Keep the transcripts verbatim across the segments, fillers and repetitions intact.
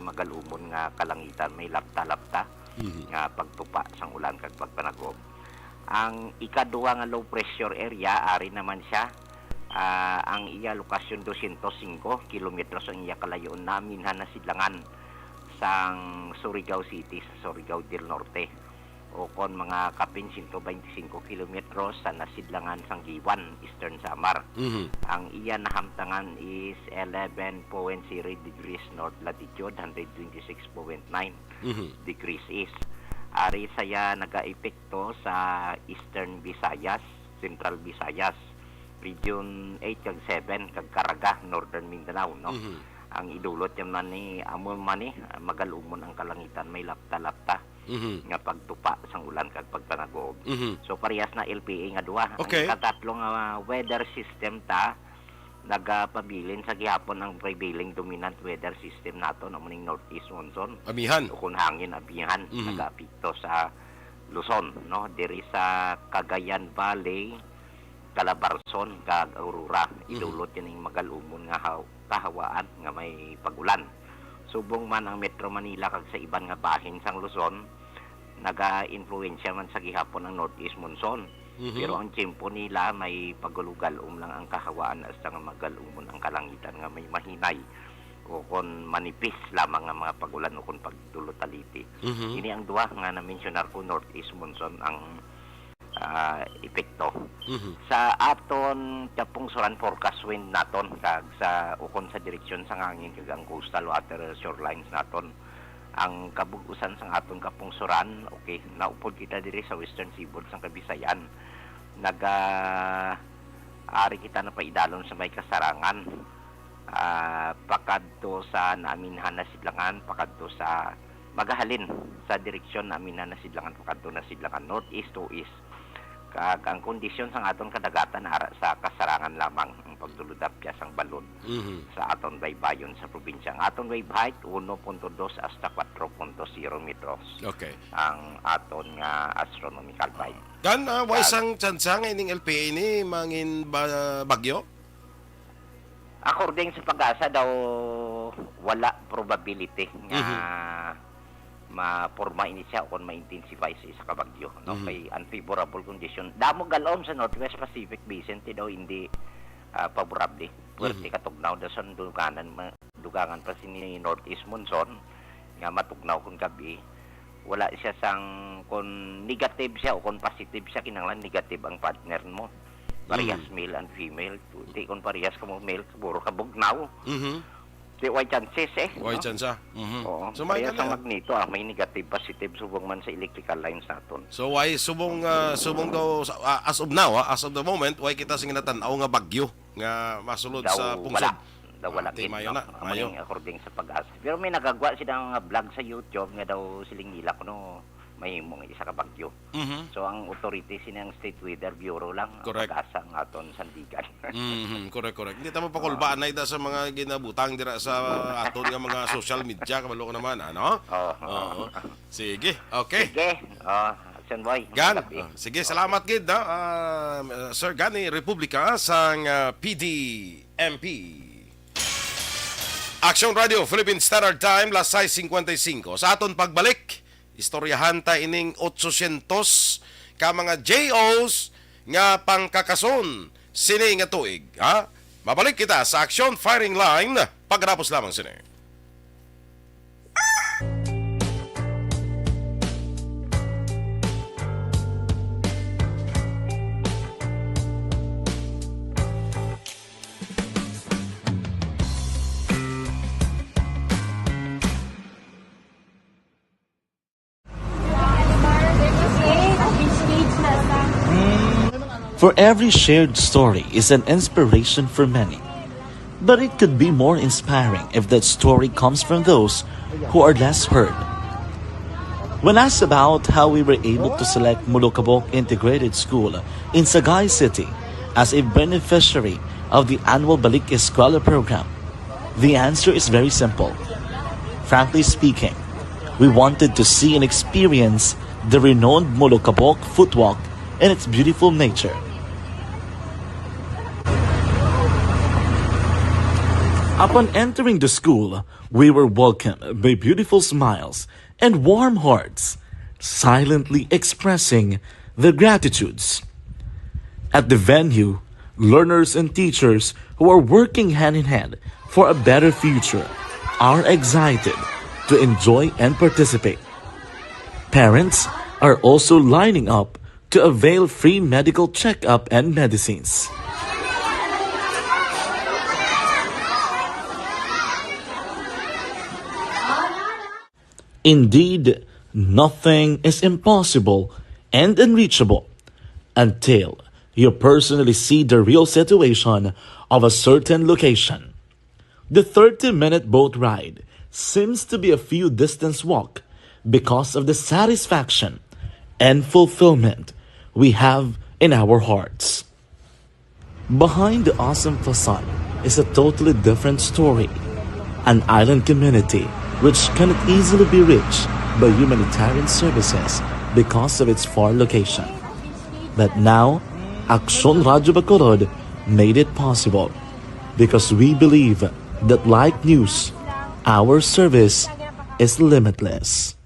magalumon nga kalangitan, may lapta-lapta Mhm. nga pagtupa sang ulan kag pagpanagob. Ang ikaduha nga low pressure area, ari naman siya, ah, ang iya lokasyon dosyentos singko kilometros ang iya kalayo-on, naminhan na sidlangan sang Surigao City sa Surigao del Norte, o kon mga kapin sento bente singko kilometros sa nasidlangan sang Guiuan, Eastern Samar. Mhm. Ang iya nahamtangan is eleven point zero degrees north latitude, hundred twenty-six point nine Mhm. degrees east. Ari saya nagaepekto sa Eastern Visayas, Central Visayas, Region eight kag seven, kag Caraga, Northern Mindanao, no? Mhm. Ang idulot niya man ni, amo man ni, magalumon ang kalangitan, may lapta-lapta Mhm. nga pagtupa sang ulan kag pagpanagob. Mhm. So, parehas na L P A nga duha. Okay. Ang ikatatlo nga weather system ta, nagapabilin sa gihapon ang prevailing dominant weather system naton, amo ning northeast monsoon. Amihan. O kung hangin, amihan, Mhm. nagaapekto sa Luzon, no? Diri sa Cagayan Valley, Calabarzon, kag Aurora. Mhm. Idulot yun ang magalumon nga haw-, kahawaan nga may pag-ulan. Subong man ang Metro Manila kag sa iban nga bahin sang Luzon, naga-influensya man sa gihapon ang northeast monsoon. Mhm. Pero ang tiyempo nila may pagulugal-om lang ang kahawaan hasta nga magalumon ang kalangitan nga may mahinay o kon manipis lamang nga mga pag-ulan o kon pagdulot taliti. Mhm. Ini ang duha nga na-mensionar ko, northeast monsoon ang, ah, epekto. Mhm. Sa aton kapungsoran, forecast wind naton kag sa ukon sa direksyon sang hangin kag ang coastal water shorelines naton, ang kabug-usan sang aton kapungsoran, okay, naupod kita diri sa western seaboard sang Kabisayan. Naga-, ari kita na paidalom sa may kasarangan, ah, pakadto sa naminhan na sidlangan, pakadto sa magahalin sa direksyon naminhan na sidlangan, pakadto na sidlangan northeast to east. Kag ang kondisyon sang aton kadagatan ara sa kasarangan lamang ang pagduludapya sang balod Mhm. sa aton baybayon sa probinsya. Ang aton wave height, uno punto dos hasta kuwatro punto zero metros Okay. ang aton nga astronomical height. Gan, ah, way Kag sang tsansa nga ining L P A ini mangin ba-, bagyo? According sa PAGASA daw, wala probability nga Mhm. maporma ini siya o kon ma-intensify sa isa ka bagyo, no? Mhm. Kay unfavorable condition. Damo galom sa Northwest Pacific Basin ti daw hindi, ah, favorable. Puwerte Mhm. katugnaw daw sa dugangan ma-, dugangan pa sini northeast monsoon nga matugnaw kon gabi. Wala siya sang, kon negative siya o kon positive siya, kinahanglan negative ang partner mo. Parehas Mm. male and female. Di kon parehas kamo male, kaburo ka bugnaw. Mhm. Di, way chances eh, Way no? chance, ah. Mhm. Oo. So, may Parehas kana ang magneto, ah, may negative, positive, subong man sa electrical lines naton. So, why subong, ah, subong daw, sa, ah, as of now, ah, as of the moment, why kita sing natan-aw nga bagyo nga masulod Daw sa pungsod? wala. Daw wala Ah, di gid, mayo no? na, Amo mayo. ning according sa PAGASA. Pero may nagagwa sila nga vlog sa YouTube nga daw siling nila kuno mahimo nga isa ka bagyo. Mhm. So, ang authority sini ang State Weather Bureau lang, ang Correct. PAGASA ang aton sandigan. Mhm, correct, correct. Hindi ta mapakulbaan na ida sa mga ginabutang dira sa aton nga mga social media, kabalo ko naman, ano? Oo. Oo. Sige, okay. Sige. Oh, Action Boy, Gan, magandang gabi. ah, sige, salamat gid, ah, ah, Sir Gani Republica sang, ah, P D M P. Action Radio, Philippine Standard Time, las sais cincuenta y cinco. Sa aton pagbalik, istoryahan ta ining otsosyentos ka mga J Os nga pangkakason sini nga tuig, ha? Mabalik kita sa Action Firing Line pagkatapos lamang sini. For every shared story is an inspiration for many. But it could be more inspiring if that story comes from those who are less heard. When asked about how we were able to select Molokabok Integrated School in Sagay City as a beneficiary of the annual Balik Eskwela program, the answer is very simple. Frankly speaking, we wanted to see and experience the renowned Molokabok footwalk and its beautiful nature. Upon entering the school, we were welcomed by beautiful smiles and warm hearts, silently expressing their gratitudes. At the venue, learners and teachers who are working hand in hand for a better future are excited to enjoy and participate. Parents are also lining up to avail free medical checkup and medicines. Indeed, nothing is impossible and unreachable until you personally see the real situation of a certain location. The thirty-minute boat ride seems to be a few distance walk because of the satisfaction and fulfillment we have in our hearts. Behind the awesome facade is a totally different story, an island community which cannot easily be reached by humanitarian services because of its far location. But now, Aksyon Radyo Bacolod made it possible because we believe that, like news, our service is limitless.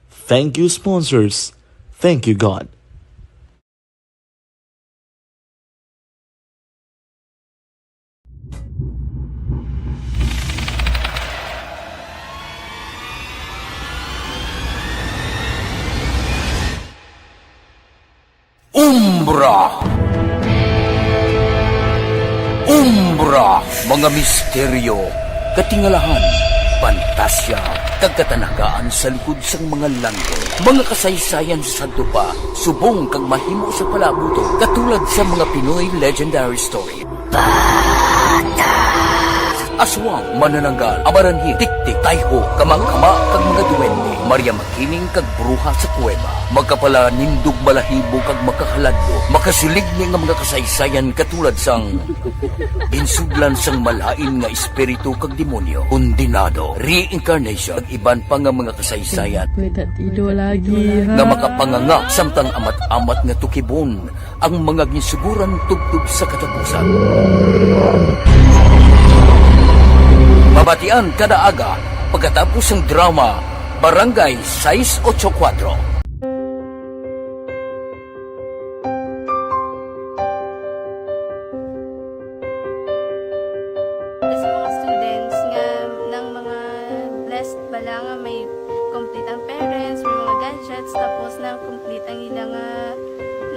Thank you, sponsors. Thank you, God. Umbra. Umbra, mga misteryo, katingalahan, pantasya, kag katanagaan sa likod sang mga langit. Mga kasaysayan sa sadto pa, subong kag mahimo sa palaabuton, katulad sa mga Pinoy legendary story. Aswang, manananggal, amaranhi, tiktik, tayho, kamangkama, kag mga duwende, Maria Makiling kag bruha sa kuweba, makapalanindog balahibo kag makahaladlo, makasiligni nga mga kasaysayan katulad sang ginsudlan sang malain nga espiritu kag demonyo, kondenado, reincarnation, kag iban pa nga mga kasaysayan May tatido lagi, ha? Nga makapanganga samtang amat-amat nga tukibon ang mga ginsuguran tubtob sa katapusan. Mabatian kada aga pagkatapos sang drama Barangay sais ocho kuwatro. Sa mga students nga nang mga blessed bala nga may complete ang parents, may mga gadgets, tapos na complete ang ila nga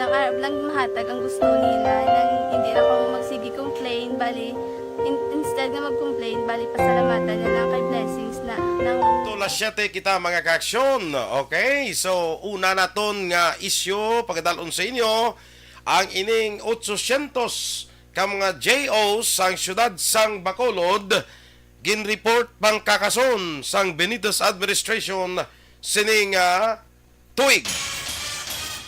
nang arab lang mahatag ang gusto nila, nang hindi na kamo magsige complain, bali in, instead nga mag-complain, bali pasalamatan na lang kay blessings na nang To las siyete kita, mga kaaksyon. Okay, so una naton nga isyu pagadalon sa inyo ang ining otsosyentos ka mga J Os sang siyudad sang Bacolod ginreport pangkakason sang Benitez administration sini nga tuig.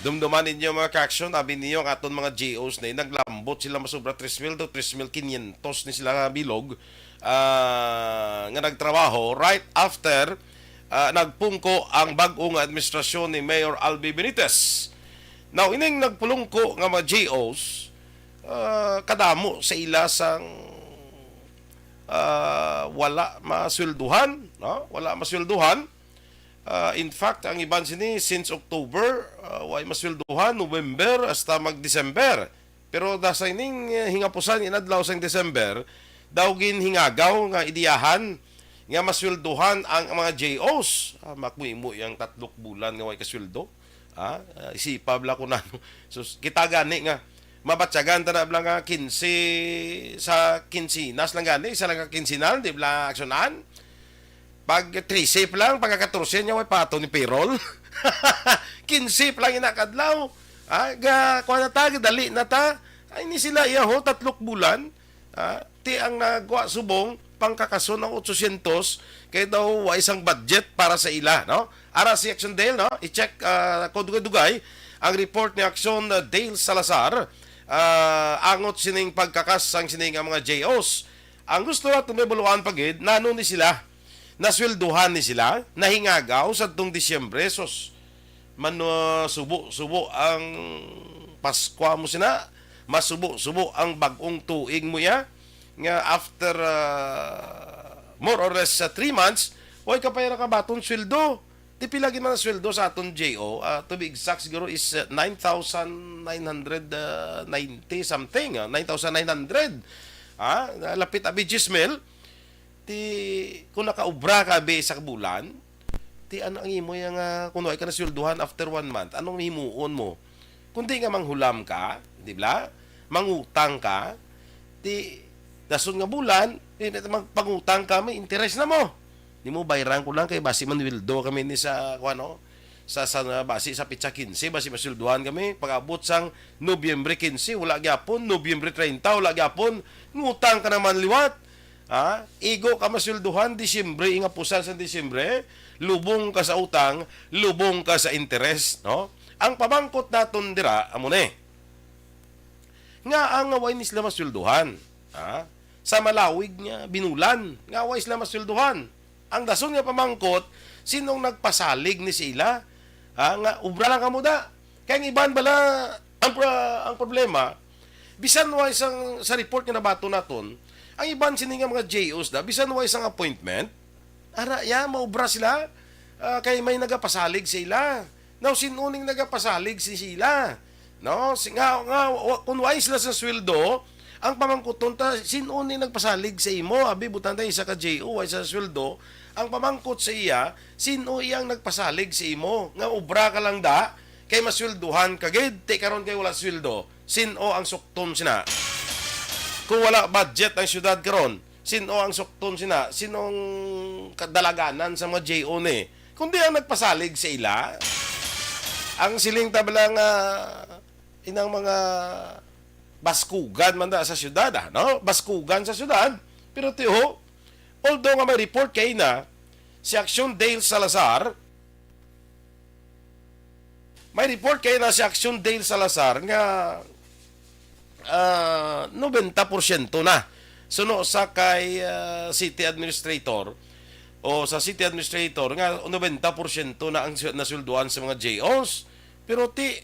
Dumduman ninyo, mga kaaksyon, abi ninyo ang aton mga J Os na naglambot sila masobra tres mil to tres mil quinientos ni sila bilog, ah, nga nagtrabaho right after, ah, nagpungko ang bag-o nga administrasyon ni Mayor Albi Benitez. Now, ining nagpulungko nga mga J Os, ah, kadamo sa ila sang, ah, wala masweldohan, no? Wala masweldohan. Ah, in fact, ang iban sini since October, ah, way masweldohan, November hasta mag-December. Pero da sa ining, eh, hingapusan inadlaw sang December, daw ginhingagaw nga ideyahan nga masweldohan ang mga J Os. Ah, makmuimo yang tatlok bulan nga way kasweldo. Ah, ah, isipa bala ko nano. So, kita gani nga mabatyagan ta na bala nga quince sa quincenas lang gani, isa lang ka quincenal, di bala aksyonan. Pag trese pa lang, pagka katorse niya, way pato ni payroll. Quince pa lang ina kadlaw. Ah, ga, kuha na ta, dali na ta. Ay, ni sila iya ho, tatlok bulan. Ah, ti ang nagwa subong, pangkakason ang otsosyentos, kay daw wa isang budget para sa ila, no? Ara si Action Dale, no? I-check, ah, ko dugay-dugay ang report ni Action, ah, Dale Salazar, ah, angot sining pagkakas sang sining nga mga J Os. Ang gusto naton mahibaluan pa gid, nano ni sila? Nasweldohan ni sila? Nahingagaw sadtong Disyembre? Sus, man, uh, subo-subo ang Paskwa mo sina, masubo-subo ang bag-ong tuig mo ya. nga after, ah, more or less, ah, three months, way ka pa nakabaton sweldo. Ti pila gid man ang sweldo sa aton J O? Ah, to be exact, siguro is, ah, nine thousand nine hundred ninety something, ah, nine thousand nine hundred. Ah, lapit abi diyes mil. Ti, kung nakaobra ka abi sa bulan, ti ano ang imo yang, ah, kung way ka nasweldohan after one month, anong himuon mo? Kundi nga manghulam ka, di ba? Mangutang ka, ti, dason nga bulan, ti, magpangutang ka, may interes na mo. Di mo, bayran ko lang kay basi manweldo kami ni sa, kung ano, sa, sa, basi sa pitsa quince, basi masweldohan kami. Pag-abot sang Nobyembre quince, wala gyapon. Nobyembre treinta, wala gyapon. Ngutang ka naman liwat. Ha? Igo ka masweldohan, Disyembre, ingapusan sa Disyembre, lubong ka sa utang, lubong ka sa interes, no? Ang pamangkot naton dira, amo ni. Nga ang nga way ni sila masweldohan, ha? Sa malawig nga binulan, nga way sila masweldohan. Ang dason nga pamangkot, sinong nagpasalig ni sa ila? Ha? Nga ubra lang kamo da. Kay ang iban bala, ang, pro- ang problema, bisan way sang, sa report nga nabato naton, ang iban sini nga mga J Os da, bisan way sang appointment, ara ya, maubra sila, ah, kay may nagapasalig sa ila. Now, sin-o ning nagapasalig si sila? No? Si, nga, nga, wa- kung way sila sa sweldo, ang pamangkuton ta, sin-o ni nagpasalig sa imo? Abi, butang ta isa ka J O, way sa sweldo. Ang pamangkot sa iya, sin-o iyang nagpasalig sa imo? Nga ubra ka lang da, kay masweldohan ka gid, ti karon kay wala sweldo. Sin-o ang sukton sina? Kung wala budget ang syudad karon, sin-o ang sukton sina? Sinong kadalaganan sa mga J O ni? Kundi ang nagpasalig sa ila. Ang siling tabla nga inang mga baskugan man da sa syudad, ah, no? Baskugan sa syudad. Pero tiyo, although nga may report kay na si Action Dale Salazar, may report kay na si Action Dale Salazar nga, ah, nobenta porsyento na suno sa kay, ah, city administrator o sa city administrator nga nobenta porsyento na ang swe- nasweldoan sa mga J Os. Pero ti,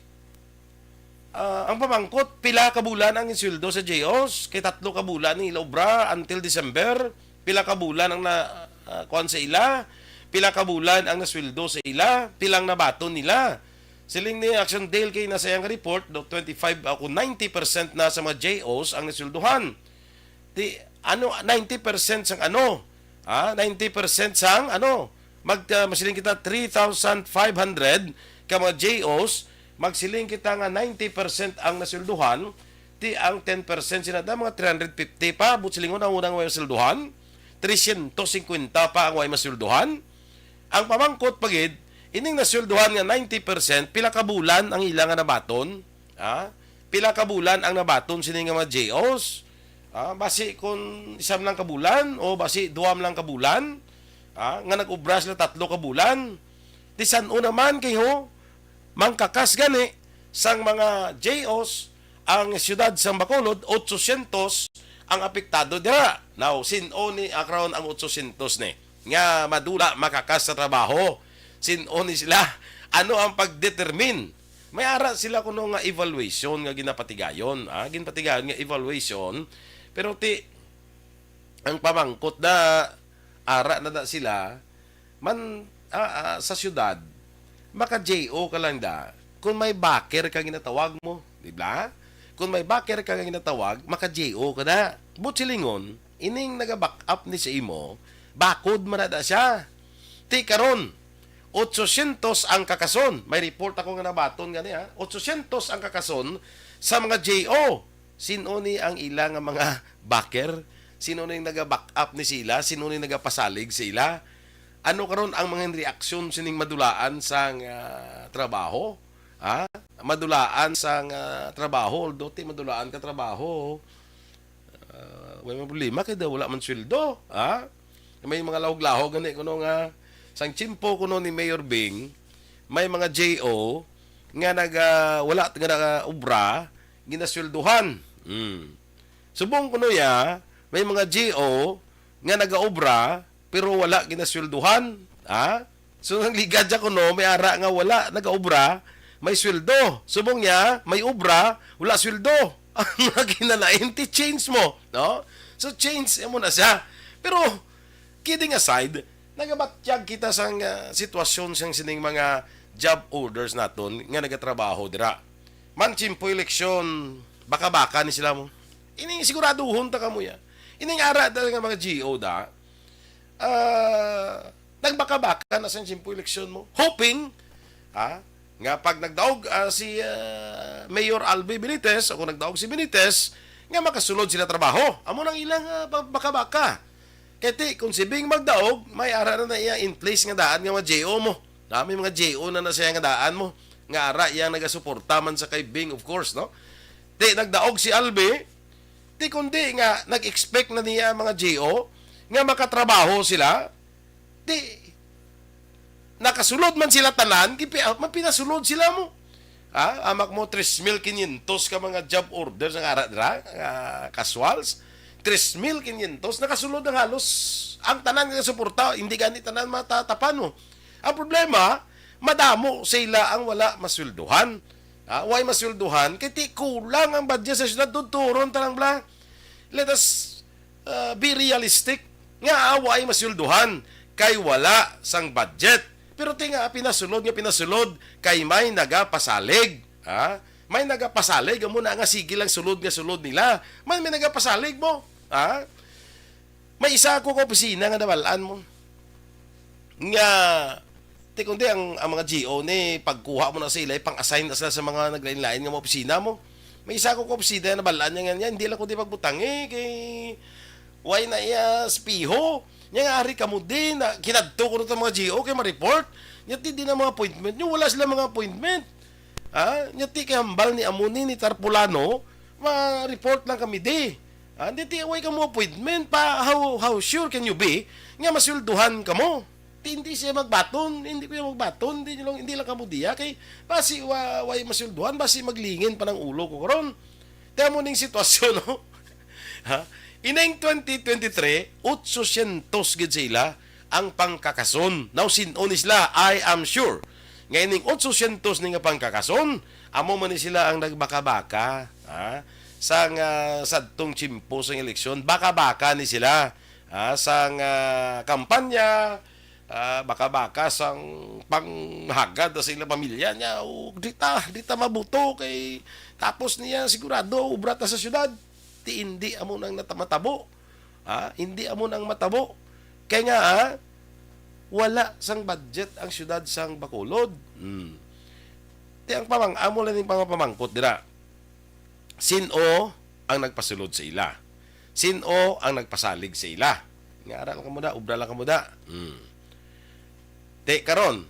ah, ang pamangkot, pila ka bulan ang sweldo sa J Os? Kay tatlo ka bulan ang ila obra until December. Pila ka bulan ang na, ah, kuwan sa ila? Pila ka bulan ang nasweldo sa ila? Pilang nabaton nila? Siling ni Action Dale kay nasa iyang report, do twenty-five, ah, kung ninety percent na sa mga J Os ang nasweldohan. Di, ano, ninety percent sang ano? Ha? Ninety percent sang ano? Mag, ah, masiling kita three thousand five hundred ka mga J Os, magsiling kita nga ninety percent ang nasweldohan, ti ang ten percent sina da, mga three hundred fifty pa, but silingon ang unang way masweldohan, tresyentos singkwenta pa ang way masweldohan. Ang pamangkot pa gid, ining nasweldohan nga ninety percent, pila ka bulan ang ila nga nabaton? Ha? Pila ka bulan ang nabaton sini nga mga J Os? Ha? Basi kun isam lang ka bulan o basi duwam lang ka bulan, ha? Nga nag-obra sila tatlo ka bulan. Ti san-o naman kay ho, mangkakas gani sang mga J Os ang siyudad sang Bacolod, otsosyentos ang apektado dira. Now, sin-o ni, ah, karon ang otsosyentos ni nga madula makakas sa trabaho? Sin-o ni sila? Ano ang pagdetermine? May ara sila kuno nga evaluation nga ginapatigayon, ah, ginpatigayon nga evaluation. Pero ti, ang pamangkot na ara na da sila, man, ah, ah, sa siyudad, maka-J O ka lang da. Kung may backer ka ginatawag mo, di ba? Kung may backer ka nga ginatawag, maka-J O ka na. But silingon, ining naga-back up ni sa imo, bakod man na da siya. Ti karon, otsosyentos ang kakason. May report ako nga nabaton gani, ha. Otsosyentos ang kakason sa mga J O. Sin-o ni ang ila nga mga backer? Sino ni naga-back up ni sila? Sino ni nagapasalig sa ila? Ano karon ang mga reaksyon sining madulaan sang, ah, trabaho? Ha? Madulaan sang, ah, trabaho, although ti madulaan ka trabaho, ah, way man problema kay daw wala man sweldo, ha? May mga lahog-lahog gani kuno nga sang tiyempo kuno ni Mayor Bing, may mga J O nga naga, wala nga nagaobra, ginasweldohan. Hmm. Subong kuno ya, may mga J O nga nagaobra pero wala ginasweldohan, ha? So, nagligad siya kuno, may ara nga wala nagaobra, may sweldo. Subong niya, may obra, wala sweldo. Ang mga kinalain, ti change mo, no? So, change mo na siya. Pero, kidding aside, nagabatyag kita sang, ah, sitwasyon sang sining mga job holders naton nga nagatrabaho dira. Man, tiyempo eleksyon, baka-baka ni sila mo. Ining siguraduhon ta kamo ya. Ining ara ta nga mga G O da, ah, nagbaka-baka na sa tiyempo eleksyon mo. Hoping, ha, nga pag nagdaog, ah, si, ah, Mayor Albi Benitez, o kung nagdaog si Benitez, nga makasulod sila trabaho. Amo nang ilang, ah, ba-, baka-baka. Kay ti, kung si Bing magdaog, may ara na, na iya in place nga daan nga mga J O mo. Na, may mga J O na na siya nga daan mo. Nga ara iyang nagasuporta man sa kay Bing, of course, no? Ti, nagdaog si Albi, ti, kundi nga nag-expect na niya ang mga J O nga makatrabaho sila, ti, nakasulod man sila tanan, gipi-, ah, mapinasulod sila mo. Ha? Amak mo, tres mil quinientos ka mga job orders ang ara dira, nga casuals. Tres mil quinientos, nakasulod ang halos ang tanan nga suporta, hindi gani tanan matatapan mo. Ang problema, madamo sila ang wala masweldohan. Ha? Way masweldohan, kay ti kulang ang budget sa syudad, tuturon ta lang bala. Let us, uh, be realistic nga way masweldohan kay wala sang budget. Pero ti nga pinasulod nga pinasulod kay may nagapasalig, ha? May nagapasalig, amo na nga sige lang sulod nga sulod nila. May, may nagapasalig mo, ha? May isa ako ka opisina nga nabal-an mo nga, ti kundi ang, ang mga G O ni, pagkuha mo na sa ila, pang-assign na sila sa mga naglain-lain nga mga opisina mo. May isa ako ka opisina nga nabal-an niya nga niya, hindi lang ko di pagbutangi kay why na iya spiho. Niya nga, ari kamo din, na, kinadto ko na itong mga G O kay ma-report. Niya, ti, di na mga appointment. Niya, wala sila mga appointment. Ha? Niya, ti, kay hambal ni amo ni, ni Tarpulano, ma-report lang kami di. Ha? Niya, ti, way kamo appointment, pa, how, how sure can you be nga masweldohan kamo? Ti, hindi siya magbaton, hindi ko yung magbaton, hindi lang, hindi lang kamo diya. Kay, basi, wa, way masweldohan, basi maglingin pa ng ulo ko karon. Ti amo ning sitwasyon, no? Ha? Ining twenty twenty-three, otsosyentos gid sa ila ang pangkakason. Now, sin-o ni sila? I am sure nga ining otsosyentos ni nga pangkakason, amo man ni sila ang nagbaka-baka, ha? Sang, ah, sadtong tiyempo sang eleksyon, baka-baka ni sila, ha? Sang, ah, kampanya, ah, baka-baka sang panghagad sa ilang pamilya niya, o, di ta, di ta mabuto kay tapos niya sigurado ubra ta sa syudad. Ti hindi amo nang nata-, matabo. Ha? Hindi amo nang matabo. Kay nga, ha, wala sang budget ang syudad sang Bacolod. Hmm. Ti ang pamang-, amo lang ning pangapamangkot dira. Sin-o ang nagpasulod sa ila? Sin-o ang nagpasalig sa ila? Nga ara lang kamo da, ubra lang kamo da. Hmm. Ti karon,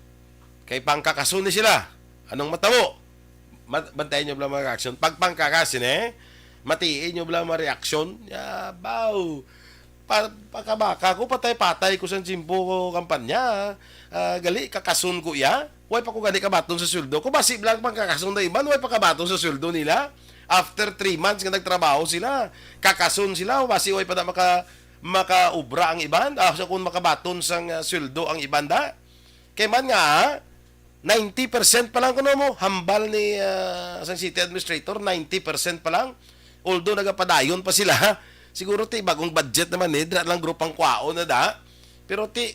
kay pangkakason ni sila. Anong matabo? Ma-, bantayan nyo bala mga reaction. Pag pangkakas, eh, matiin nyo bala mga reaction. Ya, baw. Pa-, pakabaka ko, patay-patay ko sa tiyempo ko kampanya. Ah, gali, kakason ko iya. Way pa ko gani kabaton sa sweldo ko. Basi lang pangkakason na iban, way pa kabaton sa sweldo nila. After three months nga nagtrabaho sila, kakason sila, basi way pa na maka-, makaubra ang iban. Ah, so kung makabaton sang, ah, sweldo ang iban da. Kay man nga, ninety percent pa lang kuno mo, hambal ni, ah, sang city administrator, ninety percent pa lang. Although nagapadayon pa sila, siguro ti bagong budget naman ni, dira lang grupang kwaon na da. Pero ti,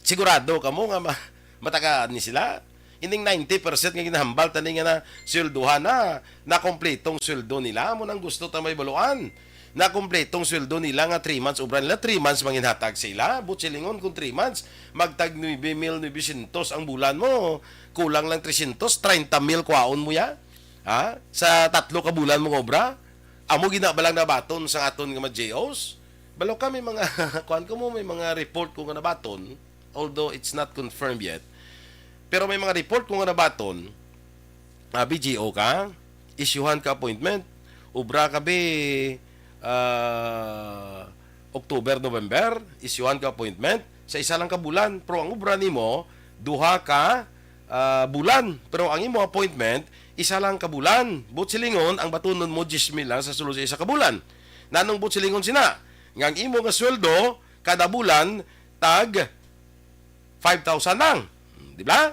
sigurado kamo nga ma-, matagaan ni sila? Ining ninety percent nga ginahambal tani nga na sweldohan na, nakompletong sweldo nila, amo nang gusto ta may baluan. Nakompletong sweldo nila nga three months, obra nila, three months manginhatag sa ila. Buot silingon kung three months, magtag nuebe mil novecientos ang bulan mo, kulang lang tresyentos, treinta mil kwaon mo ya. Ha? Sa tatlo ka bulan mo nga obra, amo gina ba lang nabaton sa aton nga mga J Os? Balo ka, may mga, kuwan ko mo, may mga report ko nga nabaton, although it's not confirmed yet. Pero may mga report ko nga nabaton, ah, B G O ka, isyuhan ka appointment, ubra ka bi, ah, October, November, isyuhan ka appointment sa isa lang ka bulan. Pero ang ubra nimo, duha ka, ah, bulan. Pero ang imo appointment, isa lang ka bulan. Buot silingon, ang batunon mo, diyes mil lang sa sulod sa isa ka bulan. Nanong buot silingon sina? Nga ang imo nga sweldo, kada bulan, tag five thousand lang. Di ba?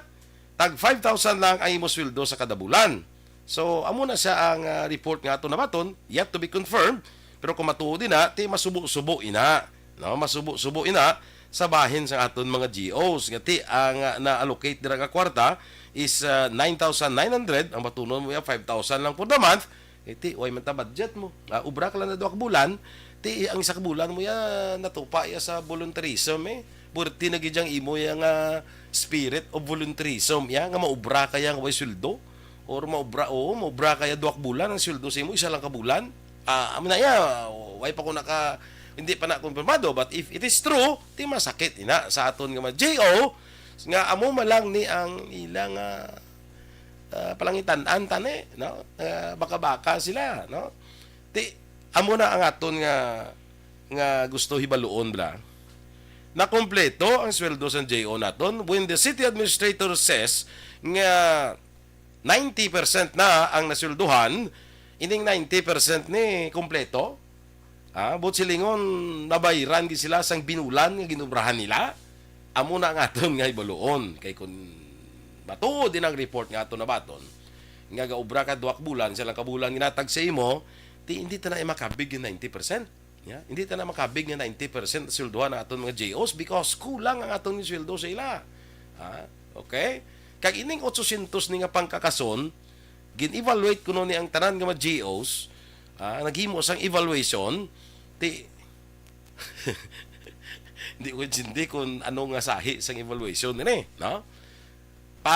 Tag five thousand lang ang imo sweldo sa kada bulan. So, amo na siya ang, ah, report nga ato nabaton, yet to be confirmed, Pero kung matuod ina, ti masubo-subo ina, no? Masubo-subo ina sa bahin sa aton mga G Os. Nga ti ang, ah, na-allocate dira nga kwarta is, ah, nine thousand nine hundred, ang batunon mo ya, five thousand lang for the month. Eh, ti, way man ta budget mo. Ah, ubra ka lang na duha ka bulan, ti ang isa ka bulan mo ya, natupa ya sa volunteerism, eh. Purti na gid ang imo ya nga spirit of volunteerism, ya, nga maubra ka ya nga way sweldo. Or maubra, oo, maubra ka ya duha ka bulan, ang sweldo sa imo, isa lang ka bulan. Ah, amo na ya, way pa ko naka, hindi pa na kumpirmado, but if it is true, ti masakit ina sa aton nga mga G O, nga amo man lang ni ang ilang, ah, ah, palangitan-an tani, no? Ah, baka-baka sila, no? Ti, amo na ang aton nga, nga gusto hibaluon, bla. Nakompleto ang sweldo sang G O naton when the city administrator says nga ninety percent na ang nasweldohan, ining ninety percent ni kompleto. Ah, buot silingon, nabayran gid sila sang binulan nga ginubrahan nila. Amo na ang aton nga hibaluon. Kay kun matuod din ang report nga aton nabaton, nga gaubra ka duha ka bulan, isa lang ka bulan ginatag sa imo, ti hindi ta na makabig yung ninety percent. Ya, hindi ta na makabig nga ninety percent sweldohan ang aton mga G Os because kulang ang aton sweldo sa ila. Ha? Okay? Kag ining otsosyentos ni nga pangkakason, gin-evaluate kuno ni ang tanan nga mga G Os, ah, naghimo sang evaluation, ti, hindi ko intindi kung ano nga sahi sang evaluation nini, no? Pa,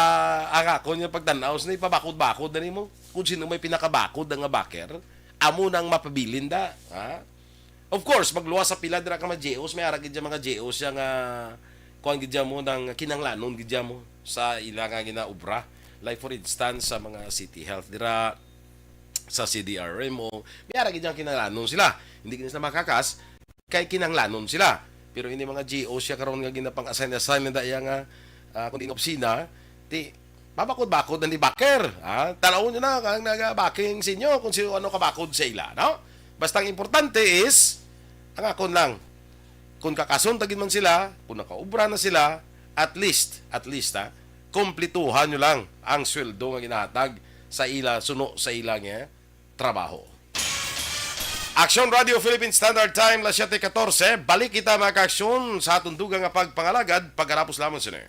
ang akon nga pagtan-aw, sa ipabakod-bakod na nimo. Kung sino may pinakabakod nga backer, amo nang mapabilin da, ha? Of course, magluwas sa pila dira ka mga G Os, may ara gid dyan mga G Os siya nga, kuwan gid dyan mo, nang kinanglanon gid dyan mo sa ila nga ginaubra. Like for instance, sa mga City Health dira, sa C D R M O, may ara gid dyan kinanglanon sila. Hindi gid sila makakas, kay kinanglanon sila. Pero ini mga G O siya karon nga ginapang-assign-assign na daya nga, ah, kundi nga opisina, ti, babakod-bakod na ni backer, ha? Tan-awon nyo na ang nagabaking sa inyo kung sino ano kabakod sa ila, no? Basta ang importante is, ang akon lang, kung kakason ta gid man sila, kung nakaubra na sila, at least, at least, ha, kumplituhan nyo lang ang sweldo nga ginahatag sa ila, suno sa ila nga trabaho. Aksyon Radio Philippine Standard Time, las siete catorce. Balik kita, mga ka-aksyon, sa aton dugang nga pagpangalagad pagkatapos lamang sini.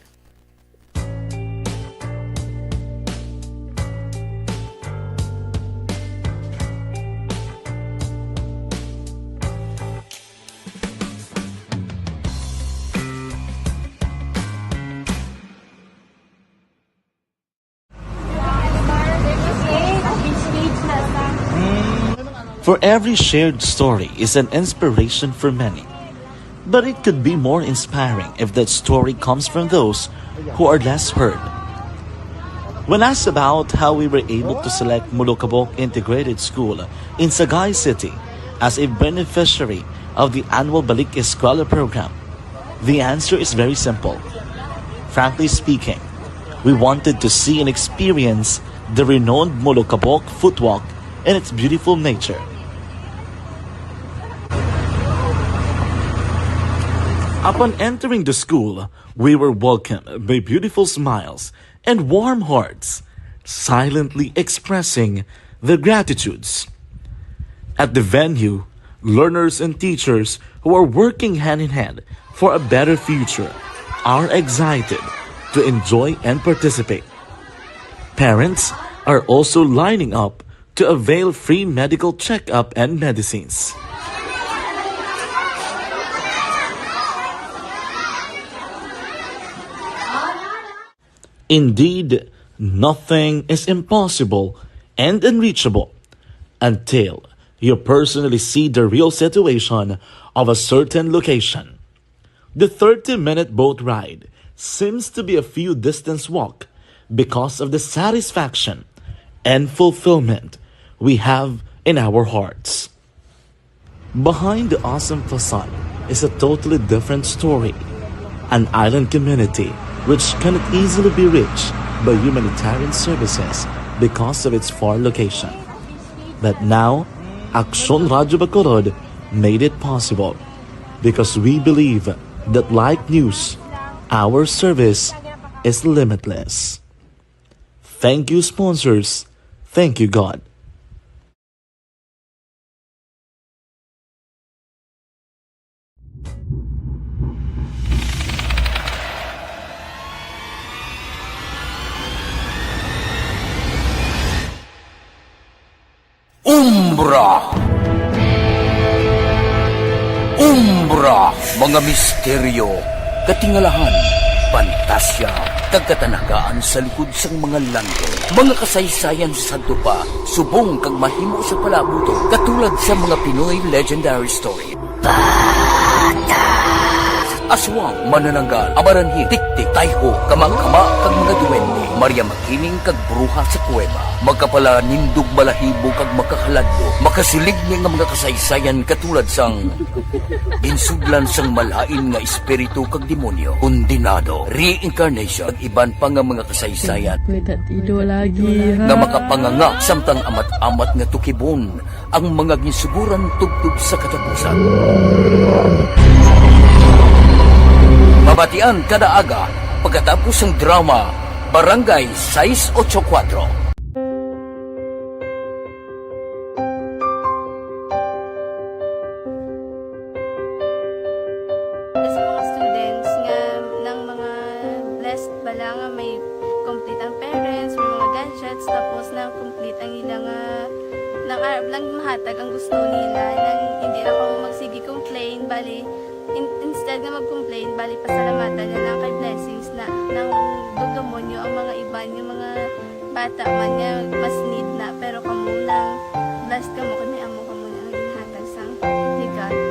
For every shared story is an inspiration for many. But it could be more inspiring if that story comes from those who are less heard. When asked about how we were able to select Molokabok Integrated School in Sagay City as a beneficiary of the annual Balik Eskwela program, the answer is very simple. Frankly speaking, we wanted to see and experience the renowned Molokabok Footwalk and its beautiful nature. Upon entering the school, we were welcomed by beautiful smiles and warm hearts, silently expressing their gratitudes. At the venue, learners and teachers who are working hand in hand for a better future are excited to enjoy and participate. Parents are also lining up to avail free medical checkup and medicines. Indeed, nothing is impossible and unreachable until you personally see the real situation of a certain location. The thirty-minute boat ride seems to be a few distance walk because of the satisfaction and fulfillment we have in our hearts. Behind the awesome facade is a totally different story. An island community which cannot easily be reached by humanitarian services because of its far location. But now, Aksyon Radyo Bacolod made it possible because we believe that like news, our service is limitless. Thank you, sponsors. Thank you, God. Umbra. Umbra, mga misteryo, katingalahan, pantasya, kag katanagaan sa likod sang mga langgam. Mga kasaysayan sa sadto pa, subong kag mahimo sa palaabuton, katulad sa mga Pinoy legendary story. Aswang, manananggal, amaranhil, tiktik, tayho, kama-kama, kag mga duwende. Maria Makiling kag bruha sa kuweba. Makapalanindog balahibo kag makahaladlo. Makasiligni nga mga kasaysayan katulad sang ginsudlan sang malain nga espiritu kag demonyo, kondenado, reincarnation, kag iban pa nga mga kasaysayan Pwede ido lagi, ha? nga makapanganga samtang amat-amat nga tukibon ang mga ginsuguran tubtob sa katapusan. Mabatian kada aga pagkatapos sang drama Barangay sais ocho kuwatro. Sa mga students nga, nang mga blessed bala nga may complete ang parents, may mga gadgets, tapos na complete ang ila nga, nang arab lang mahatag ang gusto nila, nang hindi na kamo magsige complain, bali, in-, instead nga mag-complain, bali, pasalamatan na lang kay blessings na, nang dugdumon nyo ang mga iban, yung mga bata man nga mas need na, pero kamo nang blessed kamo kay may amo kamo nga ginhatag sang regalo.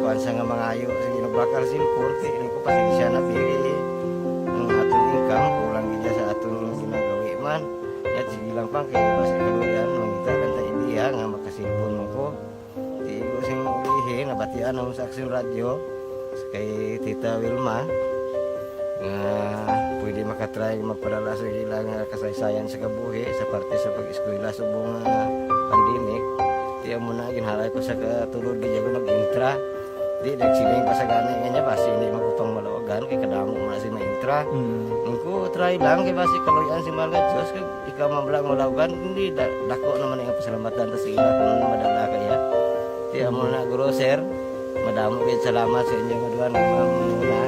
Kuan sa nga mangayo, sige, nagbakal sin forty, ini ko pasensya na, pili ang aton income, kulang gid sa aton ginagawi man. Yat, sige lang pang, kaya basi kaluyan, mangita lang ta idea nga makasilpon mo ko. Di ko sing ulihi, nabatian ako sa Aksyon Radyo, kay Tita Wilma, nga pwede makatry magpadala sa ilang kasaysayan sa kabuhi sa parte sa pag-eskwela subong nga pandemic. Di amo na, ginhalay ko sa katulod, di ako nag-intra. Di, nagsiling pa sa gani nga niya, basi hindi man ko pang malawagan, kay kadamo man si ma-intra. Mm. Ang ko, try lang, kay basi kaluyan si Mahal nga Diyos, kag ikaw man lang malawagan, hindi, da-, dako naman ang pasalamatan ta sa ila kung ano madala kaya. Di, amo na, guro, sir, madamo gid salamat sa inyo nga duha, ni Ma'am Muna,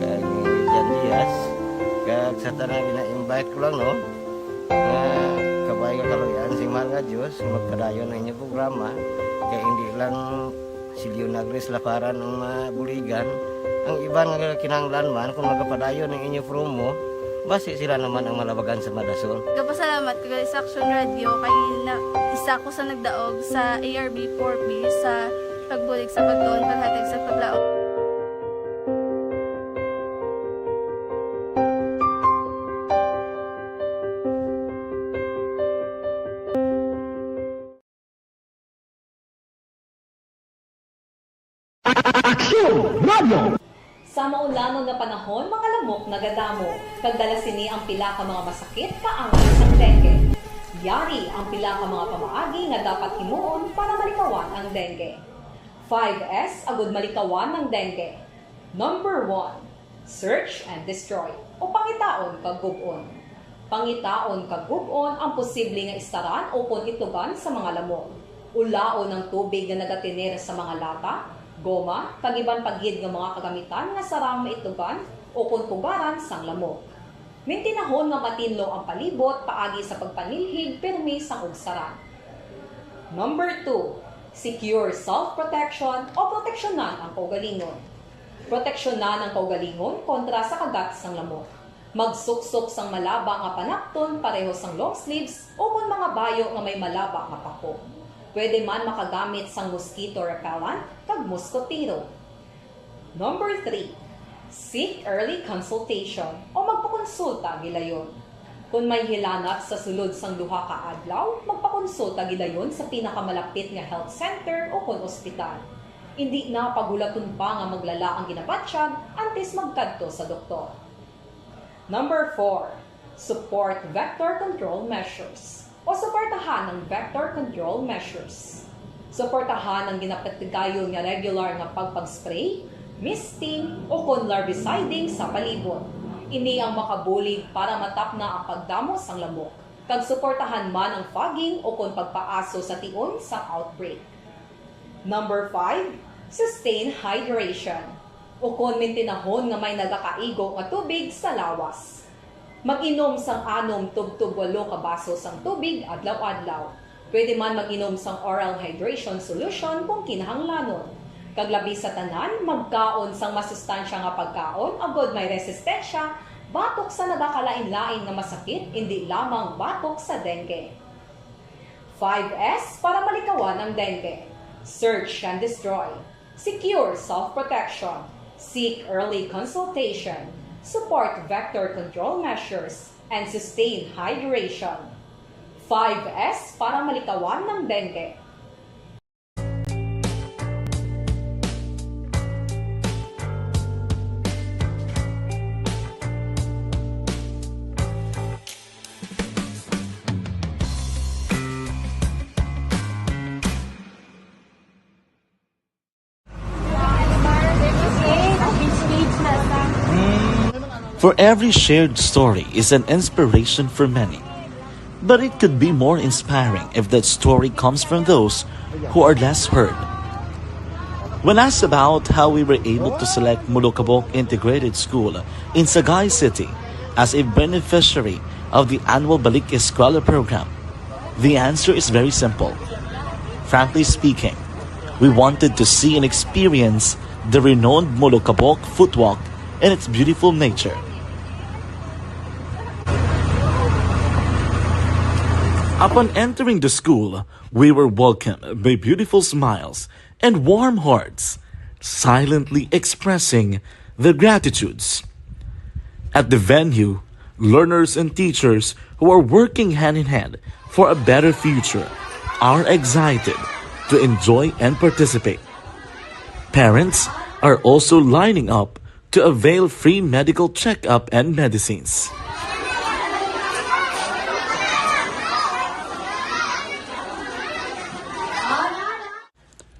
kag ni Jan Diaz, kag sa tanan gina-invite ko lang, no, nga kabay nga kaluyan si Mahal nga Diyos, magpadayon ang inyong programa, kay hindi lang si Leonagris Laparan ang mabuligan, ang iban nga kinahanglan man, kung magapadayon ang inyo promo, basi sila naman ang malabagan sa madason. Gapasalamat ko gali sa Aksyon Radyo kay na, isa ko sa nagdaog sa A R B four B sa pagbulig sa pagtuon, paghatag sa paglaom. Aksyon Radio! Sa maulanon nga panahon, mga lamok nagadamo, kag dala sini ang pila ka mga masakit kaangay sang dengue. Yari ang pila ka mga pamaagi nga dapat himuon para malikawan ang dengue. Five S agud malikawan ang dengue. Number one, search and destroy, o pangitaon kag gub-on. Pangitaon kag gub-on ang posible nga istaran ukon itlugan sa mga lamok. Ulaon ang tubig nga nagatener sa mga lata, goma, kag iban pa gid nga mga kagamitan nga sarang maitlugan ukon pugaran sang lamok. Mintinahon nga matinlo ang palibot paagi sa pagpanilhig pirmi sang ugsaran. Number two, secure self-protection o proteksyonan ang kaugalingon. Proteksyonan ang kaugalingon kontra sa kagat sang lamok. Magsuksok sang malaba nga panapton pareho sang long sleeves ukon mga bayo nga may malaba nga pako. Pwede man makagamit sang mosquito repellent kag moskotero. Number three, seek early consultation o magpakonsulta gilayon. Kon may hilanat sa sulod sang duha ka adlaw, magpakonsulta gidayon sa pinakamalapit nga health center o kon ospital. Indi na paghulaton pa nga maglala ang ginabatyag antes magkadto sa doktor. Number four, support vector control measures o suportahan ang vector control measures. Suportahan ang ginapatigayon nga regular nga pagpag-spray, misting, o kon larviciding sa palibot. Ini ang makabulig para matapna ang pagdamo sang lamok, kag suportahan man ang fogging o kon pagpaaso sa tion sang outbreak. Number five, sustain hydration, o kon mintinahon nga may nagakaigo nga tubig sa lawas. Mag-inom sang anom tubtob walo ka baso sang tubig adlaw-adlaw. Pwede man mag-inom sang oral hydration solution kung kinahanglanon. Kag labi sa tanan, magkaon sang masustansya nga pagkaon agod may resistensya batok sa nagakalain-lain nga masakit, indi lamang batok sa dengue. Five S para malikawan ang dengue. Search and destroy. Secure self-protection. Seek early consultation. Support vector control measures and sustain hydration. Five S para malikawan ng dengue. For every shared story is an inspiration for many. But it could be more inspiring if that story comes from those who are less heard. When asked about how we were able to select Molokabok Integrated School in Sagay City as a beneficiary of the annual Balik Eskwela program, the answer is very simple. Frankly speaking, we wanted to see and experience the renowned Molokabok footwalk and its beautiful nature. Upon entering the school, we were welcomed by beautiful smiles and warm hearts, silently expressing their gratitudes. At the venue, learners and teachers who are working hand in hand for a better future are excited to enjoy and participate. Parents are also lining up to avail free medical checkup and medicines.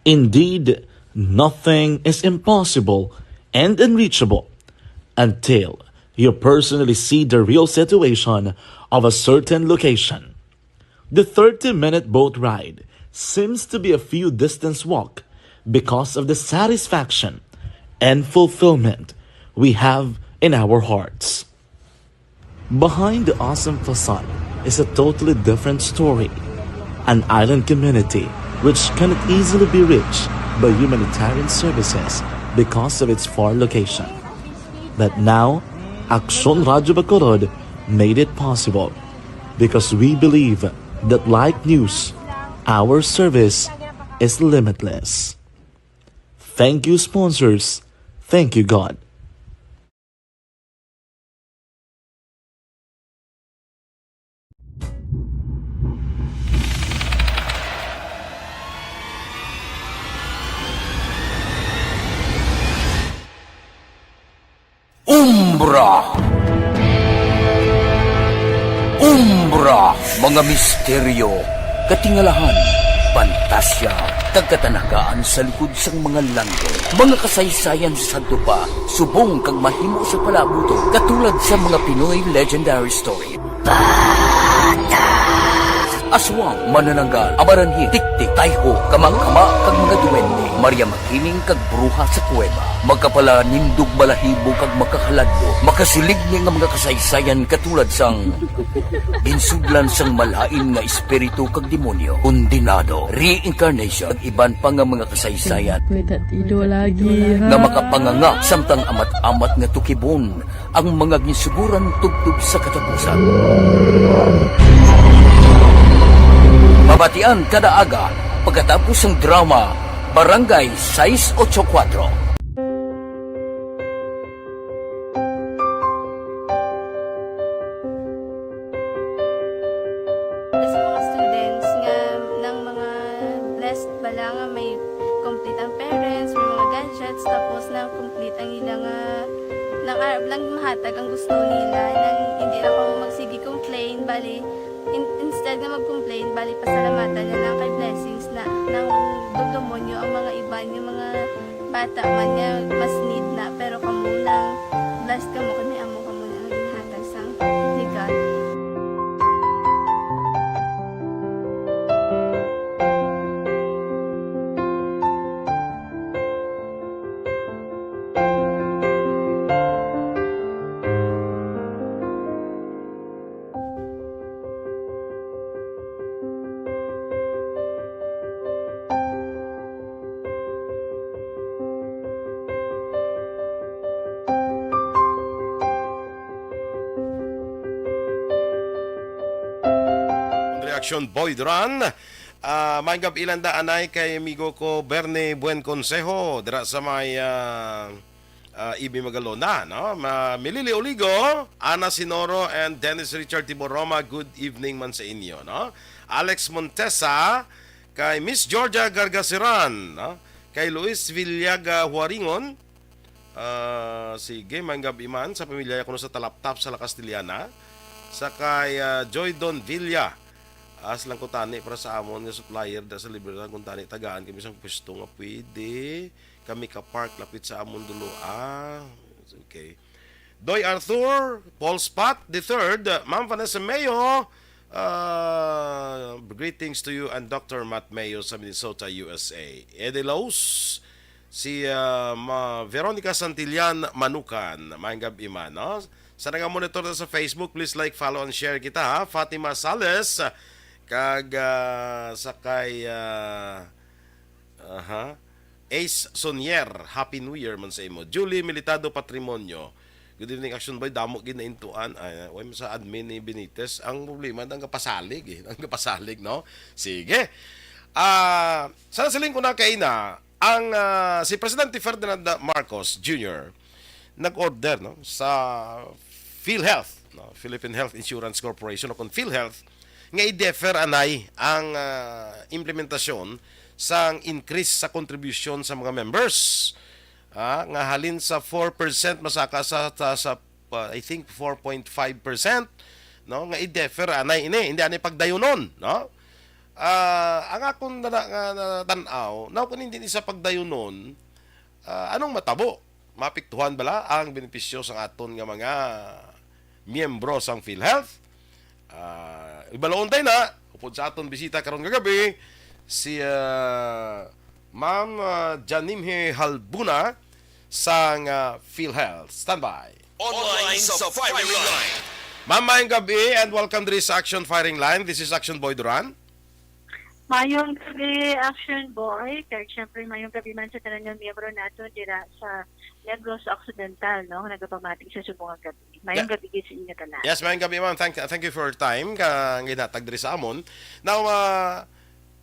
Indeed, nothing is impossible and unreachable until you personally see the real situation of a certain location. The thirty-minute boat ride seems to be a few distance walk because of the satisfaction and fulfillment we have in our hearts. Behind the awesome facade is a totally different story. An island community which cannot easily be reached by humanitarian services because of its far location. But now, Aksyon Radyo Bacolod made it possible because we believe that like news, our service is limitless. Thank you, sponsors. Thank you, God. Umbra. Umbra, mga misteryo, katingalahan, pantasya, kag katanagaan sa likod sang mga langit. Mga kasaysayan sa sadto pa, subong kag mahimo sa palabuton, katulad sa mga Pinoy legendary story. Aswang, manananggal, amaranhit, tiktik, tayho, kamangkama, kag mga duwende, Maria Makiling kag bruha sa kuweba, makapalanindog balahibo kag makahaladlok, makasiligni nga mga kasaysayan katulad sang ginsudlan sang malain nga espiritu kag demonyo, kondenado, reincarnation, kag iban pa nga mga kasaysayan nga makapanganga samtang amat-amat nga tukibon ang mga ginsuguran tubtob sa katapusan. Mabatian kada aga pagkatapos sang drama Barangay sais ocho kuwatro. hatag ang gusto nila, nang hindi na kamo magsige complain, bali, in-, instead nga mag-complain, bali, pasalamatan na lang kay blessings na, nang dumdumon nyo ang mga iban, yung mga bata man nga mas need na, pero kamo nang blessed kamo, kay may amo kamo na nga ginhatag sang ni God. Reaction, Boy Duran. Ah, maayong gab-i lang da anay kay amigo ko Bernie Buen Consejo dira sa may, ah, ah, Ibi Magalona, no? Ma Milili Oligo, Ana Sinoro, and Dennis Richard Tiboroma, good evening man sa inyo, no? Alex Montesa, kay Miss Georgia Gargasiran, no? Kay Luis Villaga Huaringon, ah, sige, maayong gab-i man sa pamilya kuno sa Talaptap sa La Castellana. Sa kay, ah, Joy Don Villa, as lang ko tani para sa amon nga supplier da sa Libertad, kung tani tagaan kami sang pwesto nga pwede kami ka-park lapit sa amon dulo. Ah, okay. Doy Arthur, Paul Spot the third, Ma'am Vanessa Mayo, uh, greetings to you and Doctor Matt Mayo sa Minnesota, U S A. Eddie Laus, si, uh, Ma Veronica Santillan Manukan, maayong gab-i man, no? Sa nag-monitor na sa Facebook, please like, follow, and share kita, ha? Fatima Sales, kag, uh, sa kay, uh, aha, Ace Sonier, Happy New Year man sa imo. Julie Militado Patrimonio, good evening, Action Boy. Damo gid naintuan. Ay, way man sa admin ni Benitez. Ang problema, ang kapasalig eh. Ang kapasalig, no? Sige. Ah, sa nasiling ko na kay na, ang, ah, si Presidente Ferdinand Marcos Junior nag-order, no, sa PhilHealth, no, Philippine Health Insurance Corporation, o kung PhilHealth, nga i-defer anay ang, ah, implementasyon sang increase sa kontribusyon sa mga members, ah, nga halin sa four percent masaka sa, sa, sa, ah, I think, four point five percent, no, nga i-defer anay ini, hindi anay pagdayunon, no? Ah, ang akon na, nga natan-aw, na kung hindi ni sa pagdayunon, ah, anong matabo? Maapektuhan bala ang benepisyo sang aton nga mga miyembro sang PhilHealth? Ah, ibaloon tayo na, upod sa aton bisita karon nga gabi, si, ah, Ma'am, ah, Janimhe Halbuna sang, ah, PhilHealth. Standby. Online sa firing line. Ma'am, maayong gabi and welcome diri sa Action Firing Line. This is Action Boy Duran. Mayong gabi, Action Boy. Kag syempre, mayong gabi man sa tanan nga miyembro naton dira sa Negros Occidental, no, nga nagapamati sa subong nga gabi. Mayong Yeah. gabi gid sa inyo tanan. Yes, maayong gabi, ma'am. Thank, thank you for your time ka ginhatag diri sa amon. Now, ah,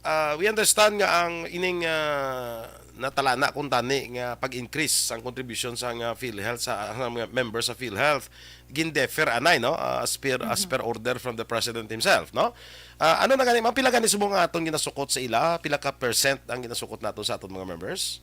ah, we understand nga ang ining, ah, natalana kung tani nga pag-increase ang contribution sa nga PhilHealth sa, sa mga member sa PhilHealth, gin-defer anay, no? Ah, as per, as per order from the president himself, no? Ah, ano na gani, ma'am, pila gani subong nga aton ginasukot sa ila? Pila ka percent ang ginasukot nato sa aton mga members?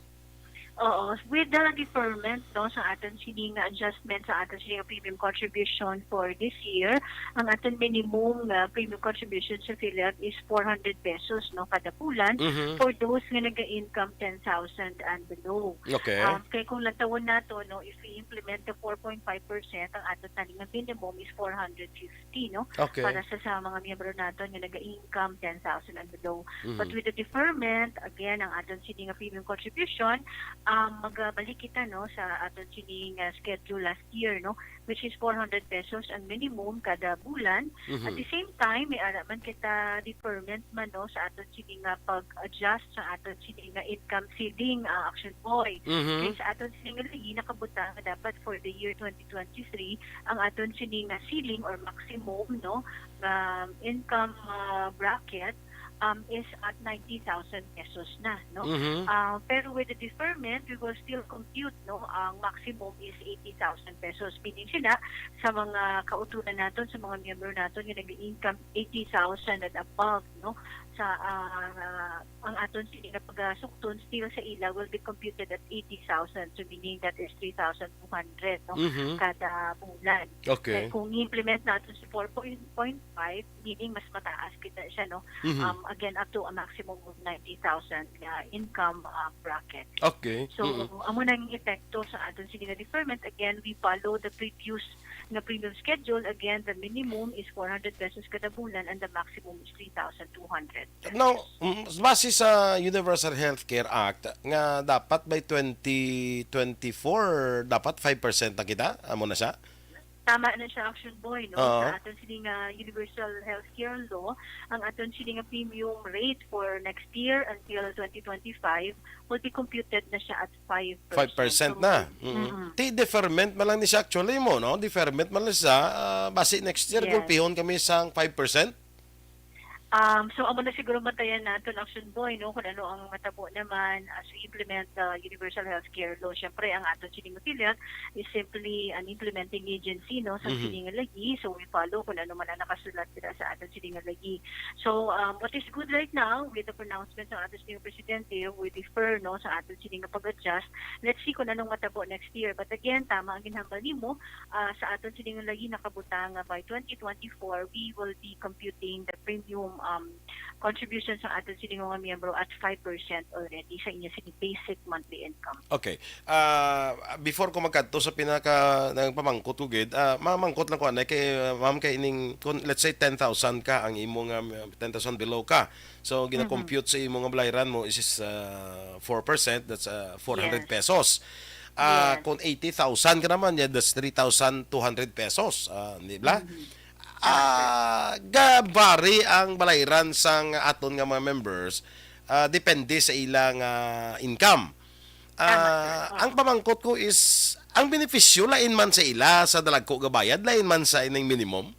Oo, with the deferment, no, sa aton sini nga adjustment sa aton sini nga premium contribution for this year, ang aton minimum nga premium contribution sa PhilHealth is four hundred pesos, no, kada bulan Mhm. for those nga naga-income ten thousand and below. Okay. Um, kay kung lantawon nato, no, if we implement the four point five percent, ang aton tani nga minimum is four hundred fifty, no? Okay. Para sa, sa mga miyembro naton nga naga-income ten thousand and below. Mhm. But with the deferment, again, ang aton sini nga premium contribution, um, magabalik kita, no, sa aton sini nga schedule last year, no, which is four hundred pesos ang minimum kada bulan. At Mhm. the same time, may ara man kita deferment man, no, sa aton sini nga pag-adjust sa aton sini nga income ceiling, ah, Action Boy. Mhm. Kay sa aton sini nga lagi nakabutang nga dapat for the year twenty twenty-three, ang aton sini nga ceiling or maximum, no, nga income, ah, bracket, um, is at ninety thousand pesos na, no? Mhm. Ah, pero with the deferment, we will still compute, no, ang maximum is eighty thousand pesos. Meaning sila, sa mga kauturan naton, sa mga miyembro naton nga nag-income eighty thousand and above, no, sa, ah, ang aton sini nga pagasukton still sa ila will be computed at eighty thousand, so meaning that is three thousand two hundred, no, Mhm. kada bulan. Okay. Kay kung i-implement nato sa four point five, meaning mas mataas kita siya, no, Mhm. um, again, up to a maximum of ninety thousand nga income, ah, bracket. Okay. So, Mm. amo na ang epekto sa aton sini nga deferment. Again, we follow the previous nga premium schedule. Again, the minimum is four hundred pesos kada bulan and the maximum is three thousand two hundred. Now, mm, base sa Universal Healthcare Act nga dapat by twenty twenty-four dapat five percent na kita, amo na siya? Tama na siya, Action Boy, no? Oo. Sa aton sini nga Universal Healthcare Law, ang aton sini nga premium rate for next year until twenty twenty-five will be computed na siya at five percent. Five percent na. So, Mm. mm-mm. Ti deferment man lang ni siya actually mo, no? Deferment man lang siya. Ah, basi next year, Yes. gulpihon kami sang five percent. Um, so, amo na siguro matayan naton, Action Boy, no, kung ano ang matabo naman as we implement the Universal Healthcare Law. Siyempre, ang aton sining affiliate is simply an implementing agency, no, sa Mhm. sining nga lagi. So, we follow kung ano man ang nakasulat dira sa aton sining nga lagi. So, um, what is good right now with the pronouncement sa aton sining presidente, we defer, no, sa aton sining nga pag-adjust. Let's see kung anong matabo next year. But again, tama ang ginhambal nimo, ah, sa aton sining nga lagi nakabutang nga by twenty twenty-four, we will be computing the premium, um, contribution sa aton sining mga miyembro at five percent already sa inyo sining basic monthly income. Okay. Ah, before ko magkadto sa pinaka nagpamangkot ko gid, ah, mamangkot lang ko anay kay, ah, ma'am, kay ining kung let's say ten thousand ka ang imo nga ten thousand below ka. So gina-compute sa imo nga balayran mo is, is ah, four percent, that's ah, four hundred Yes. pesos. Ah, Yes. kung eighty thousand ka naman, yeah, that's three thousand two hundred pesos, ah, di ba? Mhm. Ah, ga-vary ang balayran sang aton nga mga members, ah, depende sa ilang ah, income. Tama, sir. Ah, Oo. ang pamangkot ko is, ang benepisyo lain man sa ila sa dalagko gabayad, lain man sa ining minimum.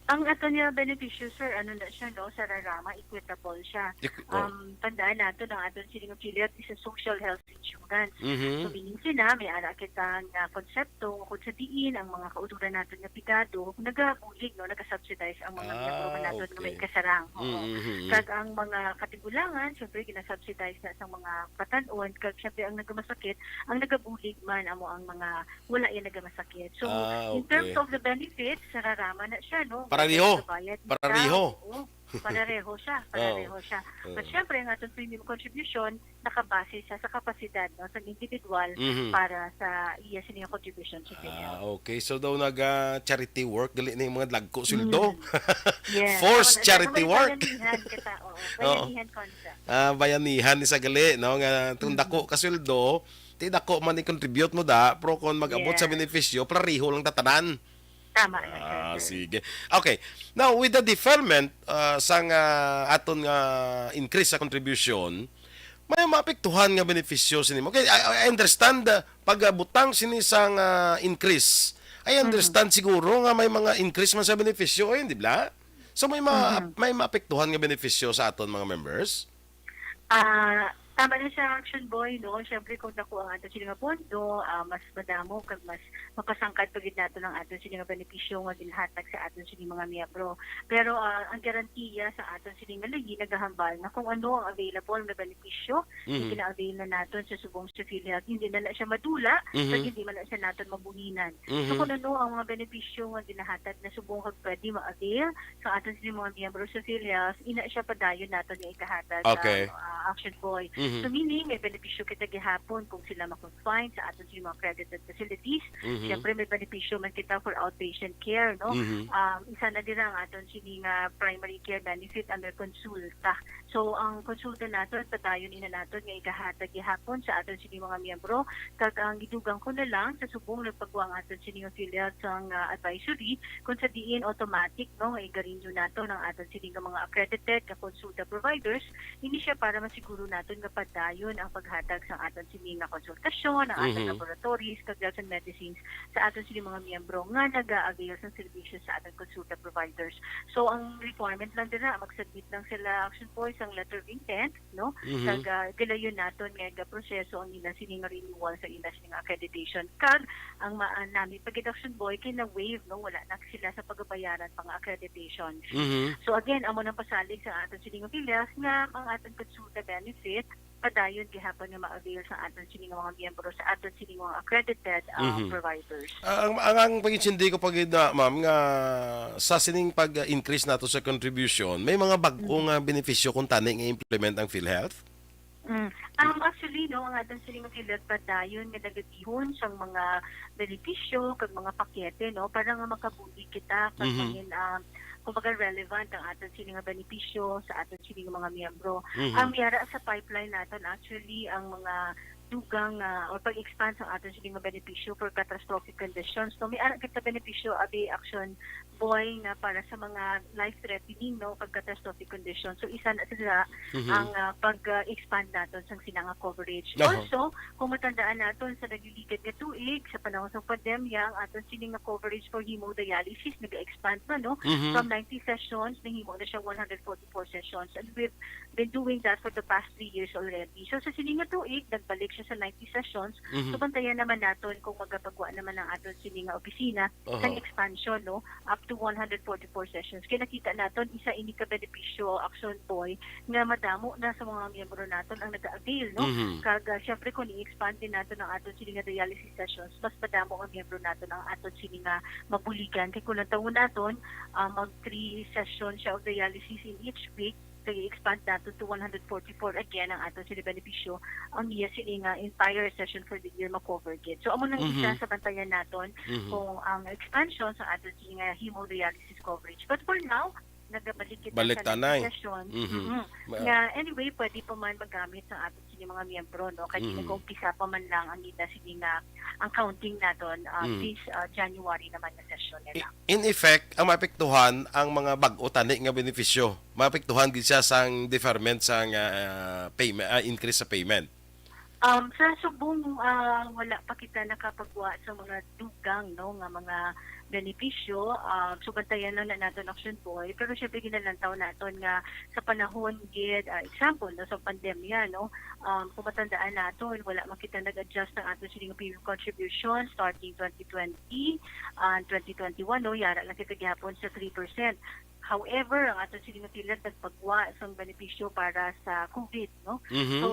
Ang ato niya benepisyo, sir, ano na siya, no, sa rarama, equitable siya. Equi- oh. Um, tandaan nato ang aton sining affiliate is a social health insurance. So, Mhm. meaning sina, may ara kita nga konsepto kung sa diin ang mga kauturan naton nga pigado, nagabulig, no, nagasubsidize ang mga Ah, miyembro naton nga may okay. kasarang. Oo. Mhm. Kag ang mga katigulangan, syempre, ginasubsidize na sa mga patan-on. Kag syempre, ang nagamasakit, ang nagabulig man, amo ang mga wala yan nagamasakit. So, Ah, in terms okay. of the benefits, sa rarama na siya, no? Parareho. Whether nagabayad na Parareho. siya, oo. Parareho siya. Oo. Parareho siya. Oo. But syempre, ang aton premium contribution, nakabase siya sa kapasidad, no, sa individual Mhm. para sa iya sining contribution sa Ah, PhilHealth. okay. So daw naga charity work gali ni mga dagko sweldo. Yes. Forced Wala, charity may work. Bayanihan kita. Oo. Oo. Bayanihan contract. Ah, bayanihan ni sa gali, no, nga kung Mhm. dako ka sweldo, ti dako man i-contribute mo da, pero kung mag-abot sa Yes. benepisyo, pareho lang tatanan. Tama na, Ah, sir. sige. Okay. Now, with the deferment uh, sang ah, aton nga increase sa contribution, may maapektuhan nga benepisyo sini mo. Okay, I, I understand uh, pag ah, butang sini sang ah, increase. I Mhm. understand siguro nga may mga increase man sa benepisyo, eh, di ba? So may ma Mhm. may maapektuhan nga benepisyo sa aton mga members? Ah, tama na siya, Action Boy, no? Siyempre, kung dako ang aton sini nga pondo, ah, mas madamo kag mas mapasangkad pa gid nato ang aton sini nga benepisyo nga ginhatag sa aton sini mga miyembro. Pero ah, ang garantiya sa aton sini nga lagi nagahambal na kung ano ang available nga benepisyo nga Mhm. gina-avail na naton sa subong sa PhilHealth. Hindi na na siya madula, Mhm. kag hindi man na siya naton mabuhinan. So Mhm. kung ano ang mga benepisyo nga ginahatag na subong kag pwede ma-avail sa aton sini mga miyembro sa PhilHealth, ina siya padayon naton nga ikahatag, Okay. um, ah, Action Boy. Mhm. So meaning, may benepisyo kita gihapon kung sila ma-confine sa aton sini mga accredited facilities. Mhm. Siyempre, may benepisyo man kita for outpatient care, no? Mhm. Um, isa na dira ang aton sini nga primary care benefit under konsulta. So, ang konsulta naton, padayon ina naton nga ikahatag gihapon sa aton sini mga miyembro. Kag ang gidugang ko na lang, sa subong nagpagwa ang aton sini nga PhilHealth sang, ah, advisory, kung sa diin automatic, no, nga i-renew naton ang aton sini nga mga accredited nga konsulta providers, ini siya para masiguro naton nga padayon ang paghatag sa aton sini nga konsultasyon, ang aton Mhm. laboratories, kag drugs and medicines sa aton sini mga miyembro nga naga-avail sang serbisyo sa aton konsulta providers. So, ang requirement lang dira, mag-submit lang sila, Action Boy, sang letter of intent, no? Mhm. Kag, ah, gilayon naton nga ga-proseso ang ila sini nga renewal sa ila sini nga accreditation. Kag ang ma-, ah, nami pa gid, Action Boy, kay na-waive, no? Wala na sila sa pagabayaran pa nga accreditation. Mhm. So again, amo nang pasalig sa aton sini nga bilas nga ang aton konsulta benefit padayon gihapon nga ma-avail sa aton sini nga mga miyembro sa aton sini nga mga accredited, ah, Mhm. providers. Ah, ang, ang, ang pag-intindi ko pa gid na, ma'am, nga sa sining pag-increase nato sa contribution, may mga bag-o Mm. nga benepisyo kung tani nga implement ang PhilHealth? Mm. Um, actually, no, ang aton sini nga PhilHealth padayon nga nagadihon sang mga benepisyo kag mga pakete, no, para nga makabulig kita kag Mhm. mangin, um, kumbaga, relevant ang aton sini nga benepisyo sa aton sini nga mga miyembro. Mhm. Ang yara sa pipeline naton, actually, ang mga dugang, ah, or pag-expand sa aton sini nga benepisyo for catastrophic conditions. So, may ara kita benepisyo, abi, Action Boy, nga para sa mga life-threatening, no, kag catastrophic conditions. So, isa na sila Mhm. ang, ah, pag-expand naton sang sina nga coverage. Aha. Also, kung matandaan naton sa nagliligad nga tuig, sa panahon sa pandemya, ang aton sini nga coverage for hemodialysis nag-expand na, no? Mhm. From ninety sessions, nahimo na siya one hundred forty-four sessions. And we've been doing that for the past three years already. So, sa sini nga tuig, nagbalik siya sa ninety sessions. Mhm. So, bantayan naman naton kung magapagwa naman ang aton sini nga opisina Aha. sang expansion, no? Up to one hundred forty-four sessions. Kaya nakita naton, isa ini ka benepisyo, Action Boy, nga madamo na sa mga miyembro naton ang nag-avail, no? Mhm. Kag, ah, syempre, kung i-expand din naton ang aton sini nga dialysis sessions, mas madamo ang miyembro naton ang aton sini nga mabuligan. Kay kung lantawon naton, ah, mag three sessions siya of dialysis in each week, kag i-expand naton to one hundred forty-four again ang aton sini benepisyo, ang iya sini nga entire session for the year ma-cover gid. So, amo nang isa Mhm. sa bantayan naton Mhm. kung ang expansion sa aton sini nga hemodialysis coverage. But for now, nagabalik kita Balik sa tanay. Session. Mhm. Mhm. Ma- Nga, anyway, pwede pa man magamit sa aton sini mga miyembro, no? Kay Mhm. nag-umpisa pa man lang ang ila sini nga, ang counting naton, ah, Mm. this, ah, January naman nga session nila. I-, in effect, ang maapektuhan ang mga bag-o tani nga benepisyo. Maapektuhan gid siya sang deferment sang, ah, payment, ah, increase sa payment. Um, sa subong, ah, wala pa kita nakapagwa sa mga dugang, no, nga mga benepisyo. Ah, so, bantayan lang na naton, Action Boy. Pero syempre, ginalantaw naton nga sa panahon gid, ah, example, no, sa pandemya, no, um, kung matandaan naton, wala man kita nag-adjust ang aton sining premium contribution starting twenty twenty and twenty twenty-one, no, yara lang kita gihapon sa three percent. However, ang aton sining pilat nagpagwa sang benepisyo para sa COVID, no? Mhm. So,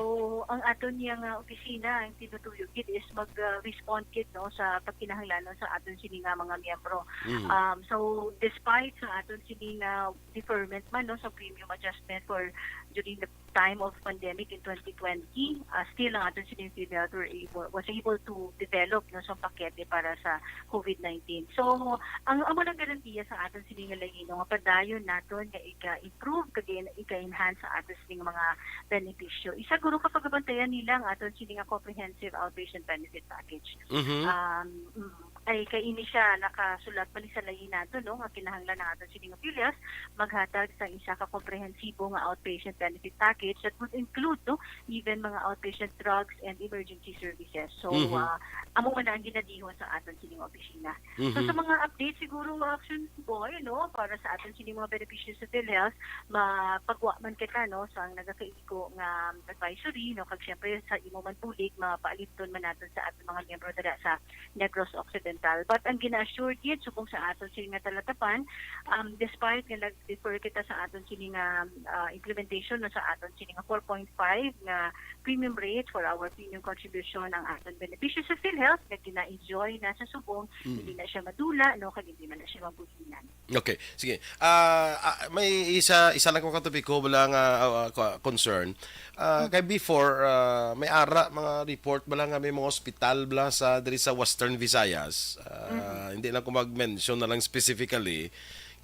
ang aton niya nga opisina, ang tinutuyo gid is mag, ah, respond gid, no, sa pagkinahanglanon sa aton sini nga mga miyembro. Mhm. Um, so, despite sa aton sini nga deferment man, no, sa premium adjustment for during the time of pandemic in twenty twenty, ah, still ang aton sining PhilHealth were able, was able to develop, no, sa pakete para sa COVID nineteen. So, ang amo nang garantiya sa aton sini nga layi, no, nga padayon naton nga iga-improve kag in-, iga-enhance sa aton sining mga benepisyo. Isa guro ka pagabantayan nila ang aton sini nga comprehensive outpatient benefit package. Mhm. Um, mm, ay kay ini siya nakasulat man ni sa layi nato, no, nga kinahanglan ang aton sini nga PhilHealth maghatag sa isa ka komprehensibo nga outpatient benefit package that would include, no, even mga outpatient drugs and emergency services. So, Mhm. ah, amo man ang ginadihon sa aton sini nga opisina. So, Mhm. sa mga update siguro, Action Boy, no, para sa aton sini mga benepisyo sa PhilHealth, mapagwa man kita, no, sa nagakaigo nga advisory, no, kag syempre sa imo man bulig, mapaalipton man naton sa aton mga miyembro dira sa Negros Occidental. But ang gina-assure gid subong sa aton sini nga talatapan, um, despite nga nag-defer kita sa aton sini nga, ah, implementation, no, sa aton sini nga four point five nga premium rate for our premium contribution, ang aton benepisyo sa PhilHealth nga gina-enjoy na sa subong, Mm. hindi na siya madula, no, kag hindi man na siya mabuhinan. Okay, sige. Ah, ah, may isa, isa lang ko ka topiko, wala nga, ah, ah, ko-, concern. Ah, Mm. kay before, ah, may ara mga report bala nga may mga ospital bala sa diri sa Western Visayas. Ah, Mm. hindi lang ko mag-mention na lang specifically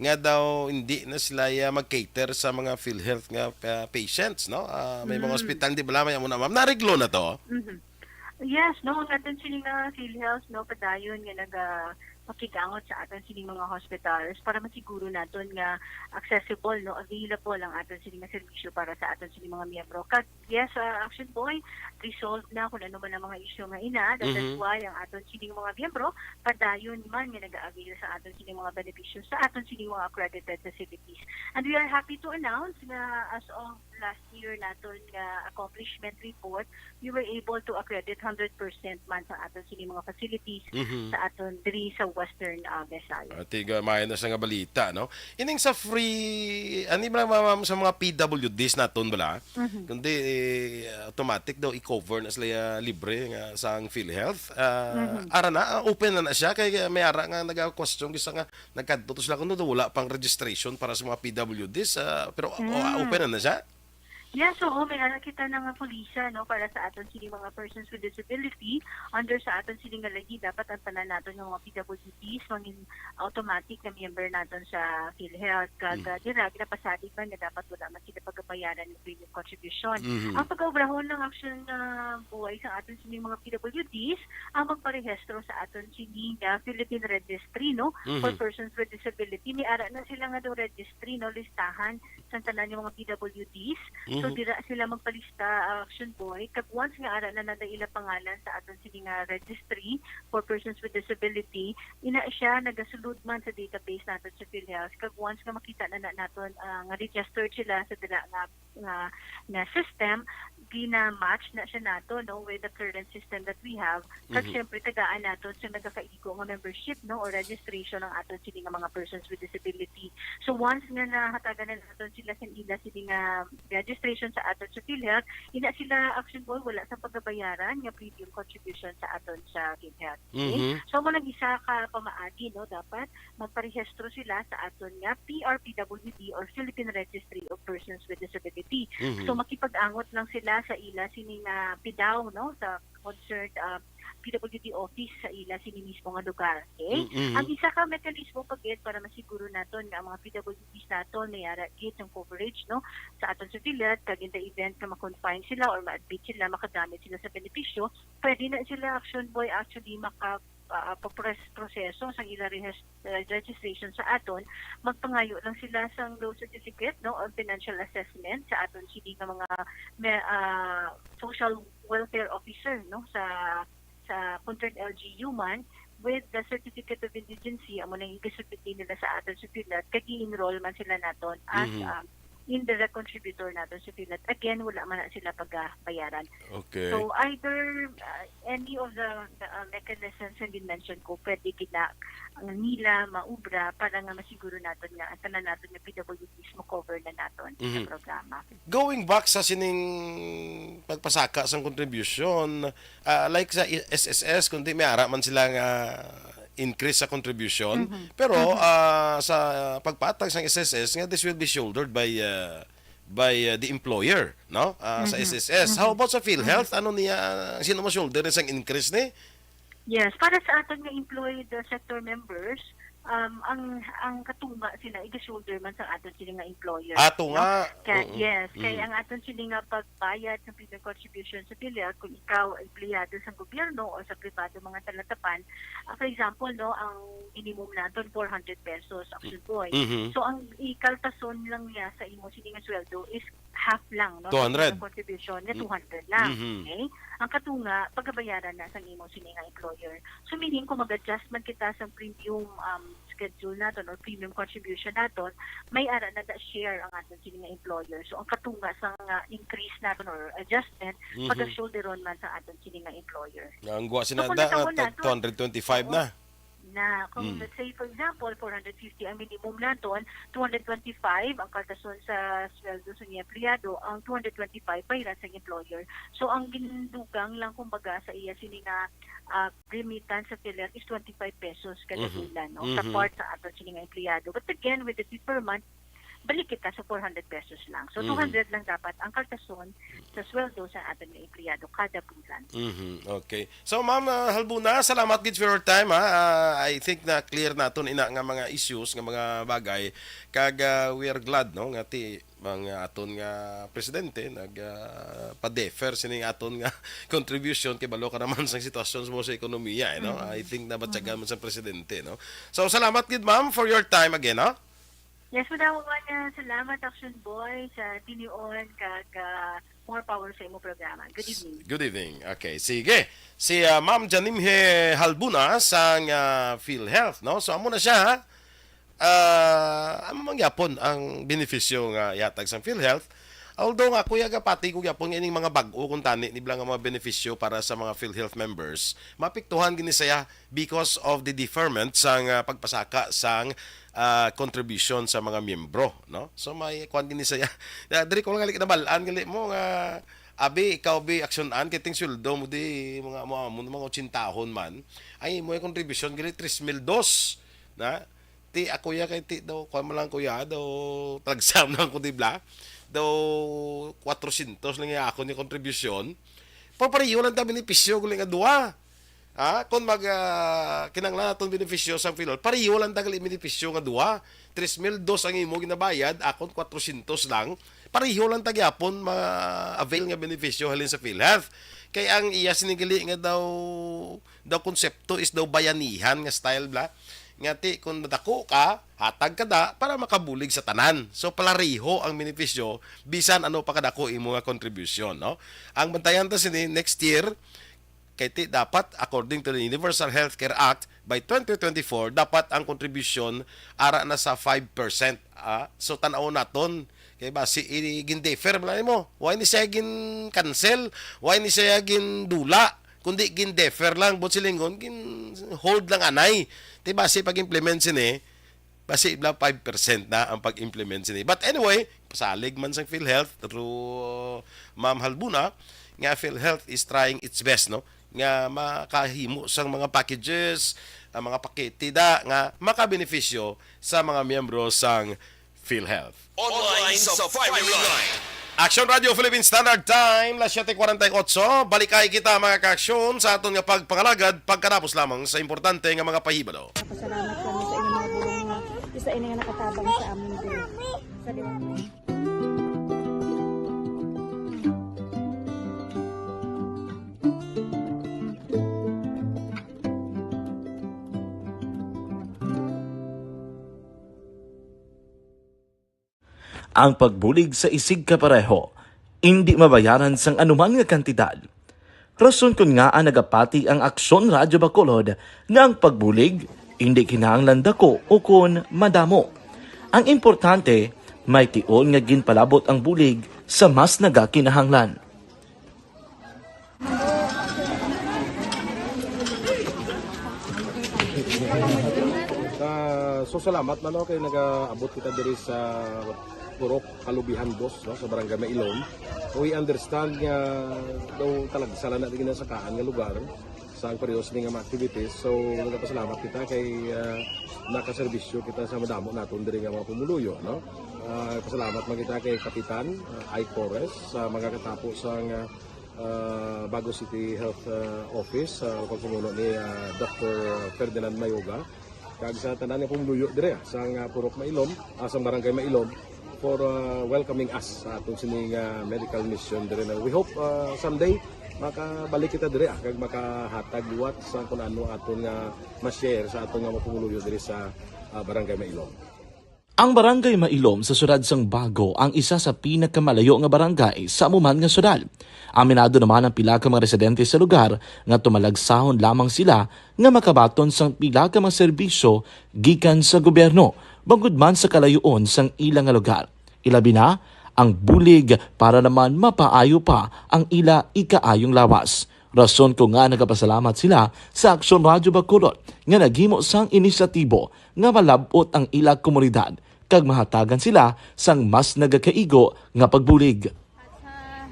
nga daw hindi na sila, ah, mag-cater sa mga PhilHealth nga, ah, patients, no? Ah, may mga Mm. ospital, di bala may amo na, ma'am? Nareglo na to? Mhm. Yes, no, ang aton sini nga PhilHealth, no, padayon nga naga-, makigangot sa aton sining mga hospitals para masiguro naton nga accessible, no, available ang aton sining nga serbisyo para sa aton sining mga miyembro. Kag yes, ah, Action Boy, resolved na kung ano man ang mga isyu nga ina. That is Mhm. why ang aton sining mga miyembro padayon man nga nag-a-avail sa aton sining mga benepisyo sa aton sining mga accredited facilities. And we are happy to announce nga as of last year naton nga accomplishment report, we were able to accredit hundred percent man sa aton sining mga facilities Mhm. sa aton diri sa Western, ah, Visayas. Ati, maayo na sa nga balita, no? Ining sa free, ani ba, ma'am, sa mga P W Ds naton bala? Mhm. Kundi, eh, automatic daw i-cover na sila, ah, libre nga sa ang PhilHealth. Ah, Mhm. ara na, ah, open na na siya kay, ah, may ara nga naga-question gisa nga nagkadto to sila kuno wala pang registration para sa mga P W Ds, ah, pero, oh, ah, Mm. open na na siya? Yes, oo, may ara kita na nga pulisa, no, para sa aton sini mga persons with disability. Under sa aton sini nga lagi, dapat ang tanan naton nga mga P W Ds mangin automatic na member naton sa PhilHealth. Kag, Mm. ah, dira, ginapasalig man nga dapat wala man sila pagabayaran ng premium contribution. Mhm. Ang pag-obrahon ng action, ah, buhay sa aton sini mga P W Ds, ang magparehistro sa aton sini nga Philippine Registry, no, for Mhm. persons with disability. May ara na sila nga do registry, no, listahan sa tanan yung mga P W Ds. So, Mhm. dira sila magpalista, ah, Action Boy. Kag once nga ara na nanda ila pangalan sa aton sini nga registry for persons with disability, ina siya nagasulod man sa database naton sa PhilHealth. Kag once nga makita na, na naton, ah, nga registered sila sa dira nga, nga, nga system, gina-match na siya nato, no, with the current system that we have. Kag Mhm. syempre, tagaan naton sa nagakaigo nga membership, no, or registration ang aton sini nga mga persons with disability. So, once nga nahatagan na naton sila sa ila sini nga registration sa aton sa PhilHealth, ina sila, Action Boy, wala sa pagabayaran nga premium contribution sa aton sa PhilHealth. Okay? Mhm. So, mo nang isa ka pamaagi, no, dapat magparehistro sila sa aton nga P R P W D or Philippine Registry of Persons with Disability. Mhm. So, makipag-angot lang sila sa ila sini nga pidaw, no, sa concerned, ah, P W D office sa ila sini mismo nga lugar. Okay? Mm, mm. Ang isa ka mekanismo pa gid para masiguro naton nga ang mga P W Ds naton may ara gid ang coverage, no, sa aton sa PhilHealth, kag in the event nga ma-confine sila or ma-admit sila, makagamit sila sa benepisyo, pwede na sila, Action Boy, actually maka, ah, papres-, proseso sang ila rehis-, uh, registration sa aton, magpangayo lang sila sang low certificate, no, or financial assessment sa aton sini nga mga me-, ah, social welfare officer, no, sa, sa concerned L G U man, with the certificate of indigency, amo nang igasubmit nila sa aton sa PhilHealth, kag i-enroll man sila naton as, Mhm. um, indirect contributor naton sa PhilHealth. Again, wala man na sila pagabayaran. Okay. So, either, uh, any of the, the, uh, mechanisms nga gin-mention ko, pwede gid na ang nila maubra para nga masiguro naton nga ang tanan naton nga P W Ds mo-cover na naton sa Mhm. programa. Going back sa sining pagpasaka sang contribution, ah, like sa i-, S S S, kundi may ara man sila nga increase sa contribution, Mhm. pero, Mhm. ah, sa pagpatag sang S S S nga this will be shouldered by, ah, by, ah, the employer, no? Ah, sa Mhm. S S S. How Mhm. about sa PhilHealth? Mhm. Ano niya, sino mo shoulder sang increase ni? Yes, para sa aton nga employed, uh, sector members, um, ang, ang katunga sila iga-shoulder man sa aton sini nga employer, Ah, no? Tunga. Kay, Oo. Yes, kay Mm. ang aton sini nga pagbayad sa premium contribution sa PhilHealth, kung ikaw empleyado sa gobyerno o sa pribado mga talatapan, ah, for example, no, ang minimum naton four hundred pesos, Action Boy. Mhm. So, ang ikaltason lang niya sa imo sini nga sweldo is half lang, no, sa Two hundred. premium contribution nga Mm. two hundred lang. Mhm. Okay? Ang katunga, pagabayaran na sang imo sini nga employer. So, meaning, kung mag-adjust man kita sa premium, um, schedule naton or premium contribution naton, may ara na da share ang aton sini nga employer. So, ang katunga sa nga increase naton or adjustment, Mhm. paga-shoulderon man sa aton sini nga employer. Ang guwa So, sina kung da, natawon ah, naton, two hundred twenty-five Oo. na. Na, kung Mm. let's say, for example, four hundred fifty ang minimum naton, two hundred twenty-five ang kaltason sa sweldo sa niya empleyado, ang two hundred twenty-five bayran sa employer. So, ang gindugang lang, kumbaga, sa iya sini nga, ah, remittance sa PhilHealth is twenty-five pesos kada Mhm. bulan, no? Sa Mhm. part sa aton sini nga empleyado. But again, with the deferment, balik kita sa four hundred pesos lang. So, Mhm. two hundred lang dapat ang kaltason sa sweldo sa aton nga empleyado kada bulan. Mhm. Okay. So, Ma'am, ah, Halbuna, salamat gid for your time, ha. Ah, I think na clear naton ina nga mga issues, nga mga bagay. Kag, ah, we are glad, no, nga ti-, mga aton nga presidente nag ah, pa-defer sining aton nga contribution kay balo ka naman sang sitwasyon mo sa ekonomiya, eh, no? I think nabatyagan man sa presidente, no? So salamat gid, ma'am, for your time again, no? Yes, madamo man nga salamat, Action Boy, sa tinion kag ah, more power sa imo programa. Good evening. Good evening. Okay, sige. Si ah, Ma'am Janimhe Halbuna sang ah, PhilHealth, no? So amo na siya, ha? Ah, amo man gyapon ang benepisyo nga ihatag sang PhilHealth. Although nga, kuya, gapati ko gyapon nga ining mga bag-o kung tani nibla nga mga benepisyo para sa mga PhilHealth members, mapiktuhan gini saya because of the deferment sang ah, pagpasaka sang ah, contribution sa mga miyembro, no? So may kuan gini saya. Ah, diri ko lang gali kinabal-an gali mo nga abi ikaw bi aksyonan kay ting sweldo mo di mga mo, mo mga otsentahon man. Ay mo yung contribution gali tres mil dos na. Ti ako ya kay ti daw kuan man lang kuya daw tagsam lang ko di bla. Daw kwatrosyentos lang ya ako ni contribution. Pero pareho lang ta benepisyo gali nga duha. Ha? Kung mag ah, kinahanglan naton benepisyo sang PhilHealth, pareho lang ta gali benepisyo nga duha. Tres mil dos ang imo ginabayad, akon kwatrosyentos lang. Pareho lang ta gyapon ma-avail nga benepisyo halin sa PhilHealth. Kay ang iya sini gali nga daw daw konsepto is daw bayanihan nga style bla. Nga ti kung madako ka, hatag ka da para makabulig sa tanan. So palareho ang benepisyo bisan ano pa kadako imo nga contribution, no? Ang bantayan ta sini next year, kay ti dapat, according to the Universal Healthcare Act, by twenty twenty-four, dapat ang contribution ara na sa five percent. Ah? So, tan-aw naton. Kay basi, i- gin-defer man lang mo. Why ni siya gin-cancel? Why ni siya gin-dula? Kundi gin-defer lang, but silingon, gin-hold lang anay. Ti basi pag-implement sini, basi bla five percent na ang pag-implement sini. But anyway, pasalig man sang PhilHealth through Ma'am Halbuna nga PhilHealth is trying its best, no, nga makahimo sang mga packages, ang mga pakete da nga makabenepisyo sa mga miyembro sang PhilHealth. Online sa Fire Line. Action Radio Philippine Standard Time, las siete cuarenta y ocho. Balikay kita, mga ka-aksyon, sa aton nga pagpangalagad pagkatapos lamang sa importante nga mga pahibalo. Pasalamat kami sa inyong mga bulong nga isa ini nga nakatabang sa amin din. Sa Ang pagbulig sa isigkapareho indi mabayaran sang anuman nga kantidad. Rason kon ngaa nagapati ang Aksyon Radyo Bacolod nga ang pagbulig indi kinahanglan dako ukon madamo. Ang importante, may tion nga ginpalabot ang bulig sa mas nagakinahanglan. Ah, so salamat man, no, kay nagaabot kita diri sa Purok Kalubihan Dos, no, sa Barangay Mailom. We understand nga daw talagsa lang na ginasakaan nga lugar sa ang pareho sini nga mga activities. So nagapasalamat kita kay ah, nakaserbisyo kita sa madamo naton diri nga mga pumuluyo, no. Ah, pasalamat man kita kay Kapitan ah, Ike Torres sa mga katapo sa nga ah, Bago City Health ah, Office sa pagpamuno ni ah, Doctor Ferdinand Mayoga, kag sa tanan nga pumuluyo dire ah, sa nga Purok Mailom, ah, sa Barangay Mailom, for ah, welcoming us sa aton sini nga medical mission dire na we hope ah, someday makabalik kita dire ah, kag makahatag liwat sa kung ano aton nga ma-share sa aton nga mga pumuluyo dire sa ah, Barangay Mailom. Ang Barangay Mailom sa siyudad sang Bago ang isa sa pinakamalayo nga barangay sa amo man nga siyudad. Aminado naman ang pila ka mga residente sa lugar nga tumalagsahon lamang sila nga makabaton sang pila ka mga serbisyo gikan sa gobyerno, bangod man sa kalayoon sang ila nga lugar. Ilabi na ang bulig para naman mapaayo pa ang ila ikaayong lawas. Rason ko nga nagapasalamat sila sa Aksyon Radyo Bacolod nga naghimo sang inisyatibo nga malab-ot ang ila komunidad kag mahatagan sila sang mas nagakaigo nga pagbulig. At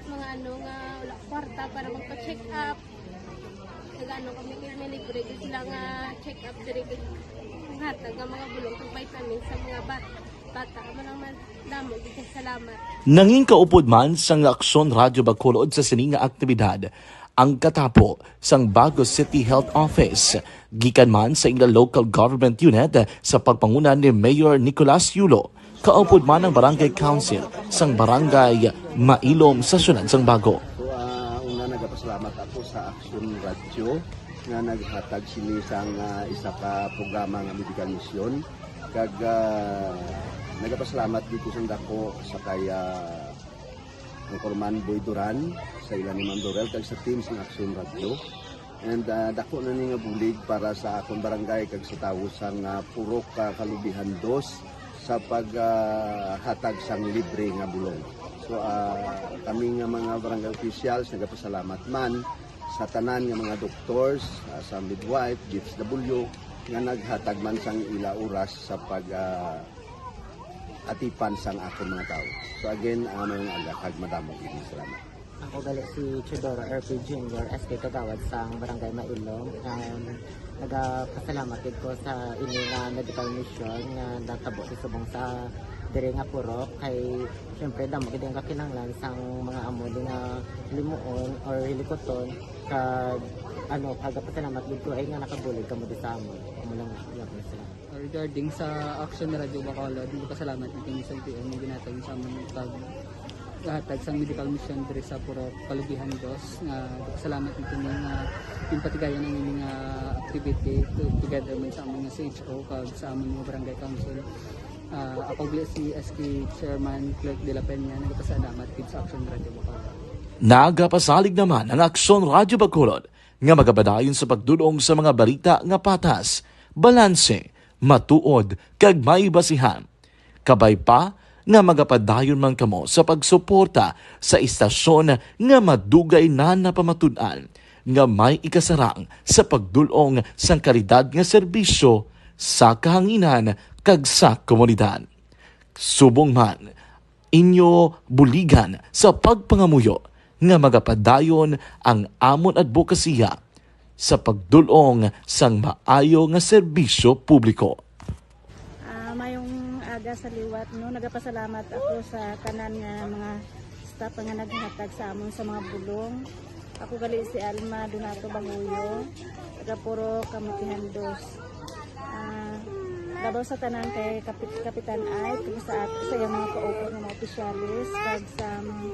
sa mga ano nga wala kwarta para magpa-check up. Nag-ano kami kay may libre gyud sila nga check up diri kay ang hatag nga mga bulong kag vitamins sa mga bat bata. Amo lang man damo gyud kay salamat. Nangin kaupod man sang Aksyon Radyo Bacolod sa sini nga aktibidad ang katapo sang Bago City Health Office, gikan man sa ila local government unit sa pagpanguna ni Mayor Nicolas Yulo. Kaupod man ang Barangay Council sang Barangay Mailom sa siyudad sang Bago. So, ah, una, nagapasalamat ako sa Action Radio nga naghatag sini sang, ah, isa ka programa nga medical mission. Kag, ah, nagapasalamat dito sang dako sa kay, ah, Anchorman Boy Duran, sa ila ni Ma'am Dorel, kag sa team sang Action Radio. And, ah, dako na ni nga bulig para sa akon barangay kag sa tawo sang, ah, Purok, ah, Kalubihan Dos sa pag, ah, hatag sang libre nga bulong. So, ah, kami nga mga barangay officials nagapasalamat man sa tanan nga mga doctors, ah, sa midwife, D F W, nga naghatag man sang ila oras sa pag, ah, atipan sang akon mga tawo. So again, ah, maayong aga kag madamo gid nga salamat. Ako gali si Teodoro R P Junior, S K Kagawad sang Barangay Mailom. Um, nagapasalamat gid ko sa ini nga medical mission nga natabo sa subong sa diri nga purok. Kay siyempre, damo gid ang kakinahanglan sang mga amo di nga limuon or hilikuton. Kag ano, pagapasalamat gid ko ay nga nakabulig kamo di sa amon. Amo lang, salamat. Regarding sa Action Radio Bacolod, nagpasalamat na kami sa L T O nga ginhatag sa amon pag hatag sang medical mission diri sa Purok Kalubihan Dos, nga nagpasalamat na kami nga ginpatigayon ang ini nga activity to-, together man sa amon nga C H O kag sa amon nga barangay council. Ah, ako gali si S K Chairman Clerk de la Peña, nagpasalamat gid sa Action Radio Bacolod. Nagapasalig naman ang Aksyon Radyo Bacolod nga magapadayon sa pagdul-ong sa mga balita nga patas, balanse, matuod, kag may basihan. Kabay pa nga magapadayon man kamo sa pagsuporta sa istasyon nga madugay na napamatud-an nga may ikasarang sa pagdul-ong sang kalidad nga serbisyo sa kahanginan kag sa komunidad. Subong man, inyo buligan sa pagpangamuyo nga magapadayon ang amon adbokasiya sa pagdul-ong sang maayo nga serbisyo publiko. Ah, mayong aga sa liwat, no? Nagapasalamat ako sa tanan nga mga staff nga naghatag sa amon sa mga bulong. Ako gali si Alma Donato Bahuyo, taga Purok Kamutihan Dos. Ah, labaw sa tanan kay Kapit-, Kapitan Ike, kag sa at-, sa iyang mga kaupod nga mga opisyales, kag sa mga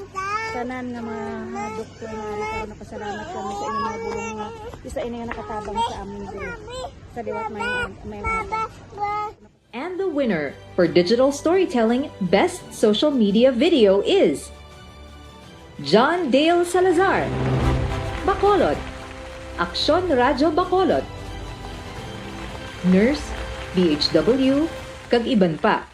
tanan nga mga, ah, doktor nga ari karon, nagpasalamat kami sa inyong mga bulong nga isa ini nga nakatabang sa amin diri. Sa liwat, mayong, mayong aga. And the winner for digital storytelling best social media video is John Dale Salazar, Bacolod, Aksyon Radyo Bacolod, Nurse, D H W, kag iban pa.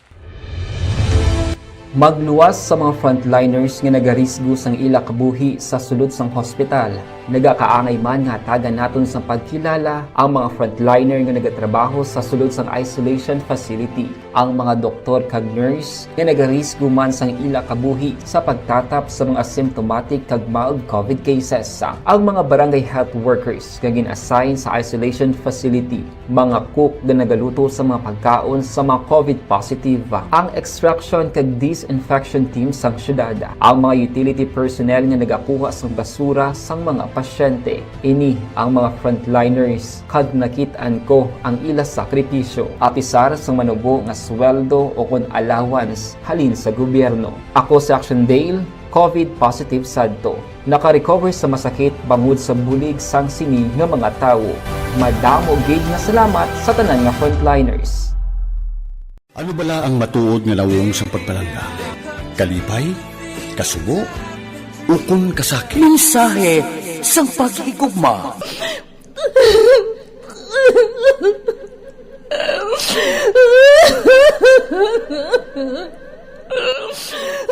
Magluwas sa mga frontliners nga nagarisgo sang ila kabuhi sa sulod sang hospital. Nagakaangay man nga hatagan naton sang pagkilala ang mga frontliner nga nagatrabaho sa sulod sang isolation facility, ang mga doktor kag nurse nga nagarisgo man sang ila kabuhi sa pagtatap sa mga symptomatic kag mild COVID cases, ang mga barangay health workers nga gin-assign sa isolation facility, mga cook nga nagaluto sa mga pagkaon sa mga COVID positive, ang extraction kag disinfection team sang syudad, ang mga utility personnel nga nagakuha sang basura sang mga pasyente. Ini ang mga frontliners kag nakit-an ko ang ila sakripisyo, apisar sang manubo nga sweldo o kon allowance halin sa gobyerno. Ako si Action Dale, COVID positive sadto. Naka-recover sa masakit bangod sa bulig sang sini nga mga tawo. Madamo gid nga salamat sa tanan nga frontliners. Ano bala ang matuod nga nawong sang pagpalangga? Kalipay? Kasubo? Ukon kasakit? Mensahe sang paghigugma.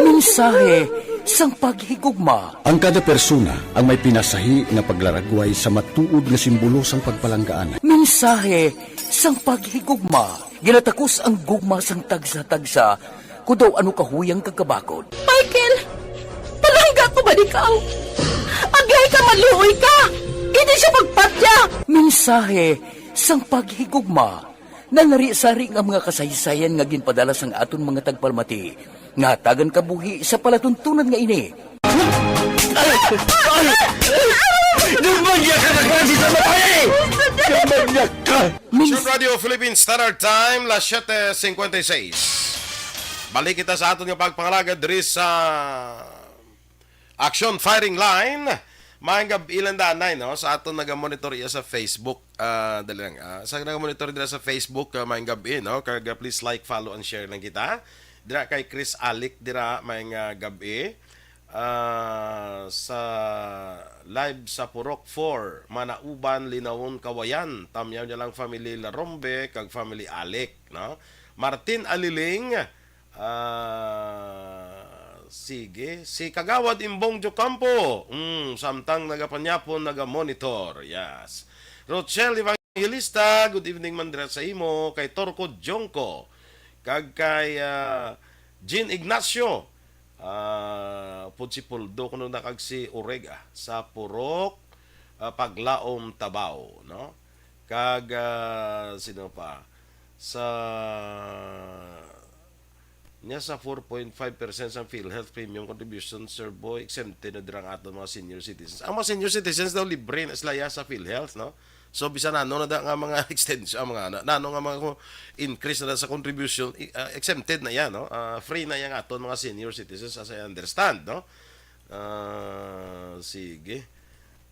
Mensahe sang paghigugma. Ang kada persona ang may pinasahi nga paglaragway sa matuod nga simbolo sang pagpalanggaan. Mensahe sang paghigugma. Ginatakos ang gugma sang tagsa-tagsa, kon daw ano kahuyang kag kabakod. Michael, palangga ko man ikaw. Agihay ka, maluoy ka. Hindi siya magpatya. Mensahe sang paghigugma. Nalarisari nga mga kasaysayan nga ginpadala sang aton mga tagpalamati nga hatagan kabuhi sa palatuntunan nga ini. Demonyo ka, nagpasi sa babae! Demonyo ka! Min- Action Radio Philippine Standard Time, las siete cincuenta y seis. Balik kita sa aton nga pagpangalagad diri sa Action Firing Line. Maayong gab-i lang danay, no? Sa aton naga-monitor iya sa Facebook. Ah, dali lang. Ah, sa naga-monitor dira sa Facebook, ah, maayong gab-i, no? Kag, ah, please like, follow, and share lang kita. Dira kay Chris Alic dira, maayong, ah, gab-i. Ah, sa live sa Purok four, Manauban, Linawon, Kawayan. Tamyaw niya lang family Larombe kag family Alic, no? Martin Aliling, ah, sige. Si Kagawad Imbong Jocampo, mm, samtang nagapanyapon, naga-monitor. Yes. Rochelle Evangelista, good evening man dira sa imo. Kay Torco Jongco, kag kay, ah, Jean Ignacio, ah, pud si Puldo, kuno na kag si Oreg, ah, sa Purok, ah, Paglaom, Tabaw, no? Kag, ah, sino pa? Sa niya sa four point five percent sang PhilHealth premium contribution, Sir Boy, exempted na dira ang aton mga senior citizens. Ang mga senior citizens daw libre na sila ya sa PhilHealth, no? So, bisan ano na da nga mga extension, ang mga na, nano nga mga increase na da sa contribution, i-, ah, exempted na yan, no? Ah, free na yan aton mga senior citizens, as I understand, no? Ah, sige.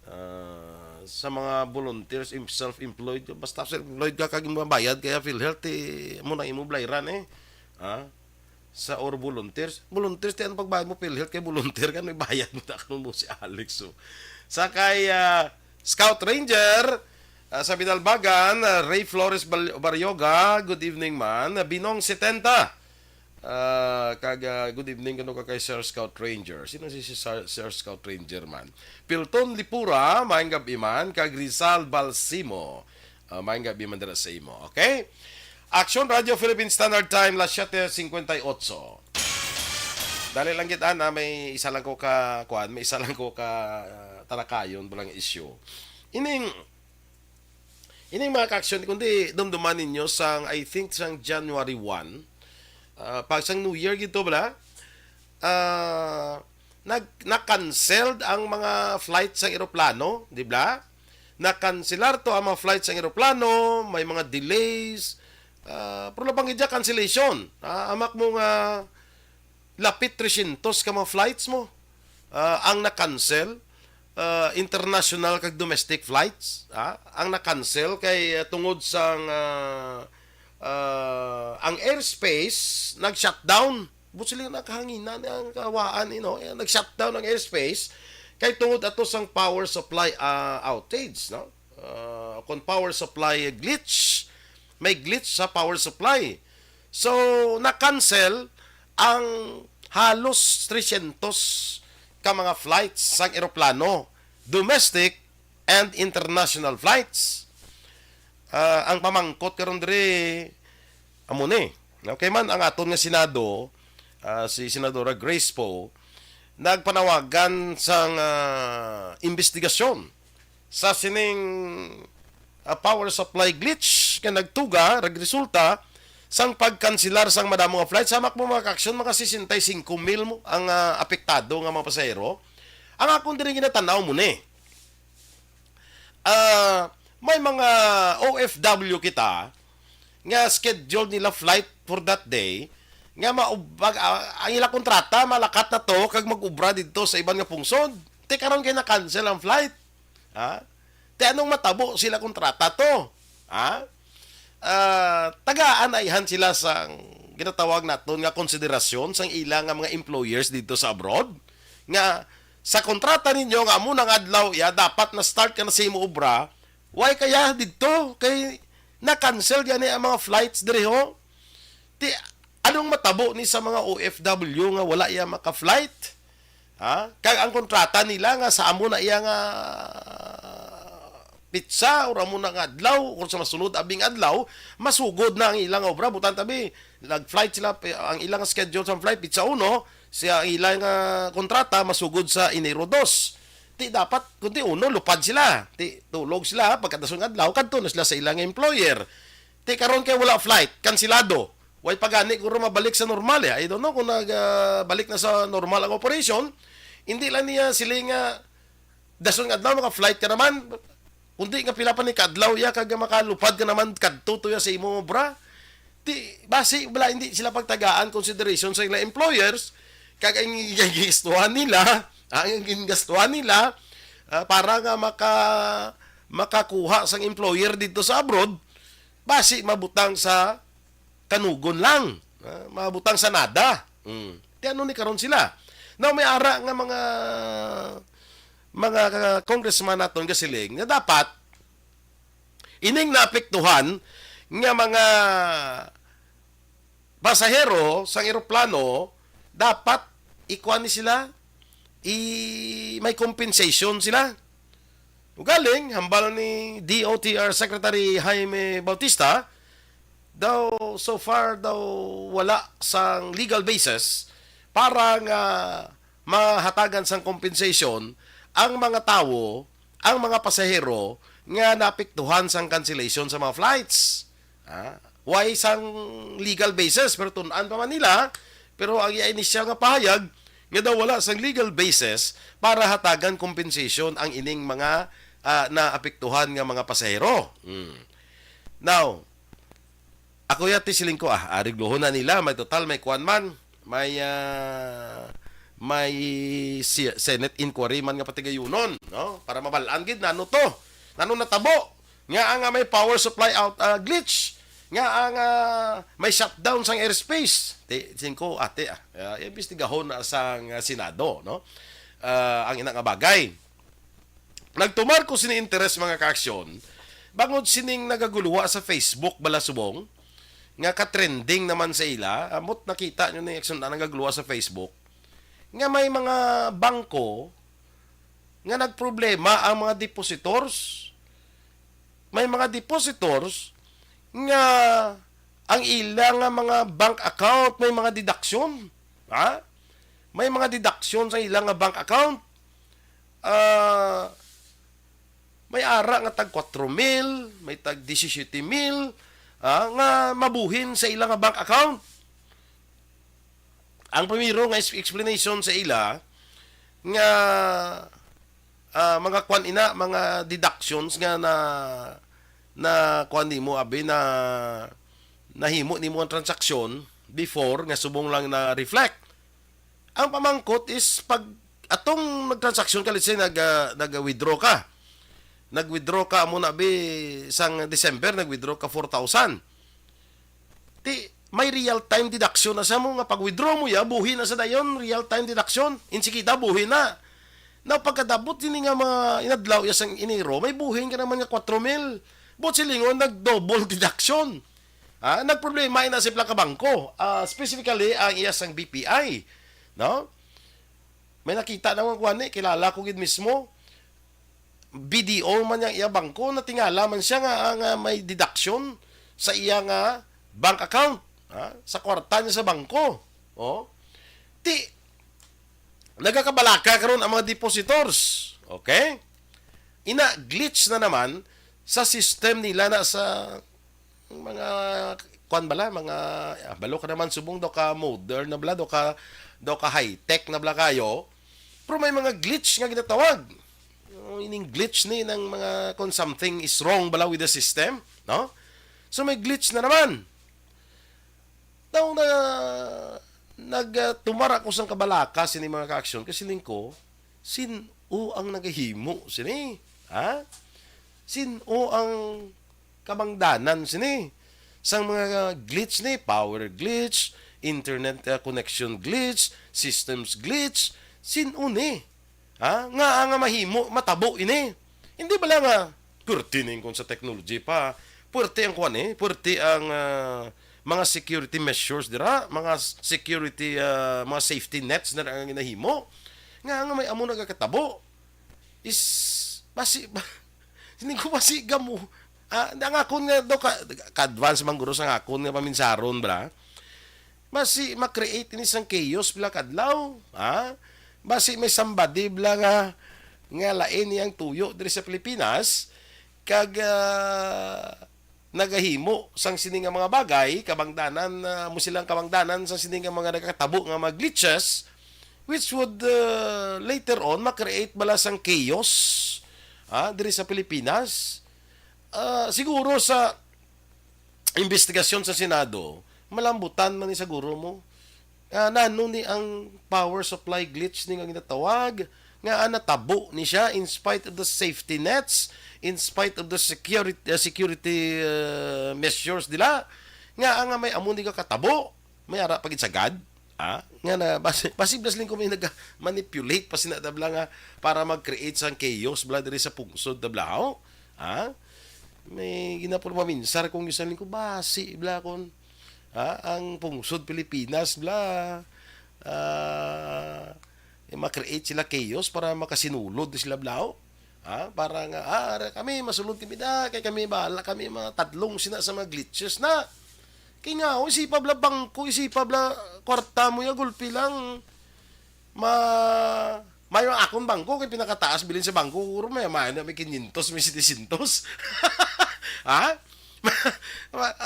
Ah, sa mga volunteers, im-, self-employed, basta self-employed ka, kag mabayad kaya PhilHealth, eh, mo na imo blayran, eh. Ha? Sa or volunteers, volunteers, ti ano pagbayad mo PhilHealth kay volunteer ka, may bayad mo, takon mo si Alex, so. Sa kay, ah, Scout Ranger, ah, sa Binalbagan, ah, Ray Flores Bal-, Barrioga, good evening man. Binong setenta, ah, kag, ah, good evening kano ka kay Sir Scout Ranger. Sino si, si Sir, Sir Scout Ranger man? Pilton Lipura, maayong gab-i man, kag Rizal Balsimo. Ah, maayong gab-i man dira sa imo. Okay? Action Radio Philippine Standard Time, las siete cincuenta y ocho. Dali lang kita na may isa lang ko ka, kuan, may isa lang ko ka, ah, talakayon, balang issue. Ining, ining mga ka-action, kundi dumduman ninyo sang, I think, sang January one, ah, pag sang New Year gito, bala, ah, nag-, na-canceled ang mga flight sang eroplano, di ba? Na-cancelar to ang mga flight sang eroplano, may mga delays, ah, pero labang gid cancellation. Ah, amak mo nga lapit tresyentos ka mga flights mo, ah, ang na-cancel, ah, international kag domestic flights, ah, ang na-cancel kay, ah, tungod sang, ah, ah, ang airspace nag-shutdown. Buot siling nakahanginan ang kawaan, you know, eh, nag-shutdown ang airspace kay tungod ato sang power supply, ah, outage, no? Ah, kon power supply glitch, may glitch sa power supply. So, na-cancel ang halos tresyentos ka mga flights sang eroplano, domestic and international flights. Ah, ang pamangkot karon diri, amo ni. Okay man, ang aton nga Senado, ah, si Senadora Grace Poe, nagpanawagan sang, ah, imbestigasyon sa sining, ah, power supply glitch nga nagtuga, nagresulta sang pagkanselar sang madamo nga flights. Hamak mo mga ka-action, mga sesenta y cinco mil mo ang, ah, apektado nga mga pasahero. Ang akon diri ginatanaw mo ni, ah, may mga O F W kita nga scheduled nila flight for that day, nga maub-, mag-, ah, ang ila kontrata malakat na to kag mag-ubra didto sa iban nga pungsod. Ti karon kay na-cancel ang flight. Ha? Ti anong matabo sila kontrata to? Ha? Ah, tagaan ayhan sila sang ginatawag naton nga konsiderasyon sang ila nga mga employers didto sa abroad, nga sa kontrata ninyo nga amo na nga adlaw ya dapat na-start ka na sa imo obra, why kaya didto kay na-cancel gani ang mga flights diri ho? Ti anong matabo ni sa mga O F W nga wala ya maka-flight? Ha? Kag ang kontrata nila nga sa amo na iya nga pitsa or amo na nga adlaw or sa masunod abing adlaw, masugod na ang ilang obra. Butang tabi, nag-flight sila, ang ilang schedule sa flight, pitsa uno, siya ang ilang, ah, kontrata masugod sa Enero dos. Ti dapat, kundi uno, lupad sila. Ti tulog sila, pagkadason nga adlaw, kadto na sila sa ilang employer. Ti karon kay wala flight, kansilado. Way pa gani guro mabalik sa normal, eh. I don't know kung nag, ah, balik na sa normal ang operation. Hindi lang niya sila nga dason nga adlaw maka-flight ka naman. Kundi nga pila pa ni ka adlaw ya kag makalupad ka naman kadto to ya sa imong obra. Di, basi bala hindi sila pagtagaan consideration sa ilang employers, kag ang gingastuhan nila, ang gingastuhan nila, ah, para nga maka, makakuha sang employer dito sa abroad, basi mabutang sa kanugon lang, ah, mabutang sa nada. Mm. Ti ano ni karon sila? Now, may ara nga mga, mga congressman naton gasiling nga dapat ining naapektuhan nga mga pasahero sang eroplano, dapat ikuan ni sila, i-, may compensation sila. Ugaling, hambal ni D O T R Secretary Jaime Bautista, daw, so far daw, wala sang legal basis para nga mahatagan sang compensation ang mga tawo, ang mga pasahero nga naapektuhan sang cancellation sa mga flights. Ah, why sang legal basis? Pero tun-an pa man nila, pero ang iya inisyal nga pahayag nga daw wala sang legal basis para hatagan compensation ang ining mga, ah, naapektuhan nga mga pasahero. Hmm. Now, ako yati siling ko, ah, ariglohon na nila, may total, may kuan man, may, ah, may si-, Senate inquiry man nga patigayunon, no? Para mabal-an gid nano to, nano natabo nga ang, ah, may power supply out, ah, glitch, nga ang, ah, may shutdown sang airspace. Ti, siling ko, ati, ah, ah, imbestigahon na sang, ah, Senado, no? Ah, ang ina nga bagay. Nagtumar ko sini interes, mga kaaksyon, bangod sining nagaguluha sa Facebook bala subong, nga ka-trending naman sa ila, amot nakita nyo na yung aksyon na nagaguluha sa Facebook, nga may mga bangko nga nagproblema ang mga depositors. May mga depositors nga ang ila nga mga bank account may mga deduction. Ha? May mga deduction sa ila nga bank account. Ah, may ara nga tag kwatro mil, may tag disisiyete mil, ah, nga mabuhin sa ila nga bank account. Ang primero nga is-, explanation sa ila nga, ah, mga kwan ina, mga deductions nga na, na kwan nimo, abi, na nahimo nimo ang transaksyon before nga subong lang na-reflect. Ang pamangkot is pag atong nagtransaksyon ka, let's say, nag, ah, nag-withdraw ka. Nag-withdraw ka, amo na, bi, sang December, nag-withdraw ka four thousand. Ti, may real-time deduction na sa mo nga pag-withdraw mo ya, buhi na sa dayon, real-time deduction. Insikida, buhi na. Now, pagkadabot sini nga mga inadlaw ya sang Enero, may buhin ka naman nga kwatro mil. Buot silingon, nag-double deduction. Ha? Nagproblema ina sa pila ka bangko. Ah, specifically, ang iya sang B P I. No? May nakita na nga kuwan ni, kilala ko gid mismo. B D O man yang iya bangko, natingala man siya nga, nga may deduction sa iya nga bank account, ha? Sa kwarta niya sa bangko. Oh. Ti, nagakabalaka karon ang mga depositors. Okay? Ina, glitch na naman sa system nila na sa mga kuan bala, mga, ah, balo ka naman subong daw ka modern na bala, daw ka, daw ka high-tech na bala kayo. Pero may mga glitch nga ginatawag. Oh, ining glitch ni ng mga kung something is wrong bala with the system, no? So may glitch na naman. Daw na nagtumar ako sang kabalaka sini mga kaaksyon kasi siling ko, sin-o ang nagahimo sini? Ha? Sin-o ang kabangdanan sini? Sang mga glitch ni, power glitch, internet, uh, connection glitch, systems glitch, sin-o ni? Ha? Nga nga mahimo, matabo ini? Hindi bala nga puwerte ning kung sa technology pa, puwerte ang kuan eh, puwerte ang, ah, mga security measures dira, mga s-, security, ah, mga safety nets na ang ginahimo. Nga nga may amo nagakatabo. Is, basi, hindi ko basi gamo. Ah, ang akon nga daw ka, ka-advance man guro sa akon nga paminsaron, bra. Basi ma-create ini sang chaos pila kadlaw, ha? Basi may somebody bala nga, nga lain niyang tuyo diri sa Pilipinas, kag, ah, nagahimo sang sini nga mga bagay, kabangdanan, ah, mo silang kabangdanan sa sini nga mga nagakatabo nga mga glitches, which would, ah, later on ma-create bala sang chaos, ah, diri sa Pilipinas. Ah, siguro sa imbestigasyon sa Senado, malambutan man ni siguro mo. Ah, nano ni ang power supply glitch ni nga ginatawag, nga, ah, natabo ni siya in spite of the safety nets, in spite of the security, ah, security, ah, measures nila, nga, ah, nga may amo ni nga katabo, may ara pa gid sagad, ah, nga na basi, basi blas lang ko may nag-manipulate pa sina tabla nga para mag-create sang chaos bla diri sa pungsod tabla, ho? Ha? May ginapurmaminsar kong isang linggo, basi bla kon, ha, ang pungsod Pilipinas bla, ah, eh, ma-create sila chaos para makasinulod sila bla, ho? Ha? Para nga, ah, ara kami, masulod kami da, kay kami bahala kami mga tadlong sina sa mga glitches na. Kay nga, oh, isipa bla bangko, isipa bla kwarta mo ya, gulpi lang. Ma, mayo ang akon bangko, kay pinakataas bilin sa bangko, guro may, may, may kinyentos, may setecientos. Ha?